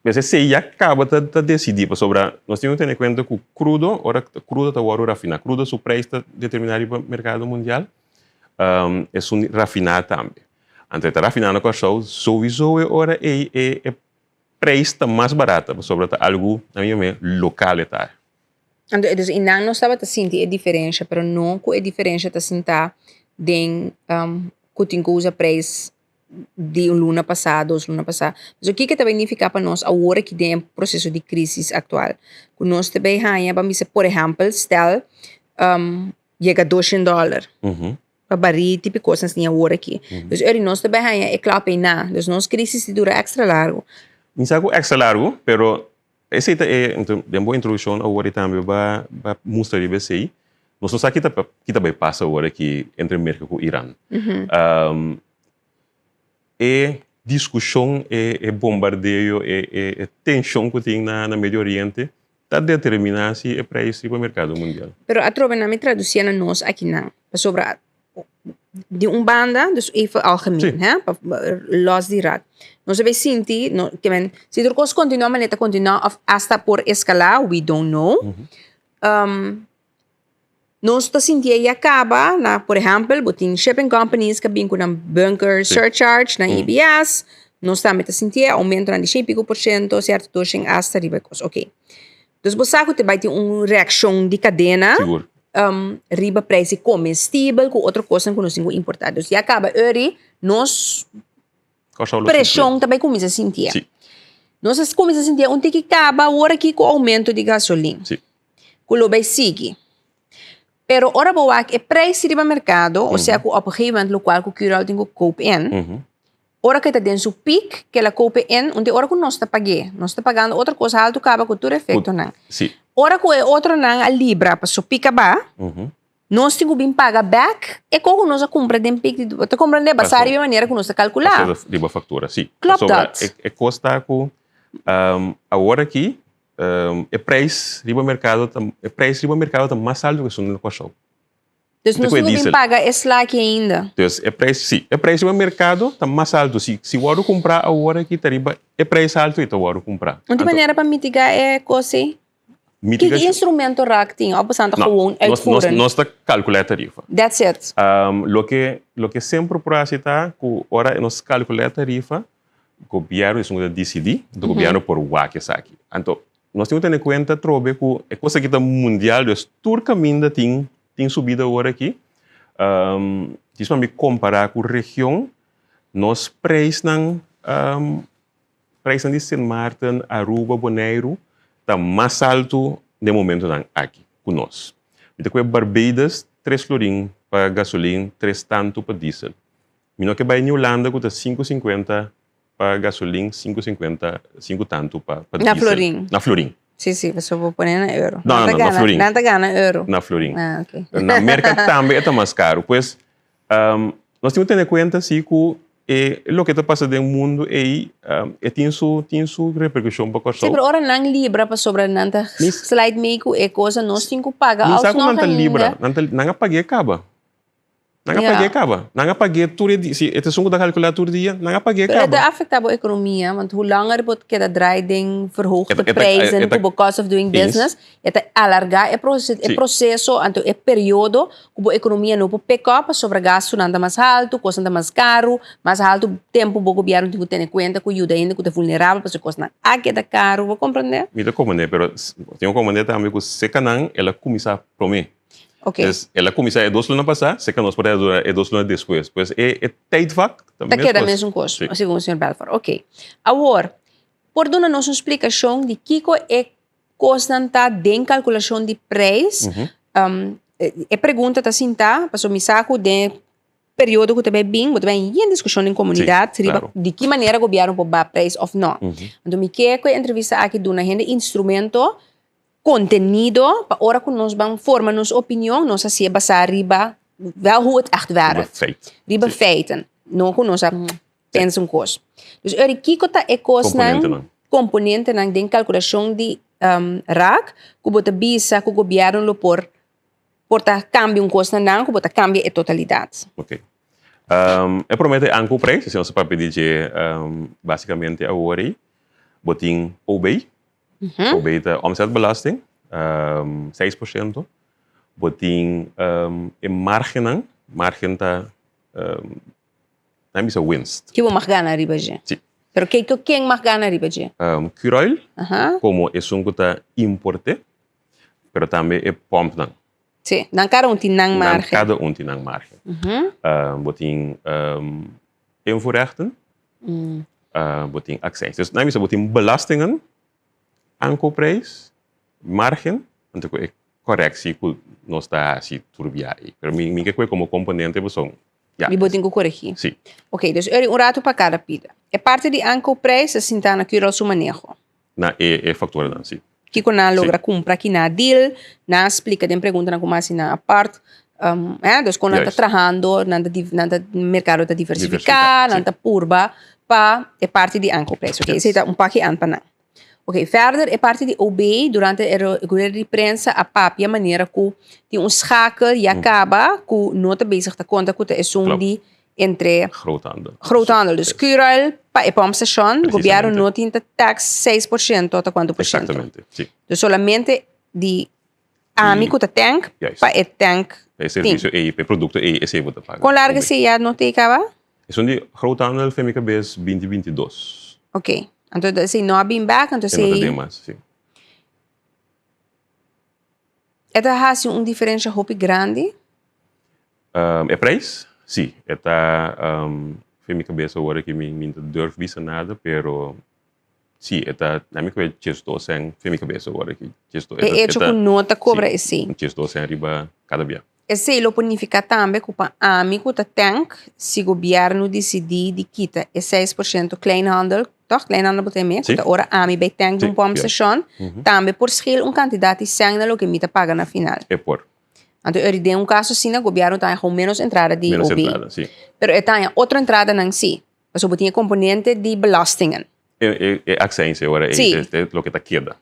Pues esei ya kaba ta ta desidí pasobra nos tin ku tene kuenta ku krudo ora krudo ta wòrdu rafiná, krudo su prijs ta determiná riba merkado mundial, esun rafiná tambe. Anto e ta rafiná na Kòrsou souiso e ora ei e e prijs ta mas barata pasobra ta algu na mi opinia lokal e ta. Anto dus i nan nos tabata sinti e diferensha pero no ku e diferensha ta sintá den ku tin ku usa prijs di un luna pasá, dos luna pasá. So kiko ta bai nifiká pa nos awor aki den e proseso di krísis aktual? Ku nos ta bai haña, ban bisa por ehèmpel, stel yega doshen dòler pa barí tipo kosnan asina awor aki. Dus eri nos ta bai haña e klap einan. Dus nos krísis ta dura èkstra largu. Mi sa ku èkstra largu, pero Esei ta e, den bo introdukshon awor i tambe bo a mustra riba esei. Nos no sa ki ta ki ta bai pasa awor aki entre Merka ku Iran. E diskushon, e bombardeo, e tenshon ku tin na Medio Oriente ta determiná si e preis riba merkado mundial. Pero atrobe nan mi tradusié na nos akinan, pasobra Di un banda, dus even algemeen, hè, los di rat. Nos a bay sinti, no, ke men, si tur kos kontinua manera ta kontinua of hasta por eskalá, we don't know. Nos ta sinti e ya kaba na, por ehèmpel, bo tin shipping companies ku a bin ku nan bunker surcharge, nan EBS, nos tambe ta sinti e oumentonan di shen i piko por shento, sierto doshen hasta riba e kos, oké. Dus bo sa ku te bai tin un reakshon di kadena. Sigur. Riba prijs di komestibel ku otro kosnan ku nos tin ku importá. Dus ya kaba eri nos preshon ta bai kuminsá sintié. Si. Nos a kuminsá sintié un tiki kaba awor aki ku oumento di gasolin. Si. Ku lo bai sigui. Pero ora bo wak e prijs riba merkado, osea ku op een gegeven moment lokual ku Curoil tin ku koop in. Ora ku e ta den su pik, ku el a kope en, un di ora ku nos ta pag'é. Nos ta pagando otro kos haltu kaba ku tur efektonan. Sí. Ora ku e otronan a libra pa su pik a ba, nos tin ku bin paga bèk e kos ku nos a kumpra den pik di. Bo ta komprendé? Basá riba e manera ku nos ta kalkulá. Basá riba faktura, sí. Klopt dat. Pasobra e kos ta ku awor aki e preis riba merkado ta, e preis riba merkado ta mas haltu ku esun na Kòrsou. Dus nos no bin paga e slaki ainda. Dus e prijs, si, e prijs riba merkado ta mas altu. Si, si wòrdu kumprá awor aki ta riba e prijs altu i ta wòrdu kumprá. Un tin manera pa mitigá e kos ei? Mitiga Ki instrumento rak tin òf boso ta gewoon uitvoeren? Nos, nos ta kalkulá e tarifa. That's it. Loke, loke semper por hasi ta ku ora nos kalkulá e tarifa, gobièrnu esun ku ta disidí, anto gobièrnu por wak esaki. Anto Nos tin ku tene kuenta atrobe ku e kos aki ta mundial, dus tur kaminda tin tin subida awor aki. Djis pa mi kompará ku region, nos preisnan preisnan di Sint Maarten, Aruba, Boneiru ta mas altu den momentunan aki ku nos. Mi ta kohe Barbados tres florin pa gasolin, tres tantu pa diesel. Mi no ke bai ni Hulanda ku ta sinku sinkuenta pa gasolin, sinku sinkuenta, sinku tantu pa pa Na diesel. florin. Na florin. Sí, sí, pasobra bo pone na euro. No, no, Nan ta no, na gana, florin. nan ta gana euro. Na florin. Ah, ok. Na Merka tambe e ta mas karu. Pues, nos tin ku tene kuenta si ku e loke ta pasa den mundu ei, e tin su, tin su reperkushon pa Sí, Kòrsou. pero ora nan libra pasobra nan ta slide mee ku e cosa, nos tin ku paga Mi sa ku alsnog nan ta libra, ainda. nan ta, nan a pag'é kaba. Nan a Ja. pag'é kaba. Nan a pag'é tur e dia. Si e ta esun ku ta kalkulá tur dia, nan a pag'é Pero e ta kaba. afektá bo ekonomia, want hoe langer bo keda draai den verhoogde E ta- e ta- prijzen e ta- ku bo cost of doing Eens. business, e ta alargá e proces e Sí. proseso, anto e periodo ku bo ekonomia no por pick up pasobra gastunan ta mas haltu, kosnan ta mas karu, mas haltu tempu bo gobièrnu tin ku tene kuenta ku yuda hende ku ta vulnerabel pasobra kosnan a keda karu. Bo komprendé? Mi ta komprendé, pero tin ku komprendé tambe ku sekanan el a kuminsá promé. Ok. Pues, el a kuminsá e dos luna pasá, seka nos por a dura e dos luna despues. Pues e e tijdvak ta Ta keda mesun kos, Sí. segun señor Belfort. Ok. Awor, por duna nos un splikashon di kiko e kosnan ta den kalkulashon di preis? E pregunta ta sintá, pasobra mi sa ku den e periodo ku ta bai bin, bo ta bai yen diskushon den komunidat Sí, riba klaro. di ki manera gobièrnu por baha preis òf nò. Anto mi ke ku e entrevista aki duna hende instrumento. Contenido pa ora cu nos ban forma nos opinion nos hacié basa riba wel hoe het echt werkt. Riba feit. Riba feiten. No cu nos a pensa un cos. Dus eri kico ta e cosnan, Componentenan. componentenan den calculacion di raak cu bo ta bisa cu gobierno lo por por ta cambia un cos na nan cu bo ta cambia e totalidad. Ok. E prome ta e aankoopprijs, esei nos a papia di dje basicamente awor ei. Bo tin OB. OB ta omzetbelasting, 6%. Bo tin e margennan, margen ta, nan bisa winst. Ki bo mag gana riba dje? Si. Pero ke ken mag gana riba dje? Curoil, komo esun ku ta import'é, pero tambe e pòmpnan. Si, nan kada un tin nan margen. Nan kada un tin nan margen. Bo tin invoerrechten, bo tin accijns. Dus nan bisa bo tin belastingen, aankoopprijs, margen, anto ku e korektie ku nos ta hasi tur bia ei. Pero mi ke kohe komo komponente pasobra ya. Mi bo tin ku koregí. Si. Oké, dus eri un ratu pa kada pida. E parti di aankoopprijs ta sinta na Curoil su maneho. Na e e faktorenan, si. Kiko nan a logra kumpra ki nan a deal, nan a splika den preguntanan ku mas nan apart, eh, dus kon nan ta trahando, nan ta nan ta merkado ta diversifiká, nan ta purba pa e parti di aankoopprijs. Oké, esei ta un paki an pa nan. Oké, verder e parti di OB durante e rueda di prensa a papia manera ku tin un schakel ya kaba ku no ta bezig ta konta ku ta esun di entre Groothandel. Groothandel. Dus Curoil pa e pompstation, gobierno no tin ta tax 6% ota cuanto por ciento. Exactamente, si. Dus solamente di ami cu ta tank pa e tank Pa e servicio ey, pa e producto ey, esey bo ta paga. Con largo esey ya no ta caba? Esun di Groothandel fe mi cabes binti 22. Ok. Anto esey no a bin bek, anto esey. E no ta den mas, si. E ta haci un diferencia hopi grandi? E prijs? Si, e ta fen mi cabeza awor aki mi mi no ta durf bisa nada, pero si e ta na mi cabeza 82 cent fen mi cabeza awor aki. E hecho cu no ta cobra esey. Si, 82 cent riba cada bia. Esey lo por nifica tambe cu pa ami cu ta tank, si gobierno dicidi di kita e 6% kleinhandel, toch? Kleinhandel bo ta heme? Cu ta ora ami bay tank di un pompstation, tambe por scheel un cantidad di cent na loke mi ta paga na final. E por. Anto eri den un caso asina gobierno ta haña gewoon menos entrada di Menos OB. entrada, si. Pero e ta haña otro entradanan si. Pasobra bo tin e componente di belastingen. E, e, e accijns e ora ei, Si. e, e loke ta keda.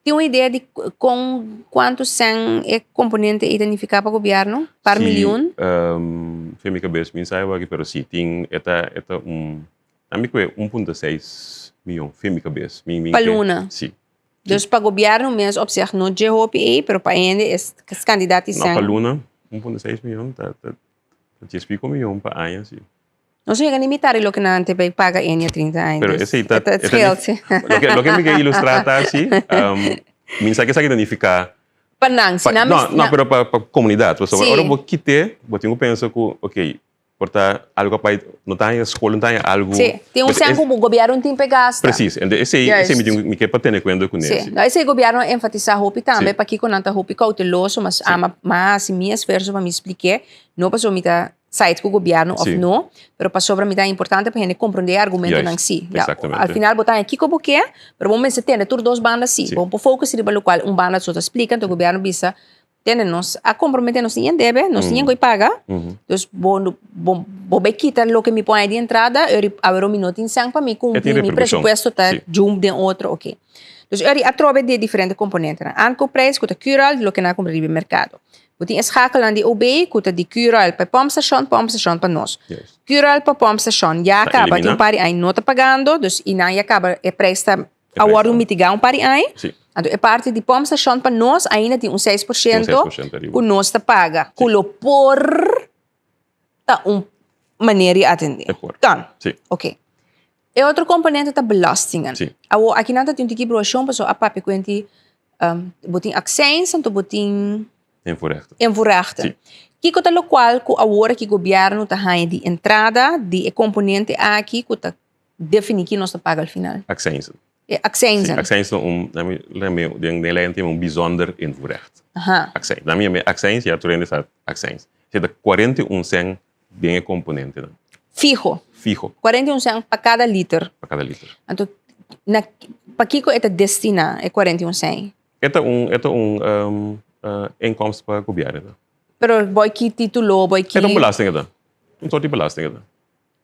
Tin un idea di con cuanto cen e componente ei ta nifica pa gobierno? Par Si, miljoen? Um, fe mi cabes mi sabi waki, pero si, tin, e ta, e ta un, na mi kwe 1.6 miljoen, fe mi cabes. Mi, mi Pa ke- luna? Si. Dus pa gobierno mes op zich no dje hopi ei, pero pa hende es kandidat di No, pa sen. luna, 1.6 miyon, ta, ta, ta dies pico miyon pa aña, si. Nos no yega ni mitad di loke nan te bay paga enia 30 aña. Pero Dus esei ta, e ta e ta scheelt, si. Loke, loke mi ke ilustra ta si, um, mi sa ke esaki ta nifica Pa nan, si pa, nan no, mes, no, nan pero pa, pa comunidad. Pasobra Si. ora bo kite, bo tin ku pensa ku, ok, Por ta algo apart, no ta haña skol, no ta haña algo. Sí, tin un sen ku gobièrnu tin p'e gasta. Precies, en esei, esei mi tin, mi ke pa tene kuenta kuné. Sí, no, esei gobièrnu a enfatisá hopi tambe, pakiko nan ta hopi kouteloso, mas ama, mi a hasi mi esfuerso pa mi splik'é, no pasobra mi ta side ku gobièrnu òf no, pero pasobra mi ta importante pa hende komprondé e argumentonan sí. Juist, exactamente. Al final bo ta haña kiko bo ke, pero bo mester tende tur dos banda sí. Bo por focus riba lokual un banda so ta splika, anto gobièrnu bisa, Tende, nos a compromete, nos tin debe, nos tin cu paga. Dus bo, bo, bo bay kita loke mi pone di entrada, eri awero mi no tin cen pa mi cumpli, mi presupuesto ta jump den otro, ok. Dus eri atrobe di e diferente componentenan. Aankoopprijs cu ta cural, loke nan a cumpra riba e mercado. Bo tin e schakelnan di OB cu ta di cural pa e pompstation, pompstation pa nos. Cural pa pompstation ya caba, tin un par di aña no ta pagando, dus y nan ya caba e prijs ta a wòrdu mitigá un par di aña. Sí. Anto e parti di pompstation pa nos ainda tin un 6% ku nos ta paga, ku lo por ta un manera di atendé. E por. Kan? Sí. Oké. E otro komponente ta belastingen. Sí. Awor akinan ta tin un tiki bruashon pasobra a papia ku hende bo tin accijns anto bo tin Invoerrechten. Invoerrechten. Sí. Kiko ta lokual ku awor aki gobièrnu ta haña di entrada di e komponente aki ku ta Defini ki nos ta paga al final. Accijnzen. E accijnzen. Si, accijnzen ta un, na mi, na mi, den Nederland tin un bijzonder invoerrecht. Aha. Accijns. Na mi, accijns, ya tur hende sa accijns. Esei ta 41 cent den e componentenan. Fiho. Fiho. 41 cent pa cada liter. Pa cada liter. Anto, na, pakiko e ta destina e 41 cent? E ta un, e ta un inkomst pa gobièrnu ta. Pero boy ki titulo, boy ki. E ta un belasting e ta. Un soort di belasting e ta.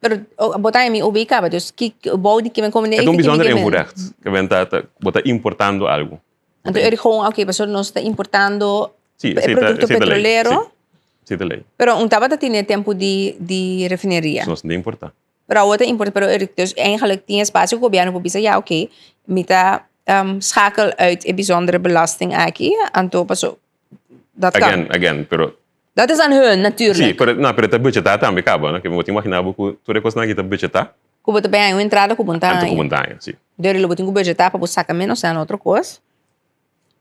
Pero bo ta mi OB kaba, dus ki bou di kimen komende E ta un bijzonder invoerrecht. Ke men ta, ta, bo ta importando algu. Anto e gewoon, oké, pasobra nos ta importando Sí, e esei ta, produkto esei ta lei. petrolero. Sí, esei ta lei. Pero un tabata tene tempu di di refineria. Nos no ta importá. Pero awor ta importa, pero Eric, dus eigenlijk tin espacio ku gobierno por bisa, ja oké, mi ta schakel uit e bijzondere belasting aki, anto paso dat kan. Again, again, pero. Dat is aan hun natuurlijk. Sí, pero no, pero ta budgetá tambe kaba, no? Ke bo tin imaginá bo ku tur e kosnan aki ta budgetá. Ku bo ta bay haña un entrada ku bo no ta haña. Anto ku bo no ta haña, sí. Dor lo bo tin ku budgetá pa bo saka menos na otro kos.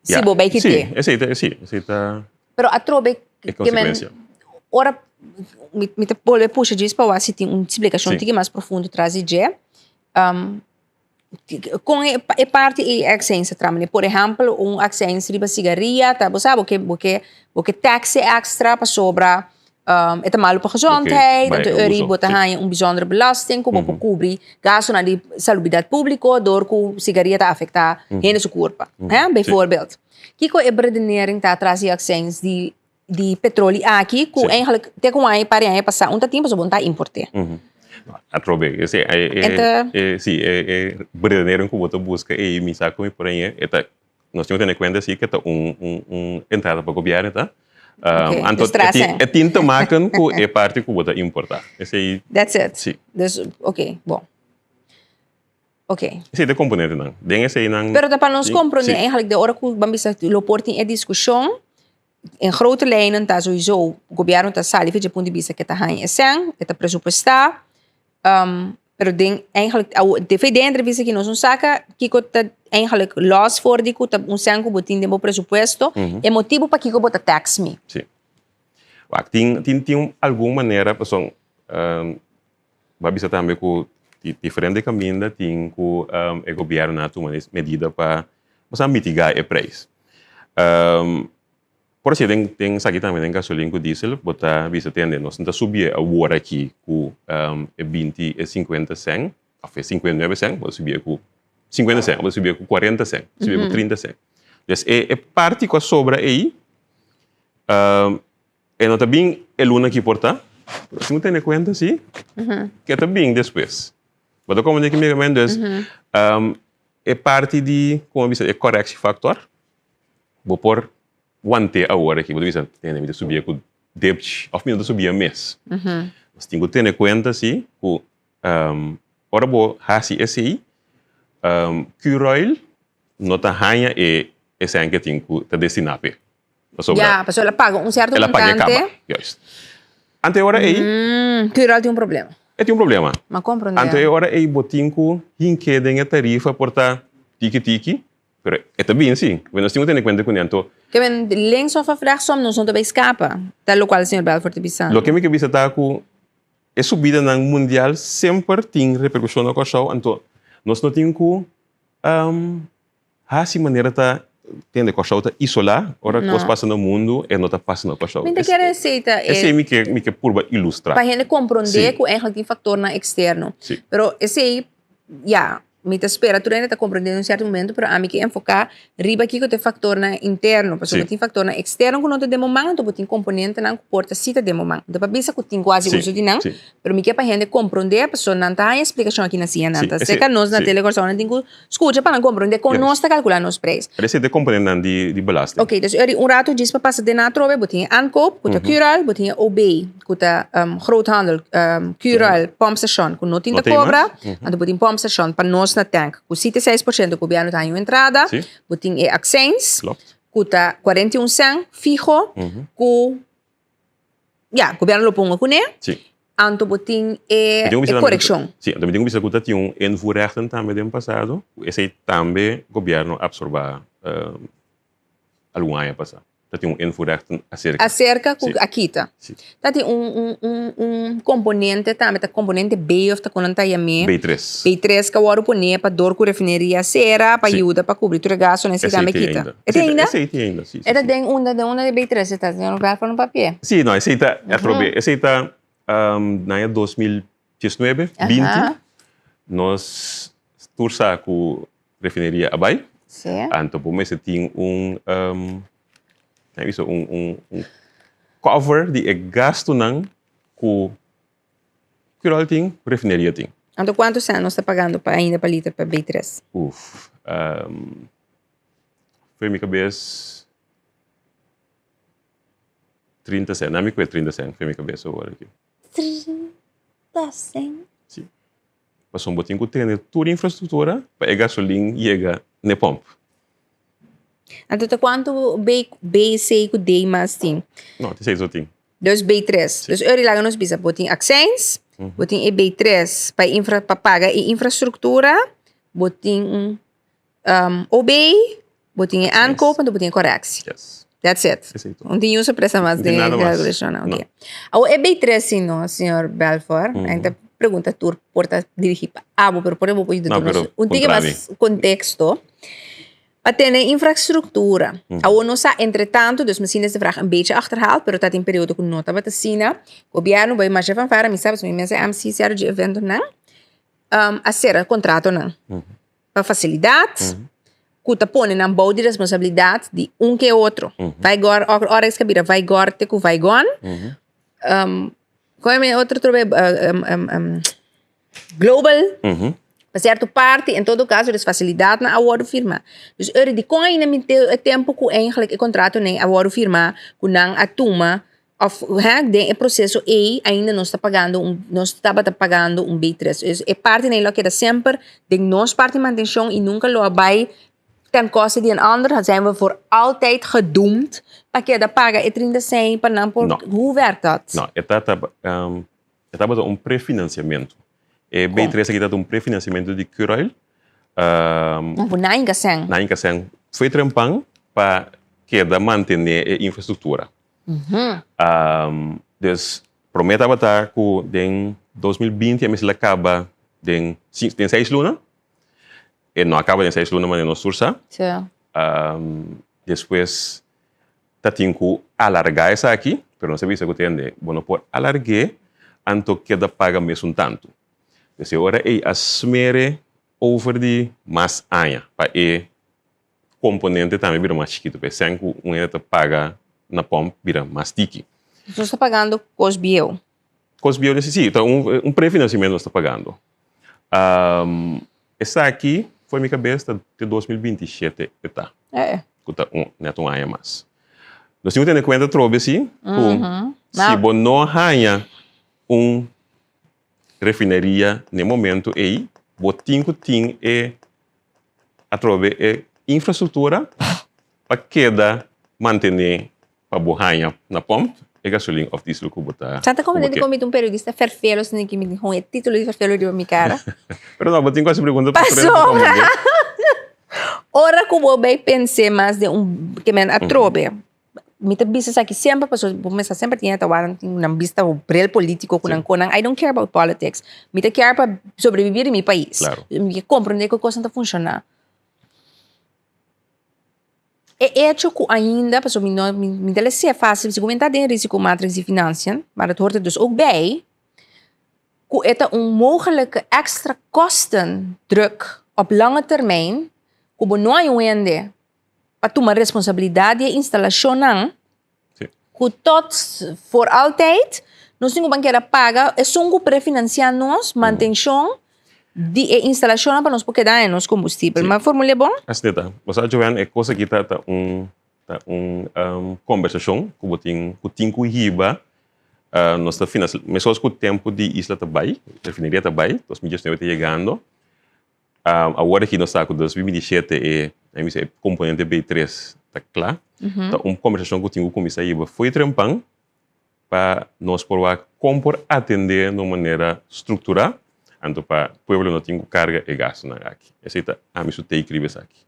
Si Ja, bo bay sí, kit'é. esei ta, sí, esei ta. Pero atrobe E ke men konsekuensia. ora mi mi ta bolbe pusha djis pa wak si tin un splikashon Sí. tiki mas profundo tras di dje. Kon e e parti ei accijns ta traha? Por ehèmpel un accijns riba sigaria ta bo sa bo ke bo ke bo ke tax e extra pasobra e ta malu pa gezondheid, bai anto e eri uso, bo ta sí. haña un bijzondere belasting ku bo por kubri gastunan di salubridat públiko dor ku sigaria ta afektá hende su kurpa, hè, bijvoorbeeld. Kiko e redenering ta atras di accijns di di petroli aki ku Sí. eigenlijk te ku aña par di aña pasá un ta tin pasobra bo no ta import'é. Atrobe, esei e e Enta- e si e e redenering ku bo ta buska ei mi sa ku mi por hañ'é e ta nos tin ku tene kuenta si ke ta un un un entrada pa gobièrnu ta. Oké, Anto dus tras e tin hen. e tin te maken ku e parti ku bo ta importá. Esei That's it. Si. Dus oké, bon. Oké. Esei ta e komponentenan. Den eseinan Pero ta pa nos tin komprondé si. eigenlijk de ora ku ban bisa lo por tin e diskushon In grote lijnen ta sowieso, gobierno ta sali for dje punto di bista ke ta haña e sèn, e ta presupuestá, pero den eigenlijk de den entrevista aki nos no saka kiko ta eigenlijk los for di ku ta un sèn ku bo tin den bo presupuesto, e motibu pakiko bo ta tax mi. Sí. Wak, tin tin tin algun manera pasobra bo a bisa tambe ku di diferente kaminda tin ku e gobierno a tuma medida pa bo sa mitigá e preis. Por así den den esaki tambe den gasolin ku diesel bo ta bisa tende nos no ta subié awor aki ku e binti e sinkuenta sèn òf e sinkuenta i nuebe sèn bo ta subié ku sinkuenta sèn bo ta subié ku kuarenta sèn bo ta subié ku trinta sèn. Des e e parti ku a sobra ei e no ta bin e luna aki por ta pero si bo tene kuenta si ke ta bin despues. Bo ta komprende kico mi ta bisa? E parti di, como bisa, e correctiefactor, bo por want'é awor aki. Bo ta bisa, tene, mi ta subia cu debchi, of mi no ta subia mes. Nos tin cu tene cuenta si cu ora bo haci esey, Curoil no ta haña e esèn ke tin cu ta destina p'e. Pasobra. Ya, pasobra el a paga un cierto El a paga e montante. caba, juist. Anto e ora ei. Curoil tin un problema. E tin un problema. Ma comprende. Anto e ora ei bo tin cu hink'é den e tarifa por ta tiki tiki, pero e ta bin si. Nos tin cu tene cuenta cun'e. Anto. Ke men links of of rechtsom nos no ta bay scapa, ta locual señor Belfort ta bisando. Loke mi ke bisa ta cu e subidanan mundial semper tin repercusion na Corsou, anto nos no tin cu Hasi manera ta tende Kòrsou ta isolá, ora kos pasa na mundu e no ta pasa na Kòrsou. Mi ta kere esei ta e. Esei mi ke mi ke purba ilustrá. Pa hende komprondé ku eigenlijk tin faktornan eksterno. Pero esei, ya, mi ta spera tur hende ta komprondé den un sierto momento, pero ami ke enfoká riba kiko ta e faktornan interno, pasobra tin faktornan eksterno ku no ta den bo man, anto bo tin komponentenan ku por ta si ta den bo man. No ta pa bisa ku tin ku hasi uso di nan, pero mi ke pa hende komprondé, pasobra nan ta haña splikashon aki na siña nan ta. Serka nos na Tele Kòrsou nan tin ku Skucha pa nan komprende kon nos ta kalkulá nos preis. Pero esei ta e komponentenan di belasting. Oké, dus eri un ratu djis pa pasa den atrobe, bo tin e aankoop, ku ta Curoil, bo tin e OB, ku ta groothandel, Curoil, pompstation, ku no tin ta kobra, anto bo tin pompstation pa nos na tank, ku si ta 6% gobièrnu ta haña un entrada, bo tin e accijns, ku ta 41 sèn fiho, ku Ya, gobierno lo ponga kuné. Sí. Anto bo tin e, e korekshon. Sí, anto mi tin ku bisa ku ta tin un invoerrechten tambe den pasado, ku esei tambe gobierno a absorba algun aña pasá. Ta tin un invoerrechten aserka. Aserka ku a kita. Sí. Ta tin un, un, un, un komponente tambe, ta komponente B òf ta kon nan ta yam'é. B tres. B tres ku a wòrdu poné pa dor ku refineria sera, pa yuda pa kubri tur e gastunan, esei tambe kita. E tin ainda? Esei tin ainda, si. E ta den unda, den unda di B3 e ta? Den lugar pa no papia. Si, no, esei ta, atrobe, esei ta na aña 2019, 20, nos tur sa ku refineria a bai. Sí. Anto bo mester tin un, um, bisa, un, un, un cover di e gastunan ku Curoil tin, refineria tin. Anto kuantu sèn nos ta pagando pa ainda pa liter pa B3? Uf, um, for mi kabes 30 sèn. Nami kue 30 sèn for mi kabes awor aki. 30 sèn? Si. Pasobra bo tin ku tene tur infrastruktura pa e gasolin yega n'e pòmp. Anto ta kuantu B, B, C ku D mas tin? No, ta esei so tin. Dus B tres. Dus ori laga nos bisa, bo tin accijns, bo tin e B tres pa infra, pa paga e infrastruktura, bo tin OB, bo tin e aankoop, anto bo tin e correctie. Yes. That's it. Esei tur. No tin niun sorpresa mas No tin den nada mas. calculacionnan. No. Oké. Awor e B3 si no, señor Belfor, mm ta pregunta tur por ta dirigi pa abo, pero por bo por yuda No, tur nos pero un tiki puntra mas contexto. Pa tene infrastructura. Awor nos sa entretanto, dus misschien is de vraag een beetje achterhaald, pero ta tin periodo cu no tabata asina. Gobierno bay masha fanfara, mi sa pasobra mi mester MC cierto dje eventonan, a cera contratonan. Pa facilidad, cu ta pone nan bou di responsabilidad di un ke otro. Vigor, ora es ka bira Vigor te cu Vigon. Con e otro trobe Global. Pa cierto parti, en todo caso, des facilidadnan a wordo firma. Dus ora di con ainda mi e tempo cu eigenlijk e contratonan a wordo firma, cu nan a tuma Of hè, den e proceso ei ainda nos ta pagando un, nos tabata pagando un B3. Dus e parti ei lo a keda semper den nos parti mantencion y nunca lo a bai ten koste di een ander. Dan zijn we voor altijd gedoemd pa keda paga e 30 cent pa nan por. No. Hoe werkt dat? No, e ta ta e tabata un prefinanciamento. E B3 aki tabata un prefinanciamento di Curoil. Nan por na hinka cent. Na hinka cent. Foi trempan pa keda mantene e infrastructura. Dus prome tabata ku den 2020 a mester a kaba den den seis luna. E no a kaba den seis luna manera nos tur sa. Despues ta tin ku alarga esaki, pero nos a bisa ku tende bo no por alarg'é anto keda paga mesun tantu. Dus e ora ei a smere over di mas aña pa e komponente tambe bira mas chikitu pa e sèn ku un hende ta paga na pòmp bira mas tiki. Nos ta pagando kos bieu. Kos bieu si, si, ta un prefinansiamentu nos ta pagando. Esaki for mi kabes ta te 2027 e ta, ku ta un nèt un aña mas. Nos tin ku tene kuenta atrobe si ku si bo no haña un refineria na e momento ei, bo tin ku tin e atrobe e infrastruktura pa keda mantené pa bo haña na pòmp e gasolin òf diesel ku bo ta Santa ku bo como ke. mi ta un periodista ferfelo sino ki mi tin e título di ferfelo riba mi kara. Pero no, bo tin ku hasi pregunta pa Pasobra ora ku bo bai pens'é mas den un ke men atrobe Mi ta bisa esaki semper pasobra bo mester semper tin e ta wak tin nan bista bo bril politico cu nan conan. I don't care about politics. Mi ta care pa sobrevivi di mi pais. Mi ke comprende cu cosnan ta funciona. E hecho cu ainda, pasobra mi no, mi ta lese facil, si cu mi ta den risico matrix di financian, maar dat hoort er dus ook bij, cu e ta un mogelijke extra kostendruk op lange termijn cu bo no a un hende pa tuma responsabilidad di e instalacionnan cu tot voor altijd nos tin cu ban keda paga esun cu prefinancia nos mantencion di e instalacionnan pa nos por keda haña nos combustibel. Mi a formul'é bon? Asina ta. Bo sa Joanne, e cos aki ta ta un ta un combersacion cu bo tin cu tin cu hiba. Nos ta finas mescos cu tempo di isla ta bay, refineria ta bay, 2019 ta yegando. Awor aki nos ta ku 2027 e mi bisa e komponente B3 ta kla. Ta un kombersashon ku tin ku kuminsá hiba fo'i trempan pa nos por wak kon por atendé na un manera strukturá anto pa pueblo no tin ku karga e gastunan aki. Esei ta ami su take riba esaki.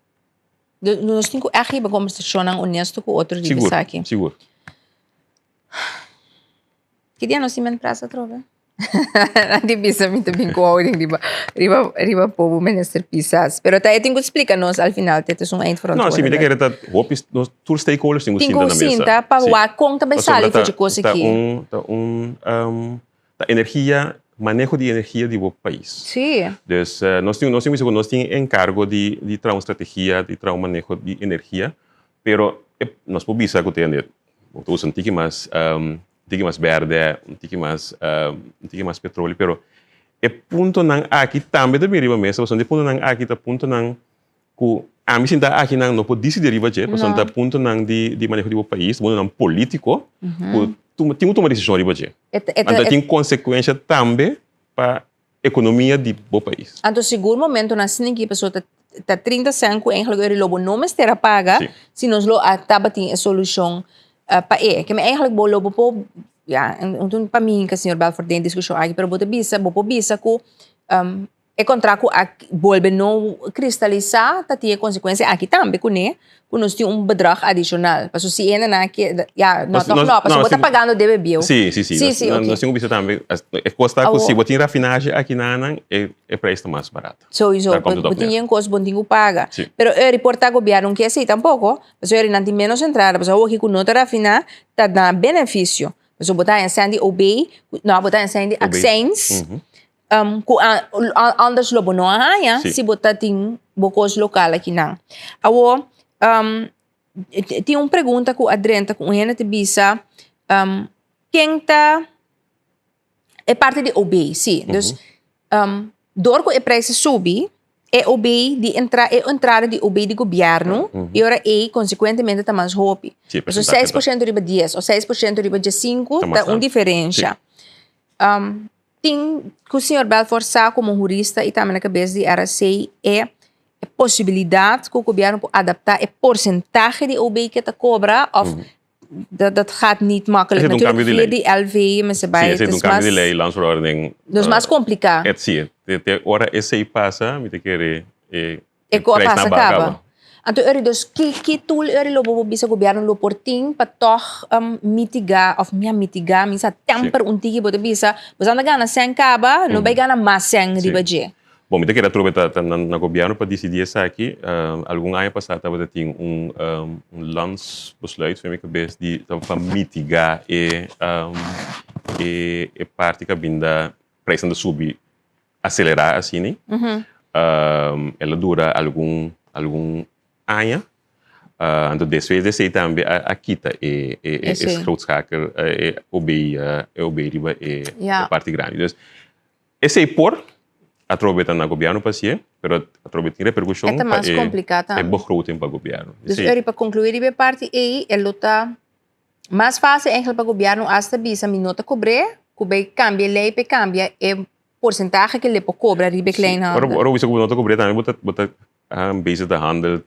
Nos tin ku ègt hiba kombersashonnan onesto ku otro riba esaki. Sigur, sigur. Ki dia nos tin men pres atrobe? Nan di bisa mi ta bin ku houding riba riba riba pobu minister Pisas. Pero ta e tin ku splika nos al final te es un No, si mi ta eindverantwoordelijk. kere ta hopi nos tur stakeholders tin ku Tin sinta ku na mesa. sinta pa Si. wak kon ta bai Pasobra sali ta for dje kos ta aki. un ta un ta energia. maneho di energia di bo pais. Dus nos tin nos tin bisa ku nos tin enkargo di di traha un strategia, di traha un maneho di energia, pero e nos por bisa ku tende bo ta usa un tiki mas un tiki mas bèrdè, un tiki mas un tiki mas petroleo, pero e puntonan aki tambe ta bin riba mesa pasobra e puntonan aki ta puntonan Ku ami sinta akinan no por disidí riba dje, pasobra ta puntonan di di maneho di bo pais, puntonan polítiko ku tin ku tuma desishon riba dje. Anto tin konsekuensha tambe pa ekonomia di bo pais. Anto sigur momentonan asina aki pasobra ta 30 sènt ku eigenlijk e rilobo no mester a paga si nos lo a tabatin e solushon pa e. Keme eigenlijk bo lo bo por, ya, pa mi hinka señor Belfort den e diskushon aki, pero bo ta bisa, bo por bisa ku E kontra ku a bolbe no kristalisá ta tin e konsekuensia aki tambe kuné ku nos tin un bedrag adishonal. Pasobra si hende nan a keda, ya, no tòg no, pasobra bo ta pagando debe bieu. Sí, sí, sí. Sí, sí, oké. Nos tin ku bisa tambe, e kos ta ku si bo tin rafinahe aki nan, e preis ta mas barato. Souiso, bo tin yen kos bo tin ku paga. Pero e riportá gobièrnu ke esei tampoko, pasobra nan tin ménos entrada, pasobra awoki ku no ta rafiná ta na benefisio. Pasobra bo ta haña sèn di OB, no, bo ta haña sèn di akseins. Ku anders lo bo no a haña si bo ta tin bo kos lokal akinan. Awor, tin un pregunta ku a drenta ku un hende ta bisa, ken ta e parti di OB, si. Dus, dor ku e prijs a subi, e OB di entra e entrada di OB di gobièrnu, e ora ei konsekuentemente ta mas hopi. Pasobra 6% riba 10 òf 6% riba 15 ta un diferensha. Tin ku señor Belfort sa komo hurista i tambe na kabes di RSC e posibilidat ku gobièrnu por adaptá e porsentahe di OB ke ta kobra òf dat dat gaat niet makkelijk. Esei ta un kambio di lei. Natuurlijk via di LV mester bai. Si, esei ta un kambio di lei, landsverordening. Dus mas kompliká. Et si, te ora esei pasa mi ta kere e E ku a pasa kaba. Anto eri dus ki ki tool eri lo bo bisa gobierno lo por tin pa tog mitiga of mia mitiga mi sa temper un tiki bo ta bisa bo sa ta gana sèn kaba no bai gana mas sèn riba dje. Bon mi ta kere atrobe ta na gobierno pa disidi esaki algun aña pasa tabata tin un un landsbesluit for mi kabes di pa mitiga e e parti kabinda prijsnan ta subi aselerá asina. El a dura algun algun aña. Anto despues di esei tambe a kita e e schootschakel, e OB, e OB riba e parti grandi. Dus esei por atrobe ta na gobièrnu pa hasié, pero atrobe tin reperkushon pa e begroting pa gobièrnu. Dus Uri, pa konkluí riba e parti ei, e lo ta mas fásil eigenlijk pa gobièrnu asta bisa mi no ta kobr'é, ku bai kambia e lei pa e kambia e Porcentahe ke le por cobra riba e kleinhandel. Ora bo bisa ku bo no ta kobr'é tambe bo ta bo ta bezig ta handel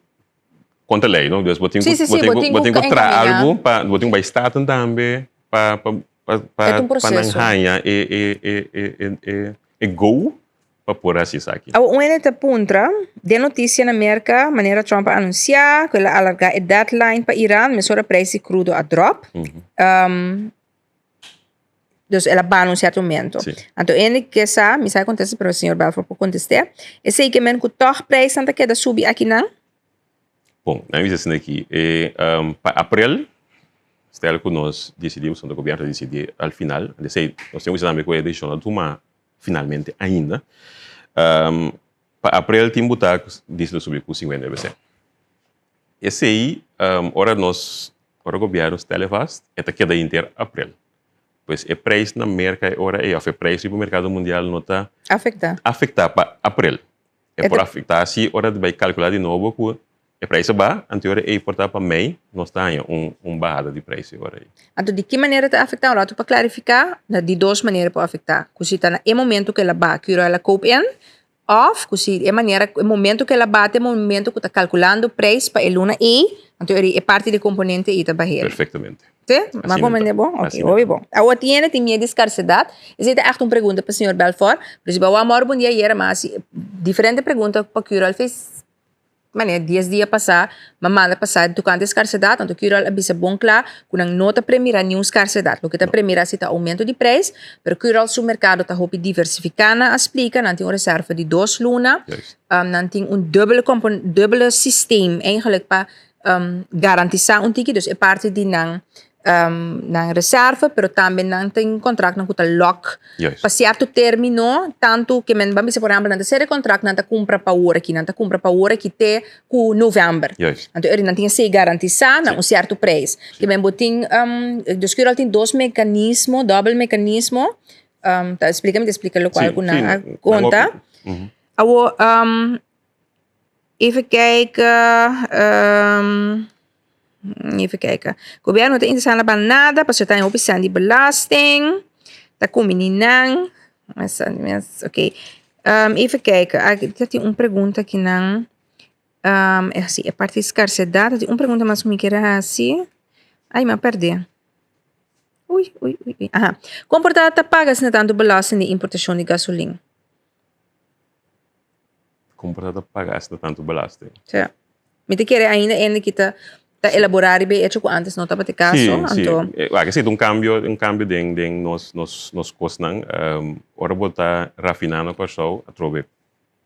kontra lei no. Dus bo tin ku bo tin ku traha algu pa bo tin ku bai staten tambe pa pa pa pa nan haña e e e e e go pa por hasi esaki. Awor un hende ta puntra, den notisia na Merka manera Trump a anunsiá ku el a alargá e deadline pa Iran mesora prijs di krudo a dròp. Dus el a bana un cierto momento. Sí. Anto ene ke sa, mi sa contesta, pero señor Belfort por contesté. Esei ke men ku toch prijsnan ta keda subi akinan? Bon, nan bisa asina aki, e, um, pa aprel, stel ku nos disidí, pasobra gobierno ta disidí al final, esei nos tin ku bisa tambe ku e desishon no a tuma finalmente ainda. Um, pa aprel tin buta ku diesel ta subi ku 59 cent. Esei, ora nos, ora gobierno stel e vast, e ta keda inter aprel. Pues e prijs na Merca e ora ei, of e prijs riba mercado mundial no ta Afecta. afecta pa aprel. E por afecta si ora di bai calcula di nobo cu e prijs a baha, anto e ora ei por ta pa mei nos ta haña un un bahada di prijs e ora ei. Anto di ki manera ta afecta? Un rato pa clarifica, na di dos manera por afecta. Cu si ta na e momento cu el a baha, cu el a koop in, Of ku si e manera e momento ku el a bati e momento ku ta kalkulando preis pa e luna ei, anto eri e parti di komponente ei ta bahera. Perfectamente. Sí? M'a komprende bon? Ok, hopi bon. Awor tin hende tin miedu di skarsedat. Esei ta ègt un pregunta pa señor Belfort. Pero si bo a wak mòrdu bon dia ayera, m'a hasi diferente pregunta pa Curol fes Manera dies dia pasá, m'a manda pasá tokante skarsedat, anto Curol a bisa bon kla ku nan no ta premirá niun skarsedat. Loke ta premirá si ta oumento di preis, pero Curol su merkado ta hopi diversifiká, nan a splika. Nan tin un reserva di dos luna, nan tin un dubbele dubbele systeem eigenlijk pa garantisá un tiki, dus e parti di nan. Nan reserve, pero tambe nan tin contractnan cu ta lock pa cierto termino, tanto ke men ban bisa por ehempel nan ta cera e contract nan ta cumpra pa ora aki, nan ta cumpra pa ora aki te cu november. Anto ora nan tin esey garantisa na un cierto prijs. Ke men bo tin, dus Cural tin dos mecanismo, dobel mecanismo, ta splica mi ta splica locual cu nan a conta. Awor, even kijken, Even kijken. Gobierno no ta interesá na ban nada pasobra ta hopi sèn di belasting. Ta kumbiní nan. Oké. Even kijken. Aki ta tin un pregunta akinan. Si e parti di skarsedat. Ta tin un pregunta mas ku mi kier a hasi. Ai mi a pèrdè. Ui, ui, ui, ui. Aha. Kon por ta ta paga asina tantu belasting di importashon di gasolin? Kon por ta ta paga asina tantu belasting? Sí. Mi ta kere ainda hende ki ta ta elaborá riba e hecho ku antes no tabata e kaso, Sí, sí. anto. Wak, esei ta un kambio, un kambio den den nos nos nos kosnan. Ora bo ta rafiná na Kòrsou, atrobe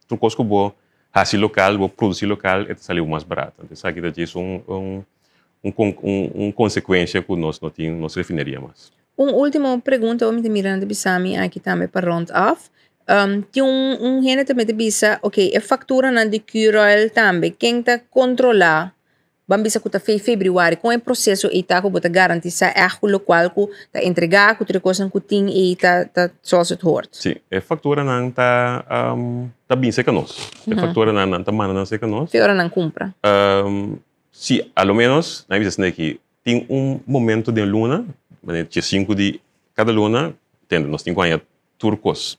tur kos ku bo hasi lokal, bo produsí lokal, e ta sali bo mas barato. Anto esaki ta djis un un un un konsekuensia ku nos no tin nos refineria mas. Un ultimo pregunta mi ta mira nan ta bisa mi aki tambe pa rond af. Tin un un hende tambe ta bisa ok e facturanan di Curoil tambe ken ta controla? Ban bisa cu ta fe februari con e proceso ey ta cu bo ta garantisa echt cu locual cu ta entrega cu tur e cosnan cu tin ey ta ta zoals het hoort? Si, e facturanan ta ta bin cerca nos. E facturanan nan ta manda nan cerca nos. Te ora nan cumpra? Si, a lo menos nan a bisa esaki aki Tin un momento den luna, manera dje sinku di kada luna, tende nos tin ku haña tur kos.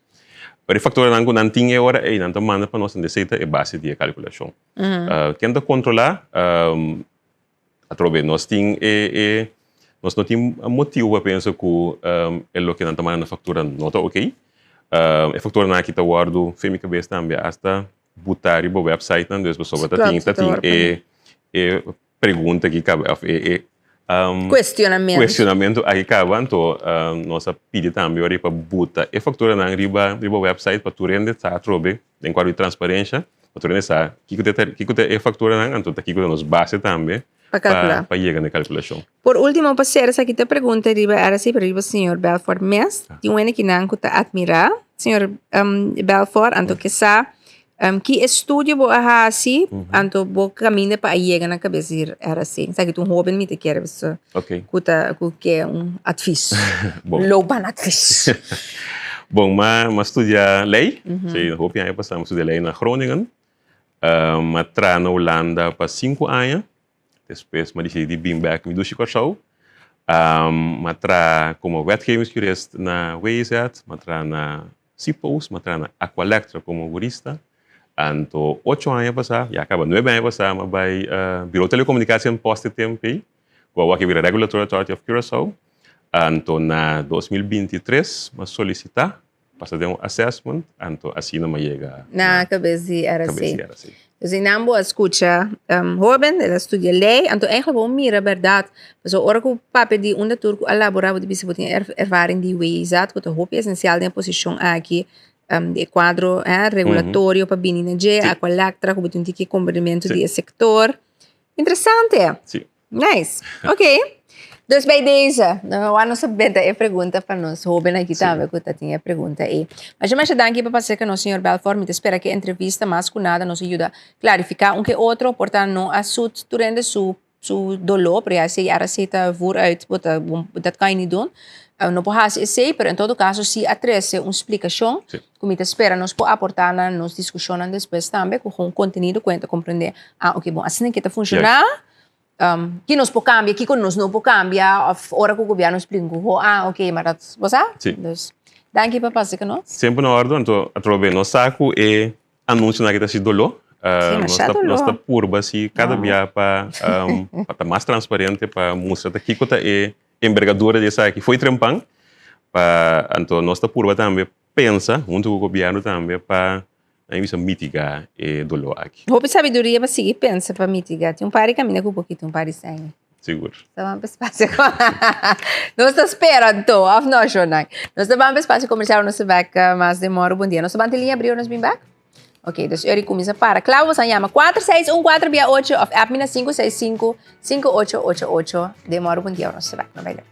Pero e faktornan ku nan tin e ora ei, nan ta manda pa nos, esei ta e base di e kalkulashon. Ken ta kontrolá? Atrobe nos tin e e nos no tin motibu pa pensa ku e loke nan ta manda na faktura no ta okey. E fakturnan aki ta wòrdu fe mi kabes tambe asta buta riba wèpsaitnan, dus pasobra ta tin ta tin e e pregunta aki kaba of e e Cuestionamento. cuestionamento aki kaba anto nos a pidi tambe ora pa buta e facturanan riba riba website pa tur hende sa atrobe den cuadro di transparencia pa tur hende sa kiko ta kiko ta e facturanan anto ta kiko ta nos base tambe Pa calcula. pa yega na e calculacion. Por ultimo pa cera esaki ta pregunta riba RC pero riba señor Belfort mes tin un hende kinan cu ta admira señor Belfort anto ke sa Ki estudio bo a hasi anto bo kaminda pa a yega na kabes di RSC? Esaki ta un hoben mi ta kere bisa ku ta ku ke un advis. Loopbaanadvies. Bon, m'a studia lei, si hopi aña pasá m'a studia lei na Groningen. M'a traha na Hulanda pa sinku aña, despues m'a disidí di bin bèk mi dushi Kòrsou. M'a traha komo wetgevingsjurist na WZ, m'a traha na Sipo's, m'a traha na Aqualectra komo hurista. Anto ocho aña pasá, ya kaba nuebe aña pasá, m'a bai Bureau Telecomunicatie en Post e tempu ei, ku awor a bira Regulatory Authority of Curaçao. Anto na 2023 m'a solisitá pasa den un assessment, anto asina m'a yega na kabes di RC. Kabes di RC. Dus einan bo a skucha hoben, el a studia lei, anto eigenlijk bo mira bèrdat. Pasobra ora ku papia di unda tur ku a laborá bo ta bisa bo tin ervaring di WIZ ku ta hopi esensial den e posishon aki di e kuadro regulatorio pa bini na dje, Aqualectra ku bo tin tiki komprendimentu di e sektor. Interesante! Nice. Ok. Dus bij deze, nou nos a benta e pregunta pa nos hoben aki tambe ku ta tin e pregunta ei. Masha masha danki pa pasa ku nos señor Belfort. Mi ta spera ku e entrevista mas ku nada nos a yuda klarifiká un ke otro. Por ta no a sut tur hende su su doló, pero ya esei ara esei ta vooruit bo ta dat kan je niet doen. No por hasi esei, pero en todo kaso si a trese un splikashon ku mi ta spera nos por aportá na nos diskushonnan despues tambe ku un kontenido ku hende ta komprendé, ah oke bon asina ke ta funshoná. Ki nos por cambia, kiko nos no por cambia, of ora cu gobierno splika cu ho, ah, ok, maar dat, bo sa? Sí. Dus, danki pa pasa cu nos. Semper na orde, anto atrobe nos sa cu e anuncionan aki ta haci doló. Sí, masha doló. Nos ta purba si cada bia pa pa ta mas transparente, pa mustra ta kiko ta e enbergadura di esaki fo'i trempan, pa anto nos ta purba tambe pensa hunto cu gobierno tambe pa Nan bisa mitiga e doló aki. Hopi sabiduria pa sigui pensa pa mitiga. Tin un par di kaminda ku bo kita un par di sèn. Sigur. Ta ban pa espasio Nos ta spera anto, òf no, Shonay? Nos ta ban pa espasio komersial, nos ta bèk mas den mòru. Bon dia. Nos ta ban te liña abrí ora nos bin bèk? Ok, dus eri kuminsa para. Kla boso a yama 4614 bia 8 of app mi na 565 5888. Den moro bon dia, nos ta bek. No bai leu.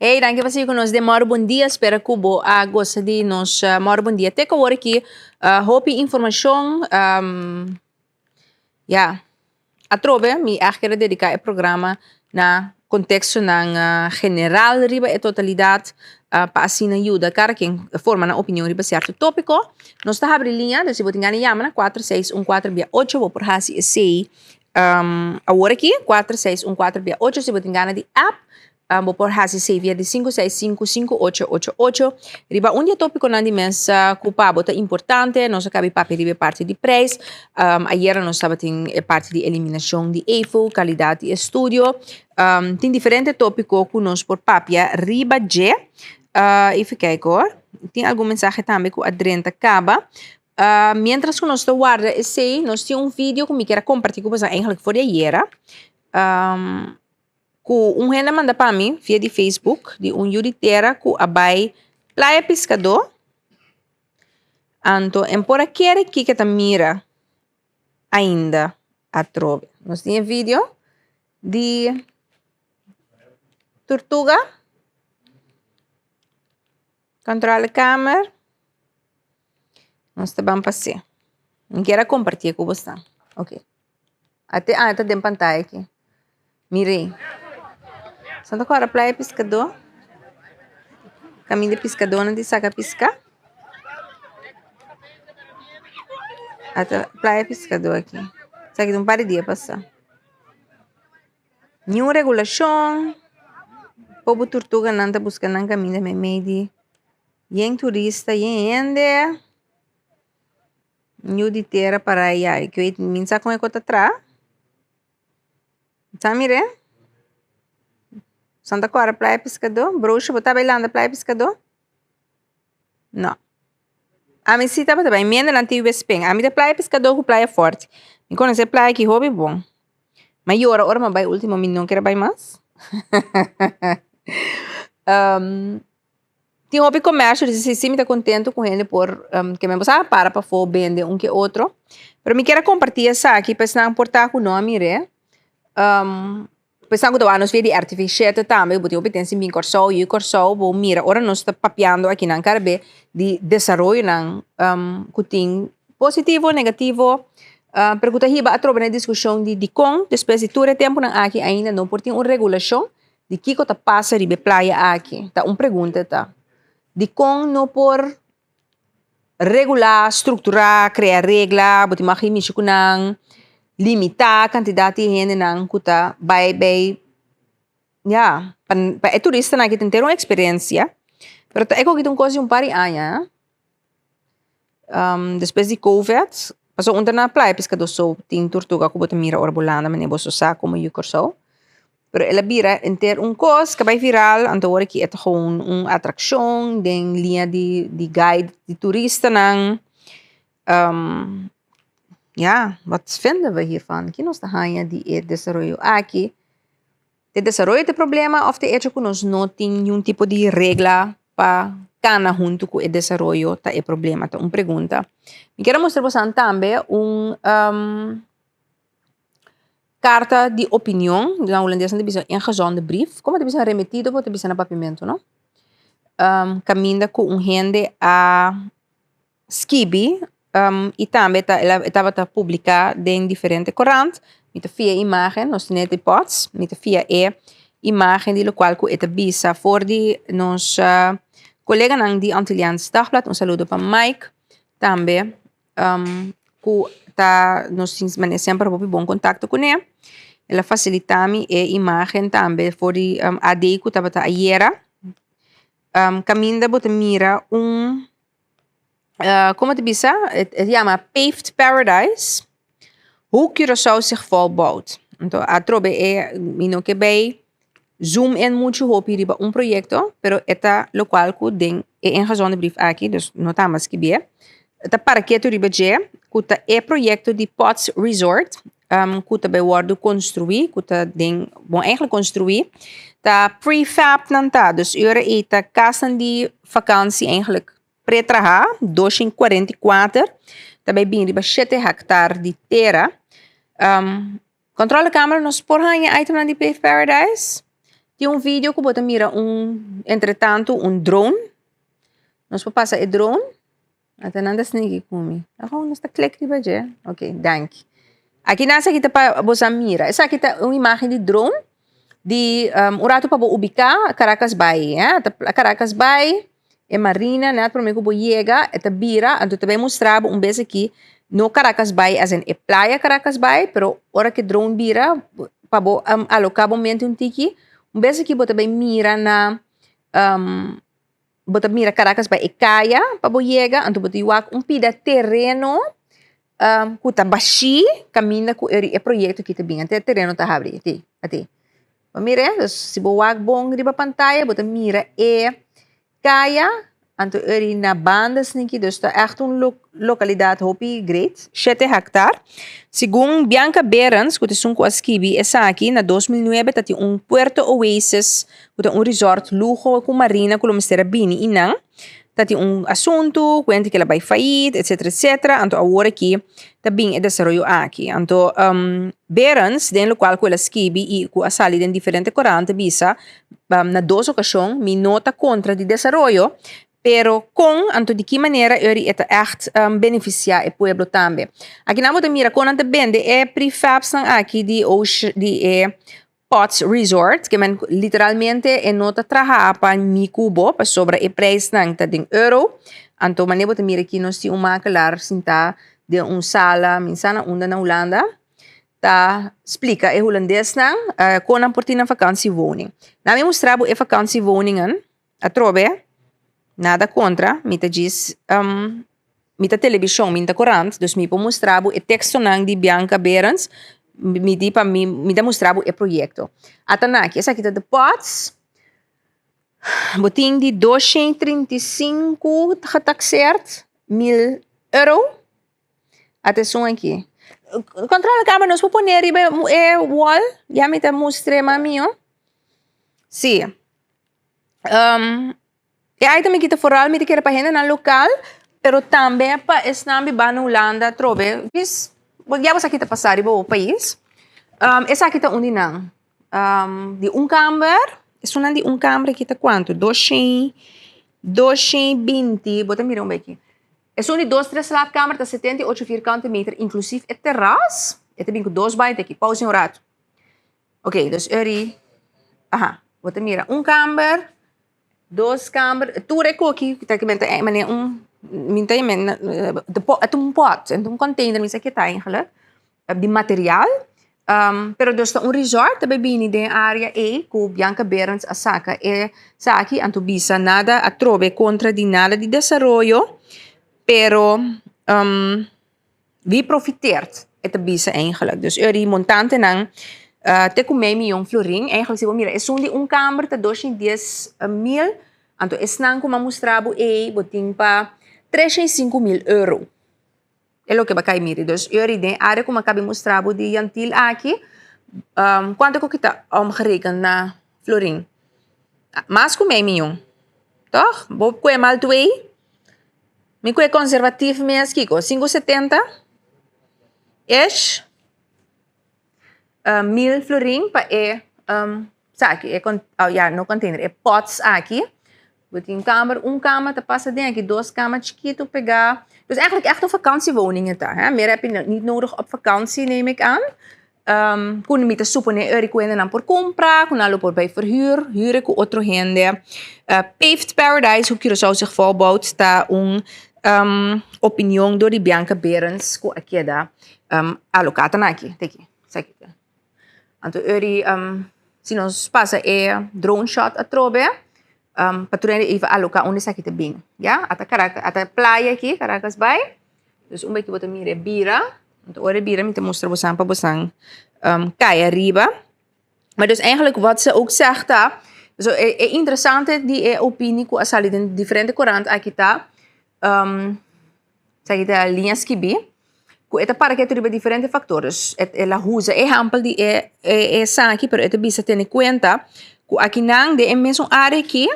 Hey, danki pa sigui ku nos den Mòru Bon Dia. Spera ku bo a gosa di nos Mòru Bon Dia. Te ku awor aki hopi informashon. Ya, atrobe mi ègt kere dediká e programa na kontekstonan general riba e totalidat pa asina yuda kada ken forma nan opinion riba sierto tópiko. Nos ta habri liña, dus si bo tin gana yama na kuater seis un kuater bia ocho bo por hasi esei. Awor aki, kuater seis un kuater bia ocho, si bo tin gana di app, bo por hasi esei via di sinku seis sinku sinku ocho ocho ocho. Riba un di e tópikonan di mesa ku pa bo ta importante, nos a kabi papia riba e parti di preis. Ayera nos tabatin e parti di eliminashon di EFO, kalidat di estudio. Tin diferente tópiko ku nos por papia riba dje. Even kijken hoor. Tin algun mensahe tambe ku a drenta kaba. Mientras ku nos ta warda esei, nos tin un video ku mi kier a kompartí ku boso eigenlijk for di ayera, ku un hende a manda pa mi via di Facebook, di un yu di tera ku a bai Playa Piskadó, anto en por a kere kiko e ta mira ainda atrobe. Nos tin e video di turtuga. Controlekamer. Nos ta ban pas'é. Mi kier a kompartié ku boso. Ok. Ate ah e ta den pantaya aki. Mir'é. Santa Clara Playa Piskadó. Kaminda piskadónan di saka piská. Ata Playa Piskadó aki. Esaki ta un par di dia pasá. Niun regulashon. Pobu turtuganan ta buska nan kaminda meimei di yen turista, yen hende. Yu di tera para aya. Ik weet mi sa kon e kos ta traha. Sa mir'é? Santa Clara Playa Piskadó. Broshi bo ta bai landa Playa Piskadó? No. Ami si tabata bai. Mi hende nan tin wespen. Ami ta Playa Piskadó ku Playa Forti. Mi konosé playa aki hopi bon. Mi a yora ora mi a bai ultimo mi no kier a bai mas. Tin hopi komersio di si si mi ta kontentu ku hende por ke men bo sa para pafó bende un ke otro. Pero mi kier a kompartí esaki pa esnan por ta ku no a mir'é. Pa esnan ku ta wak nos via di RTV shete tambe bo tin hopi ten sin bin Kòrsou yu Kòrsou bo mira ora nos ta papiando akinan kada be di desaroyonan ku tin positivo negativo pero ku ta hiba atrobe na e diskushon di dikon despues di tur e tempunan aki ainda no por tin un regulashon di kiko ta pasa riba e playa aki ta un pregunta ta dikon no por regulá, strukturá, krea regla, bo tin mag mishi ku nan, limitá kantidat di hendenan ku ta bai bei, ya, pa pa e turistanan aki ta henter un eksperensia, pero ta e koki ta un kos di un par di aña, despues di covid, pasobra un ta na Playa Piskadó so tin turtuga ku bo ta mira ora bo landa manera bo so sa komo yu Kòrsou. Pero el a bira henter un kos ku a bai viral, anto awor aki e ta gewoon un atrakshon den liña di di guide di turistanan. Ya, wat vinden we hiervan? Ki nos ta haña di e desaroyo aki? E desaroyo ta e problema òf ta e echo ku nos no tin niun tipo di regla pa kana huntu ku e desaroyo ta e problema? Ta un pregunta. Mi kier a mustra boso tambe un. Karta di opinion, na hulandes nan ta bisa ingezonden brief, komo ta bisa remetido bo ta bisa na papiamentu no, kaminda ku un hende a skibi i tambe ta el a tabata publiká den diferente korant. Mi ta fia e imágen, nos tene di pots, mi ta fia e imágen di lokual ku e ta bisa for di nos koleganan di Antilliaans Dagblad. Un saludo pa Mike tambe ku ta nos tin manera semper hopi bon kontakto kuné. El a fasilitá mi e imágen tambe for di AD ku tabata ayera. Kaminda bo ta mira un Como ta bisa? E yama Paved Paradise, Hoe Curaçao zich volbouwt. Anto atrobe e mi no ke bay zoom in mucho hopi riba un proyecto, pero e ta locual cu den e ingezonden brief aki, dus no ta mas skibié, ta para ketu riba dje cu ta e proyecto di Pots Resort cu ta bay wordo construi, cu ta den, bon eigenlijk construi, ta prefab nan ta, dus e ora ey ta casnan di vakantie eigenlijk Pretraha, 244, ta bay bin riba shete hectar di tera. Controlekamer nos por haña itemnan di Pave Paradise. Tin un video ku bo ta mira un entretanto un drone. Nos por pasa e drone. Ata nan ta sneaky ku mi. Aho nos ta klik riba dje. Ok, danki. Aki nan esaki ta pa bo sa mira. Esaki ta un imagen di drone di un rato pa bo ubiká Caracas Bay. Caracas Bay. E marina net prome ku bo yega e ta bira anto ta bai mustra bo un bes aki no Caracas Bay as in e playa Caracas Bay pero ora ku e drone bira pa bo aloka bo mente un tiki un bes aki bo ta bai mira na bo ta mira Caracas Bay e kaya pa bo yega anto bo ta wak un pida tereno ku ta bashí kaminda ku e proyekto aki ta bin anto e tereno ta habri ati. Bo mira e? Dus si bo wak bon riba pantaya bo ta mira e kaya, anto eri na banda sniki, dus ta ègt un lokalidat hopi great, shete hèktar. Segun Bianca Berends ku ta esun ku a skibi esaki, na 2009 ta tin un Puerto Oasis ku ta un resort luho ku marina ku lo mester a bini i nan ta tin un asuntu ku hende kila bai fayit etcetera etcetera, anto awor aki ta bin e desaroyo aki. Anto Berends den lokual ku el a skibi i ku a sali den diferente korant a bisa na dos okashon mi no ta kontra di desaroyo pero kon anto di ki manera eri e ta ègt benefisiá e pueblo tambe. Akinan bo ta mira kon nan ta bende e prefabsnan aki di di e Pots Resort, ke men literalmente e no ta traha pa mi ku bo pasobra e prijsnan ta den euro. Anto manera bo ta mira aki nos tin un makelaar sintá den un sala, mi sa na unda na Hulanda, ta splika e hulandesnan kon nan por tin nan vakantiewoning. Nan mi mustra bo e vakantiewoningen Atrobe, nada kontra, mi ta djis mi ta telebishon, mi no ta korant, dus mi por mustra bo e tekstonan di Bianca Berends, mi di pa mi, mi ta mustra bo e proyekto. Ata naki, esaki ta The Pots, bo tin di 235 getakseerd mil euro. Ata esun aki. Controle camera nos por pone riba e wall, ya mi ta mustra mami yo. Si. E item aki ta foral mi ta kere pa hendenan lokal, pero tambe pa esnan biba na Hulanda atrobe. Dis, ya bo sa ki ta pasa riba bo pais. Esaki ta un di nan. Di un kamber, esunnan di un kamber aki ta kuantu? Doshen, doshen binti, bo ta mira un beki. Esun di dos tres slaapkamer ta 78 vierkante meter inklusief e teras. E ta bin ku dos baño te aki. Pauze un ratu. Oké, dus eri, aha, bo ta mira un kamber, dos kamber, tur e koki ta kimente e manera un, mi ta yama e ta un pot, e ta un container mi sa ke ta eigenlijk, di material. Pero dus ta un resort ta bay bini den e area ey cu Bianca Berends a saca e esaki anto bisa nada atrobe contra di nada di desaroyo pero wie profiteert e ta bisa eigenlijk. Dus ey montantenan te cu mei miyon florin eigenlijk si bo mira esun di un kamer ta 210 mil anto esnan cu mi a mustra bo ey bo tin pa 305 mil euro. E loke bo a kai miri. Dus yori den área ku mi a kabi mustra bo di Yantil aki, kuantu ku kita omgerekend na florin? Mas ku mei miyon, tòg? Bo kue mal twee? Mi kue konservatief mes kiko? Sinku setenta ish mil florin pa e esaki, e ya no container, e pots aki. Bo tin kamer, un kama ta pasa den aki, dos kama chikitu pegá. Dus eigenlijk echt een vakantiewoning e ta, hè. Meer heb je niet nodig op vakantie, neem ik aan. Ku mi ta suponé eri ku hendenan por kumpra, ku nan lo por bai verhuur, huur ku otro hende. Paved Paradise, hoe Curaçao zich volbouwt, ta un opinion dor di Bianca Berends ku a keda aloká. Ta nan aki, ta aki, esaki ta. Anto eri si nos pasa e drone shot atrobe, pa tur hende even aloká unda esaki ta bin, ya. Ata Caracas, ata playa aki, Caracas Bay. Dus un beki bo ta mira e bira, anto ora e bira mi ta mustra bosan pa bosan kai ariba. Maar dus eigenlijk wat ze ook zegt ta, so e e interesante di e opinie ku a sali den diferente korant aki ta, esaki ta liña skibí, ku e ta para ketu riba diferente faktor. Dus el a usa ehèmpel di e e esaki, pero e ta bisa tene kuenta ku akinan den e mesun área aki,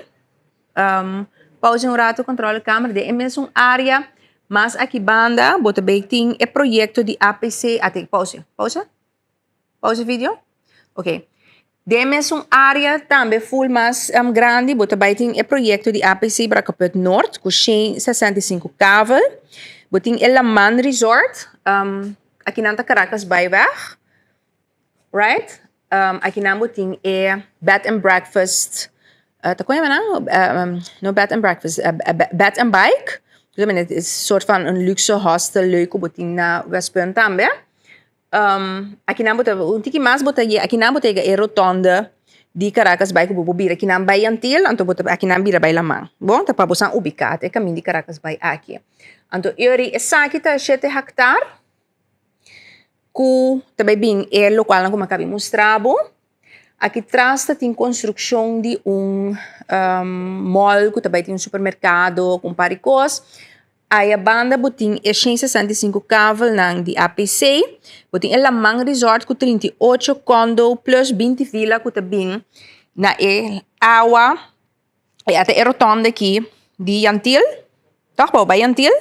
Pausa un rato controle camera den e mesun area mas aki banda bo ta bay tin e proyecto di APC ate pausa pausa pausa video ok den e mesun area tambe full mas grandi bo ta bay tin e proyecto di APC Brakkeput Noord cu shen 65 kavel bo tin e Laman Resort aki nan ta Caracas Bayweg. Right? Akinan bo tin e bed and breakfast, ta kon yama nan? No bed and breakfast, bed and bike. E sort van un luxe hostel leuk ku bo tin na Westpunt tambe. Akinan bo ta, un tiki mas bo ta yega, akinan bo ta yega e rotonde di Caracas bai ku bo por bira akinan bai Antil, anto bo ta akinan bira bai laman. Bon, ta pa bo san ubiká e kaminda di Caracas bai aki. Anto yori esaki ta shete hectare. Ku ta bai bin e lokualnan ku mi a kabi mustra bo. Aki tras ta tin konstrukshon di un mall ku ta bai tin un supermerkado ku un par di kos. Aya banda bo tin e shen 65 kavelnan di APC. Bo tin e Laman Resort ku 38 kondo plus 20 vila ku ta bin na e awa. E ata e rotonde aki di Jan Thiel, tòg? Pa bo bai Jan Thiel,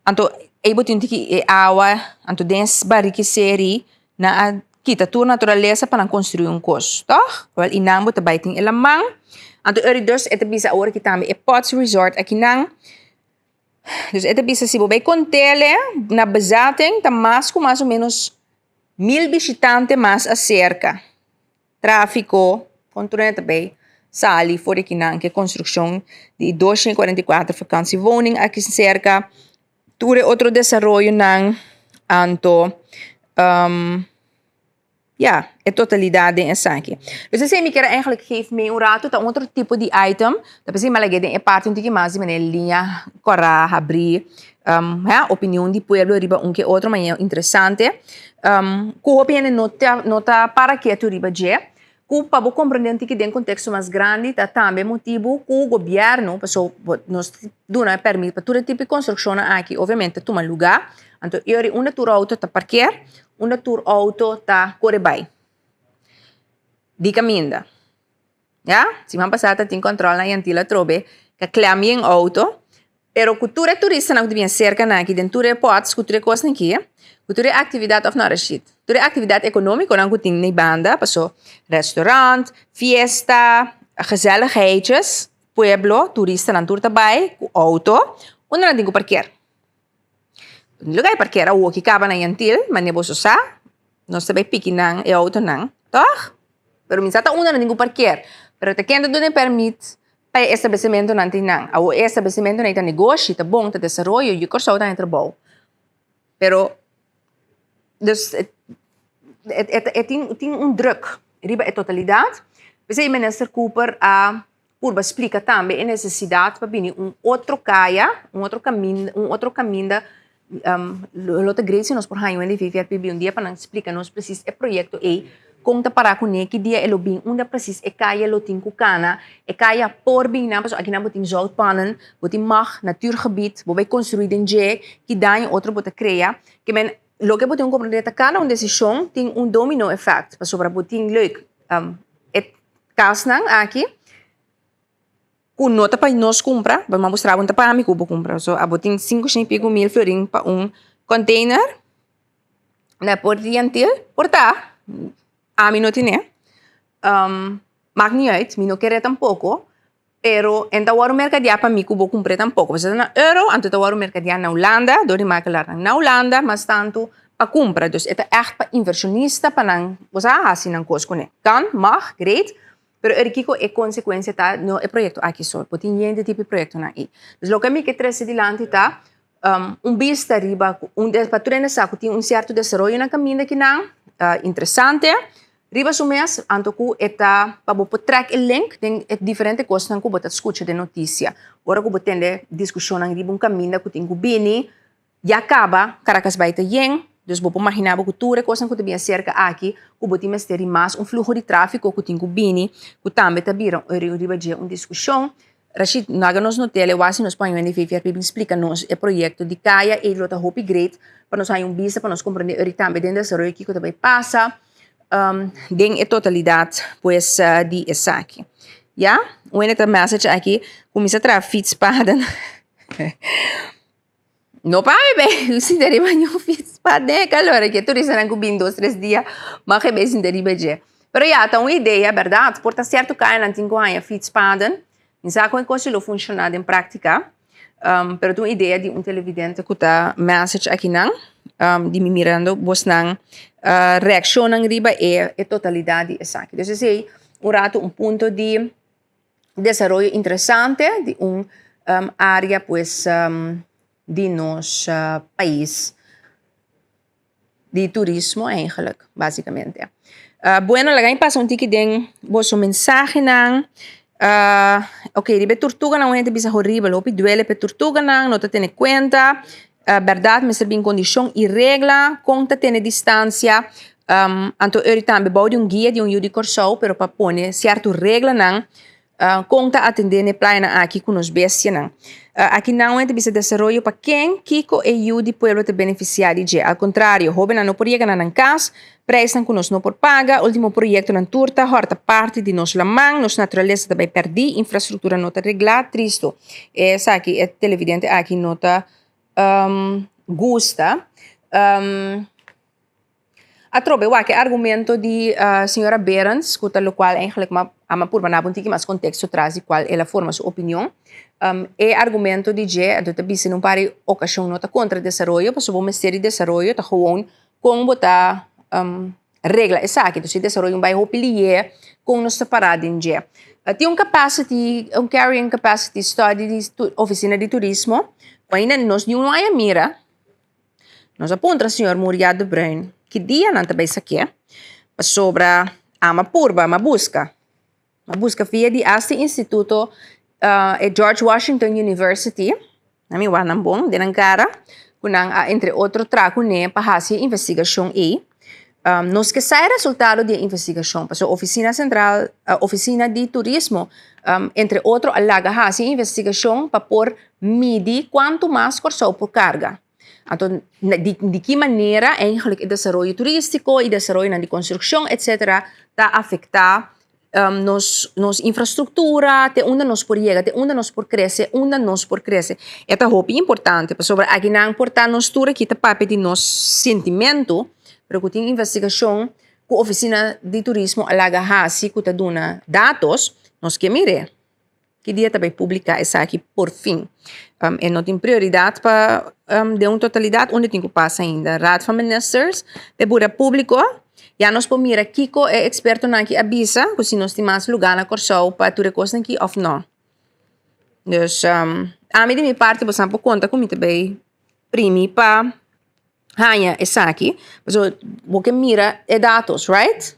anto ei bo tin tiki e awa, anto den es bariki seri nan a kita tur naturalesa pa nan konstruí un kos, tòg? Wèl i nan bo ta bai tin e laman, anto eri dus e ta bisa awor aki tambe e Pots Resort akinan, dus e ta bisa si bo bai kont'el na bezetting ta mas ku mas o ménos 1000 bishitante mas aserka. Tráfiko, kon tur hende ta bay sali for di kinan ke konstrukshon di 244 vakantiewoning aki serka. Tur e otro desaroyonan anto ya e totalidat den esaki. Dus esei mi kier eigenlijk geef mee un rato ta un otro tipo di item ta p'esei mi a lag'é den e parti un tiki mas di manera liña kòrá habrí opinion di pueblo riba un ke otro manera interesante. Ku hopi hende no ta no ta para ketu riba dje, ku pa bo komprende un tiki den konteksto mas grandi ta tambe motibu ku gobièrnu, paso bo nos duna pèrmit pa tur e tipo di konstrukshonnan aki obviamente ta tuma lugá, anto e ora unda tur outo ta parker, unda tur outo ta kore bai di kaminda. Ya, siman pasá ta tin kòntròl na Yantila atrobe, ka klèm yen outo, pero ku tur e turistanan ku ta bin aserka nan aki den tur e pòts ku tur e kosnan aki, ku tur e aktividat òf no Rashid, tur e aktividat ekonómikonan ku tin na e banda, paso restaurant, fiesta, gezelligheidjes, pueblo, turistanan tur ta bai ku outo, unda nan tin ku parker? Lo kai parker awoki kaba na Yantil, manera boso sa, nos ta bai piki nan e outonan, tòg? Pero mi sa ta unda nan tin ku parker. Pero ta ken ta duna e pèrmit pa e establesimentonan tin nan. Awor e establesimentonan ei ta negoshi, ta bon, ta desaroyo, yu Kòrsou ta haña trabou. Pero, dus e e tin tin un drùk riba e totalidat. P'esei Minister Cooper a purba splika tambe e nesesidat pa bini un otro kaya, un otro kaminda, un otro kaminda lo ta great si nos por haña un di VVRPB un dia pa nan splika nos presis e proyekto ei, kon ta para kuné, ki dia e lo bin, unda presis e kaya lo tin ku kana, e kaya por bin nan, pasobra akinan bo tin zoutpannen, bo tin mag, natuurgebied, bo bai konstruí den dje, ki daño otro bo ta krea, ke men loke bo tin ku komprendé ta kada un desishon tin un domino effect, pasobra bo tin leuk e Kasnan aki ku no ta pa nos kumpra, bo a mustra bo no ta pa ami ku bo kumpra. So abo tin 500 i piku mil florin pa un container na por di Antil, por ta, ami no tine. Maakt niet uit, mi no kere tampoko. Pero en ta wòrdu merkadiá pa mi ku bo kumpr'é tampoko. Pasobra ta na euro, anto ta wòrdu merkadiá na Hulanda dor di makelarnan na Hulanda mas tantu pa kumpra. Dus e ta ègt pa invershonista pa nan bo sa hasi nan kos kuné. Kan, mag, great, pero eri kiko e konsekuensia ta no e proyekto aki so. Bo tin yen di tipo di proyektonan ei. Dus loke mi ke trese dilanti ta un bista riba ku un pa tur hende sa ku tin un sierto desaroyo na kaminda kinan interesante. Riba su mes, anto ku e ta pa bo por trèk e link den e diferente kosnan ku bo ta skucha den notisia. Ora ku bo tende diskushonnan riba un kaminda ku tin ku bini, ya kaba Caracas bai ta yen, dus bo por maginá bo ku tur e kosnan ku ta bini aserka aki ku bo tin mester di mas un fluho di tráfiko ku tin ku bini, ku tambe ta bira riba dje un diskushon. Rashid, no haga nos notele wak si nos por haña un hende VVRP bin splika nos e proyekto di kaya ei lo ta hopi great pa nos haña un bista pa nos komprende ori tambe den desaroyo kiko ta bai pasa den e totalidat pues di esaki. Ya, un hende ta message aki kuminsa traha fietspaden no pa mi be sinta riba niun fietspad den e kalor aki e turistanan ku bin dos tres dia mag e be sinta riba dje. Pero ya, ta un idea, bèrdat? Por ta sierto kayanan tin ku haña fietspaden. Mi sa kon e kos lo funshoná den práktika, pero ta un idea di un televidente ku ta message akinan, di mi mirando bosnan reakshonnan riba e totalidat di esaki. Dus esei un ratu un punto di desaroyo interesante di un área pues di nos pais. Di turismo eigenlijk, basicamente. Bueno, laga mi pasa un tiki den boso mensahenan. Ok, riba e tortuganan un hende bisa horibel, hopi duele pa e tortuganan, no ta tene kuenta. Bèrdat mester bin kondishon i regla kon ta tene distansia. Anto eri tambe bou di un guia di un yu di Kòrsou, pero pa pone sierto reglanan Kon ta atendé n'e playanan aki ku nos bestianan? Aki nan wen ta bisa desaroyo pa ken? Kiko e yu di pueblo ta benefisiá di dje? Al kontrario, hóbennan no por yega na nan kas, preisnan ku nos no por paga, último proyektonan tur ta hòrta parti di nos laman, nos naturalesa ta bai pèrdí, infrastruktura no ta reglá, tristu. Esaki e televidente aki no ta gusta. Atrobe wak e argumento di señora Berends ku ta lokual eigenlijk ma a purba naba un tiki mas konteksto tras di kual el a forma su opinion. E argumento di dje anto ta bisa na un par di okashon no ta kontra desaroyo pasobra bo mester di desaroyo ta gewoon kon bo ta regla esaki. Entonces si desaroyo bai hopi liye kon nos ta para den dje. Tin un capacity un carrying capacity study di ofisina di turismo ku ainda nos niun no a mira. Nos a puntra señor Muriel de Bruin ki dia nan ta bay saké, pasobra ama purba, ama buska. Ma buska via di hasta instituto e George Washington University, na mi wak nan bon den nan kara, ku nan a entre otro traha kuné pa hasi e investigashon ei. Nos ke sa e resultado di e investigashon, pasobra Ofisina Sentral, Ofisina di Turismo, entre otro a laga hasi e investigashon pa por midi kuantu mas Kòrsou por karga. Anto di di ki manera eigenlijk e desaroyo turístiko i desaroyonan di konstrukshon etsetera ta afektá nos nos infrastruktura, te unda nos por yega, te unda nos por krese, unda nos por krese. E ta hopi importante pasobra akinan por ta nos tur aki ta papia di nos sentimentu, pero ku tin investigashon ku ofisina di turismo a laga hasi ku ta duna datos, nos ke mir'é. Ki dia ta bay publica esaki por fin? E no tin prioridad pa den un totalidad unda tin cu pasa ainda. Raad van Ministers e bura publico ya nos por mira kico e expertonan aki a bisa cu si nos tin mas lugar na Corsou pa tur e cosnan aki of no. Dus ami di mi parti boso por conta cu mi ta bay primi pa haña esaki pasobra bo ke mira e datos, right?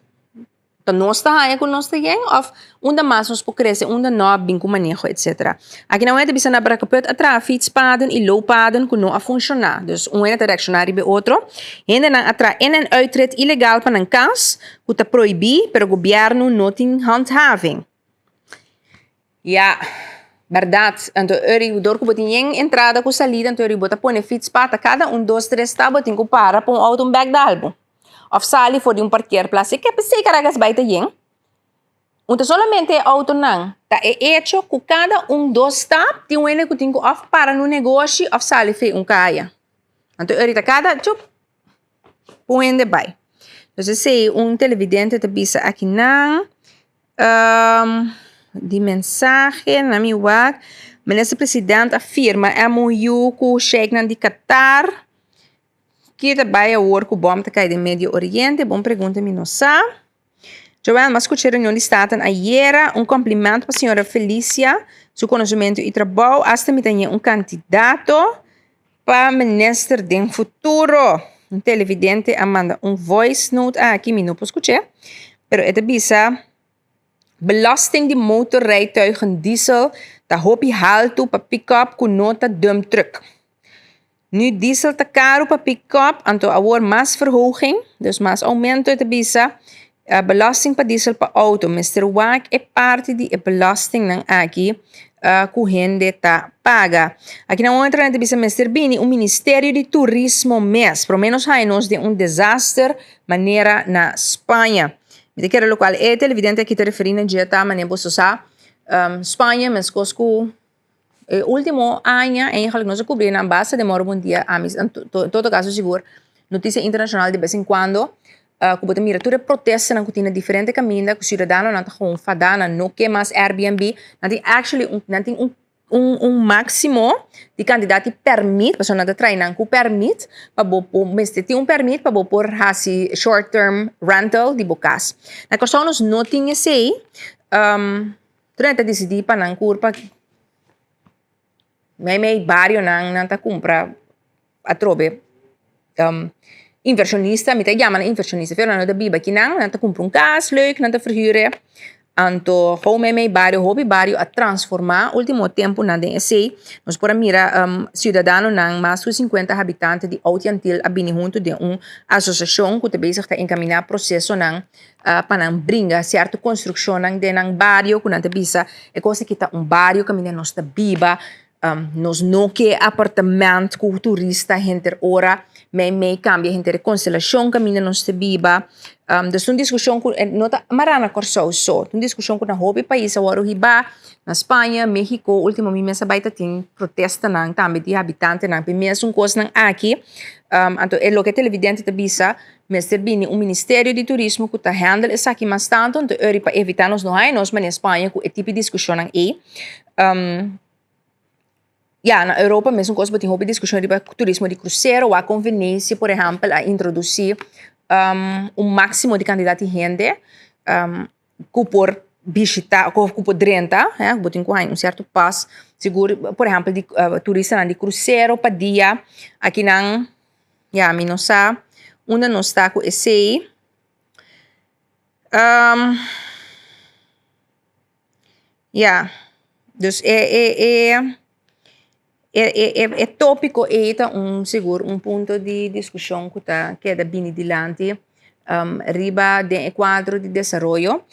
Ta nos ta haña ku nos ta yen òf unda mas nos por krese, unda no a bin ku maneho etsetera. Aki nan un hende ta bisa na Brakkeput a traha fietspaden i looppaden ku no a funshoná. Dus un hende ta reakshoná riba e otro. Hendenan a traha in en uitrit ilegal pa nan kas ku ta prohibí pero gobièrnu no tin handhaving. Ya, bèrdat. Anto eri dor ku bo tin yen entrada ku salida anto eri bo ta pone fietspad ta kada un dos tres stap bo tin ku para pa un outo un bèk dal bo. Of sali for di un parkeerplaats. E ke p'esei Caracas bai ta yen. Un ta solamente e autonan. Ta e echo ku kada un dos stap tin un hende ku tin ku of para na un negoshi of sali fei un kaya. Anto eri ta kada chup un hende bai. Entonces esei un televidente ta bisa akinan. Di mensahe na mi wak. Minister President a firma MOU ku sheiknan di Qatar. Ki ta bai awor ku bom ta kai den Medio Oriente? Bon pregunta mi no sa. Joanne, m'a skucha e reunion di Staten ayera. Un kompliment pa señora Felicia, su konosementu i trabou. Asta mi ta ñe un kandidato pa minister den futuro. Un televidente a manda un voice note aki, mi no por skuch'é, pero e ta bisa. Belasting di motorrijtuigen diesel ta hopi haltu pa pick-up ku no ta dump truck. Nu diesel ta karu pa pick-up, anto awor mas verhoging, dus mas oumento e ta bisa. Belasting pa diesel pa outo mester wak e parti di e belastingnan aki ku hende ta paga. Aki nan un otro ta bisa mester bini un ministerio di turismo mes, prome nos haña nos den un desaster manera na Spaña. Mi ta kere lokual e televidente aki ta referí na dje ta manera boso sa, Spaña meskos ku e último aña eigenlijk nos a kubrí nan basta den moro bondia ami en todo kaso sigur notisia internashonal di bes en kuando ku bo ta mira tur e protestanan ku tin na diferente kaminda ku siudadanonan ta gewoon fadá nan no ke mas Airbnb nan tin actually nan tin un un un máksimo di kantidat di pèrmit, pasobra nan ta trae nan ku pèrmit pa bo por mester tin un pèrmit pa bo por hasi short term rental di bo kas. Na Kòrsou nos no tin esei, tur nan ta disidí pa nan kur pa meimei barionan nan ta kumpra atrobe invershonista, mi ta yama nan invershonista, pero nan no ta biba akinan, nan ta kumpra un kas leuk, nan ta verhuur e, anto hou meimei bario, hopi bario a transformá ultimo tempunan den esei, nos por a mira siudadanonan mas ku sinkuenta habitante di Oud Jantil a bini huntu den un asosiashon ku ta bezig ta enkaminá prosesonan pa nan bringa sierto konstrukshonnan den nan bario ku nan ta bisa e kos aki ta un bario kaminda nos ta biba. Nos no ke apartement ku turista henter ora mei mei kambia henter e konstelashon kaminda nos ta biba. Dus un diskushon ku no ta mará na Kòrsou so, ta un diskushon ku na hopi pais a wòrdu hibá, na Spaña, Mexico, último mi mes a bai ta tin protestanan tambe di habitantenan pa e mesun kosnan aki. Anto e loke televidente ta bisa mester bini un ministerio di turismo ku ta handle esaki mas tantu, anto ori pa evitá nos no haña nos manera Spaña ku e tipo di diskushonnan ei. Ya, na Europa mesun kos bo tin hopi diskushon riba turismo di krusero, wak kon Venecia por ehèmpel a introdusí un máksimo di kantidat di hende ku por bishitá ku por drenta, bo tin ku haña un sierto pas sigur por ehèmpel di turistanan di krusero pa dia akinan ya mi no sa unda nos ta ku esei. Ya, dus e e e e e e e tópiko ei ta un sigur un punto di diskushon ku ta keda bini dilanti riba den e kuadro di desaroyo.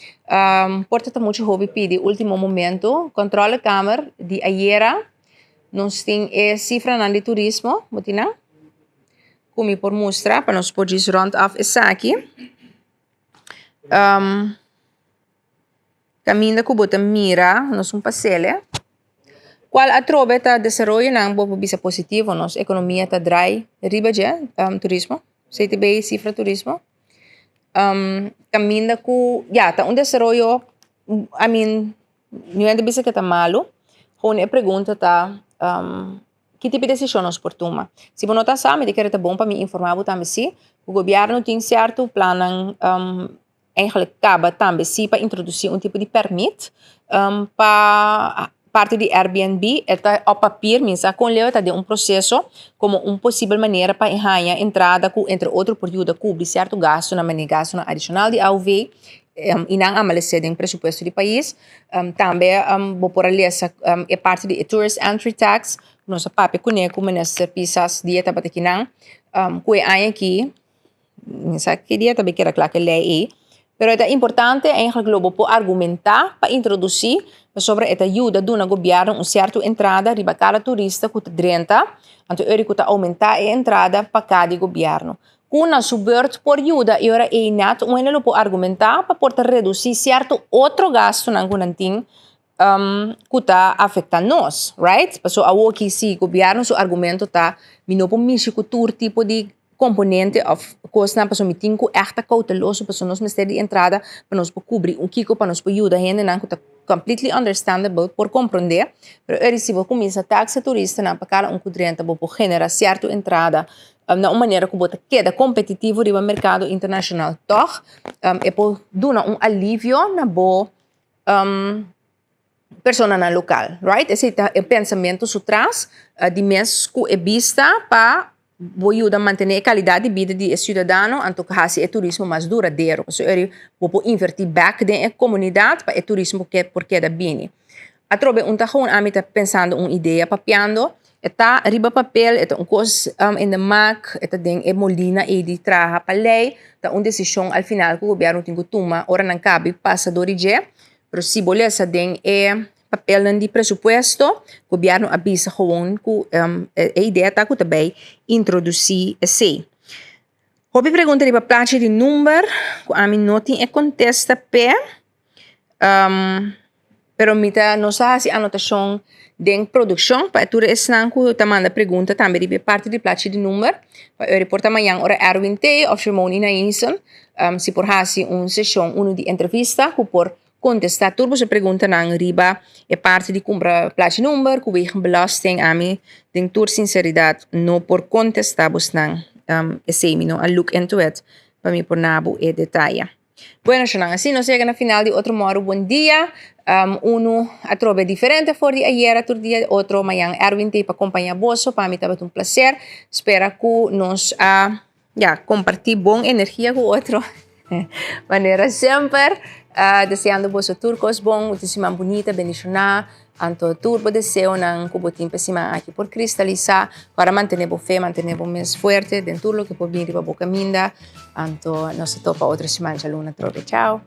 Por ta ta muchu hopi pidi último momento, Controlekamer di ayera nos tin e sifranan di turismo, bo tin nan? Ku mi por mustra pa nos por djis rònt òf esaki. Kaminda ku bo ta mira nos un pasele kual atrobe ta desaroyonan bo por bisa positivo nos ekonomia ta drai riba dje turismo CTB sifra turismo kaminda ku ya ta un desaroyo I mean mi no ta bisa ke ta malu gewoon e pregunta ta ki tipo di desishon nos por tuma si bo no ta sa mi ta kere ta bon pa mi informa bo tambe si ku gobièrnu tin sierto plannan. Eigenlijk kaba tambe si pa introdusí un tipo di pèrmit pa parti di Airbnb. E ta op papier, mi sa kon leu e ta den un proseso komo un posibel manera pa e haña entrada ku entre otro por yuda kubri sierto gastunan manera gastunan adishonal di AOV i nan a malesé den presupuesto di pais. Tambe bo por a lesa e parti di e tourist entry tax nos a papia kuné ku minister Pisas dia tabata kinan ku e aña aki. Mi sa ki dia ta bay keda kla ku e lei ei, pero e ta importante eigenlijk lo bo por argumentá pa introdusí pasobra e ta yuda duna gobièrnu un sierto entrada riba kada turista ku ta drenta, anto ora ku ta oumentá e entrada pa kada gobièrnu. Ku na su bùrt por yuda i ora ei nèt un hende lo por argumentá pa por ta redusí sierto otro gastunan ku nan tin ku ta afektá nos, right? Pasobra awoki si gobièrnu su argumento ta mi no por mishi ku tur tipo di komponente òf kosnan pasobra mi tin ku ègt ta kouteloso pasobra nos mester di entrada pa nos por kubri un kiko pa nos por yuda hendenan ku ta Completely understandable, por komprondé, pero eri si bo kuminsá taksa turistanan pa kada un ku drenta bo por generá sierto entrada na un manera ku bo ta keda kompetitivo riba merkado internashonal tòg, e por duna un alivio na bo personanan lokal, right? Esei ta e pensamentu su tras di mes ku e bista pa bo yuda mantené e kalidat di bida di e siudadano anto hasi e turismo mas duradero. Pasobra eri bo por invertí bèk den e komunidat pa e turismo ke por keda bini. Atrobe un ta gewoon ami ta pensando un idea papiando, e ta riba papel, e ta un kos in de mak, e ta den e molina ei di traha pa lei, ta un desishon al final ku gobièrnu tin ku tuma ora nan kabi pasa dor di dje. Pero si bo lesa den e papelnan di presupuesto, gobièrnu a bisa gewoon ku e idea ta ku ta bai introdusí esei. Hopi pregunta riba plachi di number ku ami no tin e kontesta p'e, pero mi ta nos a hasi anotashon den produkshon pa tur esnan ku ta manda pregunta tambe riba e parti di plachi di number pa e por ta mañan ora Erwin t'ei òf Shirmony Nainson si por hasi un seshon unu di entrevista ku por Kontestá tur boso preguntanan riba e parti di kumpra plachi number ku wegenbelasting. Ami den tur sinseridat no por kontestá bosnan esei. Mi no a look into it pa mi por na bo e detaye. Bueno shonnan, asina nos yega na final di otro mòru. Bon dia. Unu atrobe diferente for di ayera tur dia, otro mañan Erwin t'ei pa kompañá boso. Pa mi tabata un plaser. Spera ku nos a. Ya, comparti bon energia cu otro. Manera semper, deseando boso tur cos bon, un siman bunita, bendiciona. Anto tur bo deseonan cu bo tin pa e siman aki por cristalisa. Ora mantene bo fe, mantene bo mes fuerte den tur loke por bin riba bo caminda. Anto nos ta topa otro siman djaluna atrobe. Chao!